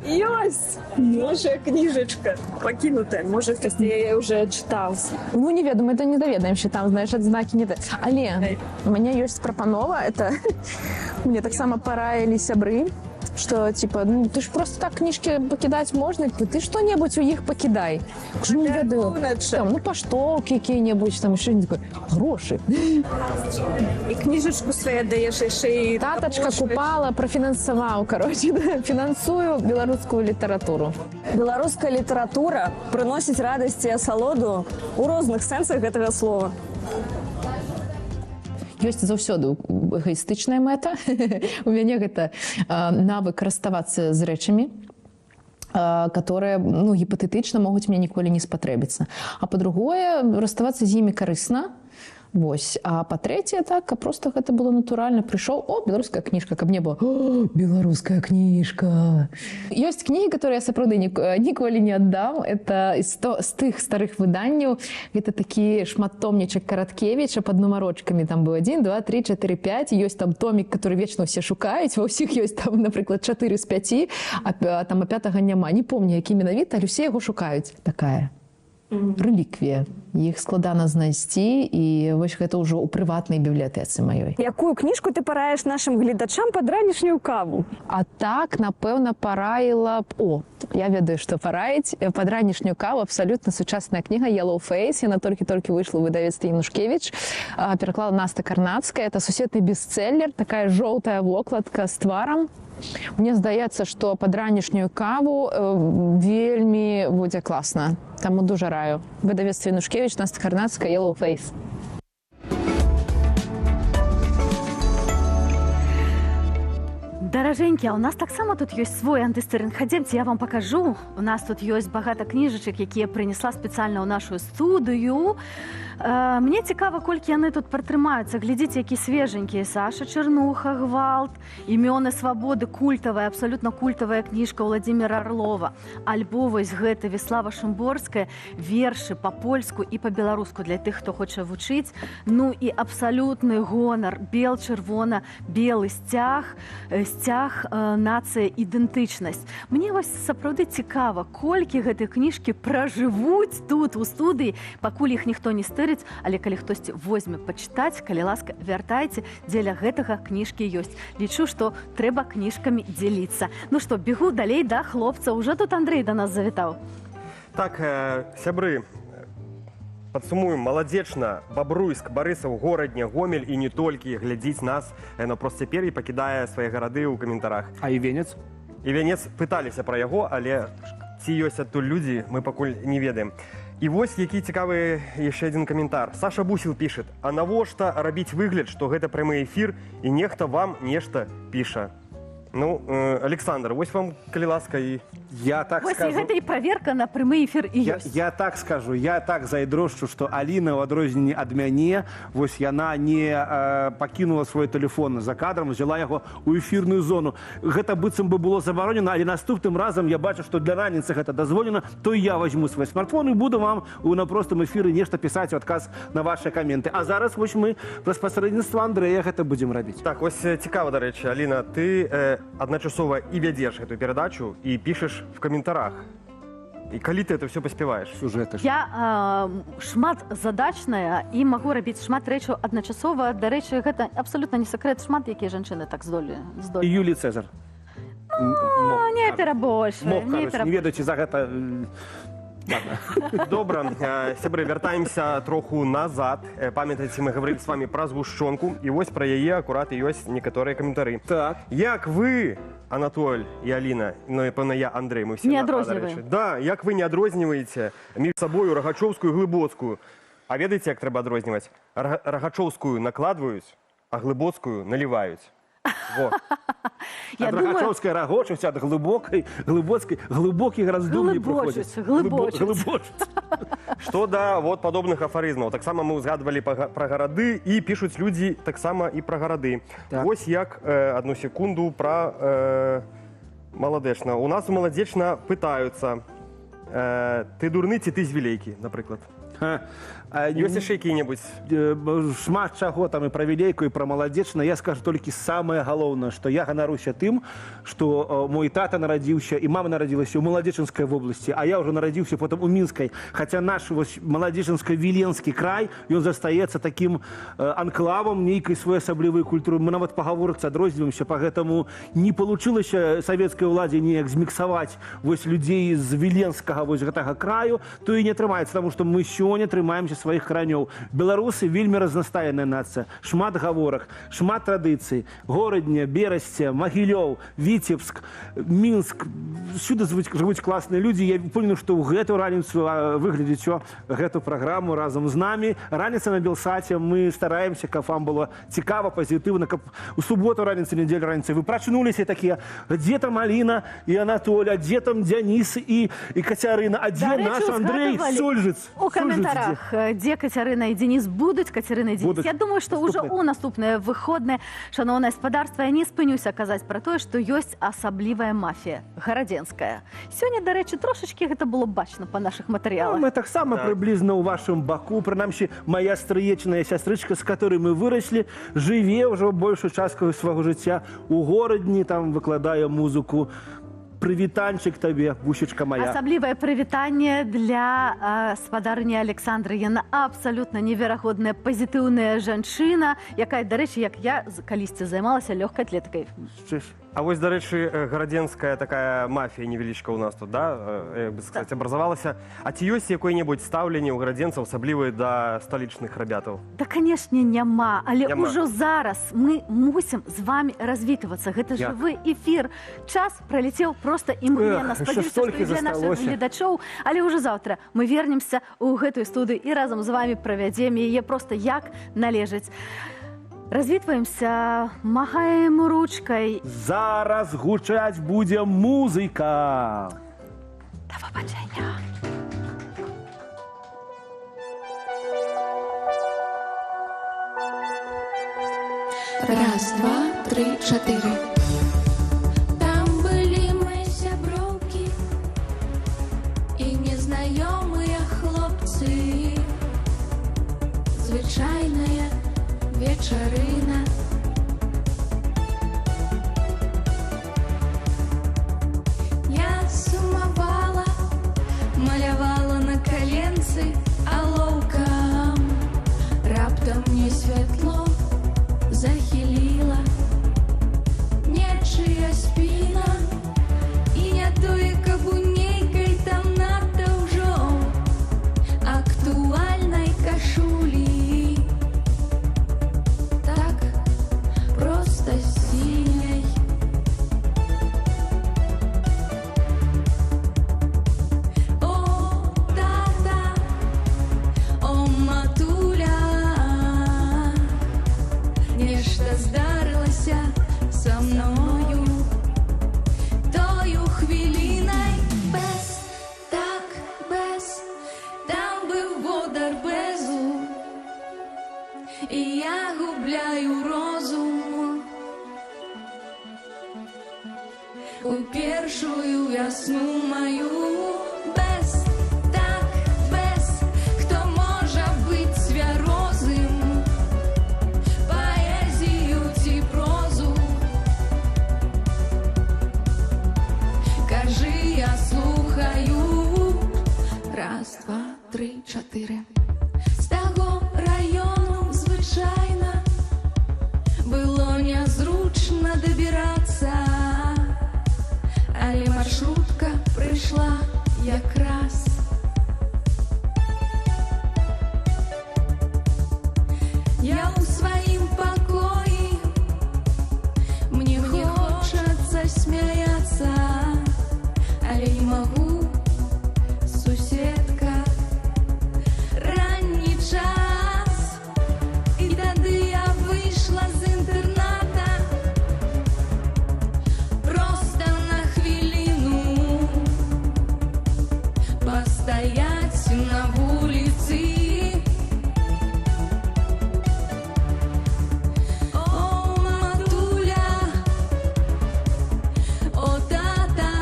Ёсць! Можа, кніжачка пакінутая, можа, хтосьці яе ўжо чытаў. Ну, не ведаю, мы это не даведаемся, там, знаешь, адзнакі не... Але у мяне ёсць прапанова, это мне таксама параілі сябры, что, типа, ну, ты ж просто так кніжкі пакідаць можна, ты што-небудзь у іх пакідай. Кажу, не ведаю, там, ну, паштоўкі якія-небудзь, там, яшчэ такое, грошы. І кніжачку сваю даеш яшчэ і Татачка Купала прафінансаваў, короче, фінансую беларускую літаратуру. Беларуская літаратура прыносіць радасць і асалоду ў розных сэнсах гэтага слова. Ёсць заўсёды эгоістычная мэта. У мяне гэта навык расставацца з рэчамі, которые, ну, гіпатэтычна могуць мне ніколі не спатрэбіцца. А па-другое, расставацца з імі карысна. Вось. А па-трэцяе, так, каб просто гэта было натуральна. Прыйшоў, о, беларуская кніжка, каб не было, о, беларуская кніжка. Ёсць кнігі, которые я сапраўды ніколі не аддам. Это з тых старых выданняў. Гэта такі шматтомнічак Караткевіча пад нумарочкамі. Там быў 1, 2, 3, 4, 5. Ёсць там томік, который вечна ўсе шукаюць. Ва ўсіх ёсць там, напрыклад, 4 з 5, а там а 5 няма. Не помню, які менавіта, але ўсе яго шукаюць. Такая рэліквія. Іх складана знайсці, і вось гэта ўжо ў прыватнай бібліятэцы маёй. Якую кніжку ты параеш нашым гледачам пад ранішнюю каву? А так, напэўна, параіла б... О, я ведаю, што параіць. Пад ранішнюю каву абсалютна сучасная кніга Yellow Face. Яна толькі-толькі выйшла ў выдавецтве Янушкевіч. Пераклала Наста Карнацкая. Это сусветны бестселлер, такая жоўтая вокладка з тварам. Мне здаецца, што пад ранішнюю каву вельмі будзе класна. Таму дужа раю. Выдавецтва Янушкевіч, Наста Карнацкая, Yellow Face. Даражэнькі, а ў нас таксама тут ёсць свой антыстырынг. Хадземце, я вам пакажу. У нас тут ёсць багата кніжачак, якія прынесла спецыяльна ў нашу студыю. Мне цікава, колькі яны тут пратрымаюцца. Глядзіце, які свеженькія. Саша Чарнуха, «Гвалт», «Імёны свабоды», культавая, абсалютна культавая кніжка Владимира Орлова. Альбо вось гэта Віслава Шымборская, вершы па-польску і па-беларуску для тых, хто хоча вучыць. Ну і абсалютны гонар, бел-чырвона-белы сцяг, сцяг нацыя ідэнтычнасць. Мне вось сапраўды цікава, колькі гэтай кніжкі пражывуць тут у студыі, пакуль іх ніхто не стырыць, але калі хтосьці возьме пачытаць, калі ласка, вяртайце, дзеля гэтага кніжкі ёсць. Лічу, што трэба кніжкамі дзеліцца. Ну што, бегу далей да хлопца. Уже тут Андрэй да нас завітаў. Так, сябры, падсумуем: Маладзечна, Бабруйск, Барысаў, Горадня, Гомель і не толькі глядзіць нас наўпрост цяпер і пакідае свае гарады ў каментарах. А і Венец? І Венец, пыталіся пра яго, але ці ёсць адтуль людзі, мы пакуль не ведаем. І вось які цікавы яшчэ адзін каментар. Саша Бусіл пішет: а навошта рабіць выгляд, што гэта прямы эфір і нехта вам нешта піша? Ну, Александр, вось вам, калі ласка, і... Я так Вось і скажу. гэта і праверка на прамы эфір і Я, ёсць. я так скажу, я так зайдрошчу, што Аліна, ў адрозненне ад мяне, вось яна не пакінула свой телефон за кадрам, взяла яго ў эфірную зону. Гэта быццам бы было забаронена, але наступным разам я бачу, што для раніцы гэта дазволена, то і я возьму свой смартфон і буду вам у на простым эфіры нешта пісаць у адказ на вашы каменты. А зараз вось мы праз пасрэдніцтва Андрэя гэта будзем рабіць. Так, вось цікава, дарэчы, Аліна, ты адначасова і вядзеш гэтую перадачу, і пішаш в каментарах. І калі ты это все паспяваеш? Сюжэты. Я шматзадачная і магу рабіць шмат рэчаў адначасова. Дарэчы, гэта абсалютна не сакрэт, шмат якія жанчыны так здолі. І здолі. Юлій Цезар. Ну, не перабольшвай, Мог, не короче, не перабольшвай. ведаючы за гэта... Ладно. Добра, сябры, вяртаемся троху назад. Памятаеце, мы гаварылі з вами пра згушчонку, і вось пра яе акурат і ёсць некаторыя каментары. Так. Як вы, Анатоль і Аліна, ну і пэўна я, Андрэй, мы все Не на «А», адрозніваем. дарэчы. Да, як вы не адрозніваеце між сабою рагачоўскую і глыбоцкую? А ведаеце, як трэба адрозніваць? Рагачоўскую накладваюць, а глыбоцкую наліваюць. Во. Я Ад думаю- рагачоўскай рагочуць, ад глыбокай, глыбоцкай, глыбокіх раздум'і Глыбочуць, прыходзяць. глыбочуць. Глыбочуць. Што да вот падобных афарызмаў. Таксама мы ўзгадвалі пра гарады, і пішуць людзі таксама і пра гарады. Так. Вось як, одну секунду, пра Маладэчна. У нас у Маладзечна пытаюцца, ты дурны ці ты з Вілейкі, напрыклад. Ёсць яшчэ якія-небудзь? Шмат чаго там і пра Вілейку, і пра Маладзечна. Я скажу толькі самае галоўнае, што я ганаруся тым, што мой тата нарадзіўся і мама нарадзілася ў Маладзечанскай вобласці, а я ўжо нарадзіўся потым у Мінскай. Хаця наш вось маладзечанско-віленскі край, ён застаецца такім анклавам нейкай своеасаблівай культуры. Мы нават па гаворцы адрозніваемся, па гэтаму не получылася савецкай уладзе неяк зміксаваць вось людзей з віленскага вось гэтага краю, то і не атрымаецца, таму што мы сёння трымаемся сваіх каранёў. Беларусы вельмі разнастайная нацыя, шмат гаворак, шмат традыцый. Горадня, Берасце, Магілёў, Віцебск, Мінск. Сюды жывуць класныя людзі. Я упэўнены, што ў гэту раніцу вы глядзіце гэту праграму разам з намі. Раніца на Белсаце, мы стараемся, каб вам было цікава, пазітыўна, каб у суботу раніцы, нядзелю раніцы вы прачнуліся такія, дзе там Аліна і Анатоля, дзе там Дзяніс і Кацярына, а дзе Дарэчы, наш Андрэй узгадывалі Сольжыц? У каментарах, дзе Кацярына і Дзяніс будуць, Кацярына і Дзяніс. Будуць. Я думаю, што ўжо ў наступныя выходныя, шаноўнае спадарства, я не спынюся казаць пра тое, што ёсць асаблівая мафія гарадзенская. Сёння, дарэчы, трошачкі гэта было бачна па нашых матэрыялах. Мы таксама так. Прыблізна ў вашым баку, прынамсі моя стрыечная сястрычка, з которой мы выраслі, жыве ўжо большую частку свайго жыцця у Горадні, там выкладае музыку. Прывітанчык табе, бусечка моя. Асаблівае прывітанне для спадарыні Александры. Яна абсалютна неверагодная, пазітыўная жанчына, якая, дарэчы, як я калісьці займалася лёгкай атлетыкай. А вось, дарэчы, гарадзенская такая мафія невялічка ў нас тут, да, як бы сказаць, абразавалася. А ці ёсць якое-небудзь стаўленне ў гарадзенцаў, асабліва да сталічных рабятаў? Да, канешне, няма, але Няма. ўжо зараз мы мусім з вами развітвацца. Гэта Як? жывы эфір. Час пралецеў проста імгненна. Эх, яшчэ Спадзяюся, што столькі і для нашых засталося. гледачоў, але ўжо заўтра мы вернемся ў гэтую студыю і разам з вами правядзем яе проста як належыць. Развітваемся, махаем ручкай. Зараз гучаць будзе музыка. Да пабачэння. Раз, два, тры, чатыры. Там былі мои сяброўкі і незнаёмыя хлопцы. Звычайная вечарына. Я сумавала, малявала на каленцы алоўкам. Раптам мне святло захіліла нечыя спіна, і не тое, каб у нейкай там надта ўжо актуальнай кашулі. Так губляю розум у першую вясну маю. Без, так, без, хто можа быць цвярозым, паэзію ці прозу. Кажы, я слухаю. Раз, два, тры, чатыры. З таго раёну, звычайна, было нязручна дабірацца, але маршрутка прыйшла якраз. Я ў сваім пакоі, мне хочацца смяяцца, але не магу, суседка. Ранні час, і тады я выйшла з інтэрната проста на хвіліну пастаяць на вуліцы. О, матуля, о, тата,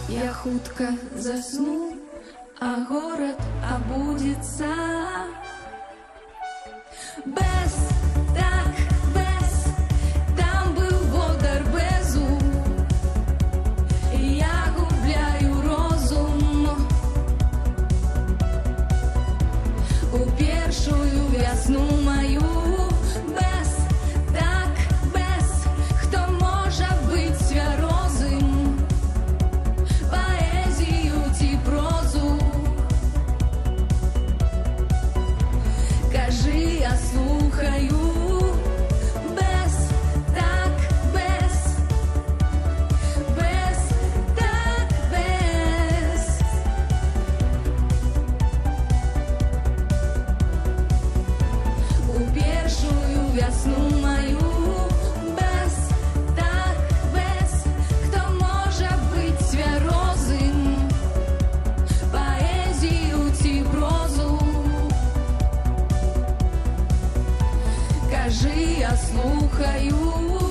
я хутка засну, а горад абудзіцца. Без, так, без, там быў водар безу. Я губляю розум у першую вясну маю. Без, так, без, хто можа быць цвярозым, паэзію ці прозу. Кажы, я слухаю. Без, так, без, без, так, без. У першую вясну маю. Без, так, без, хто можа быць цвярозым, паэзію ці прозу. Кажы, я слухаю.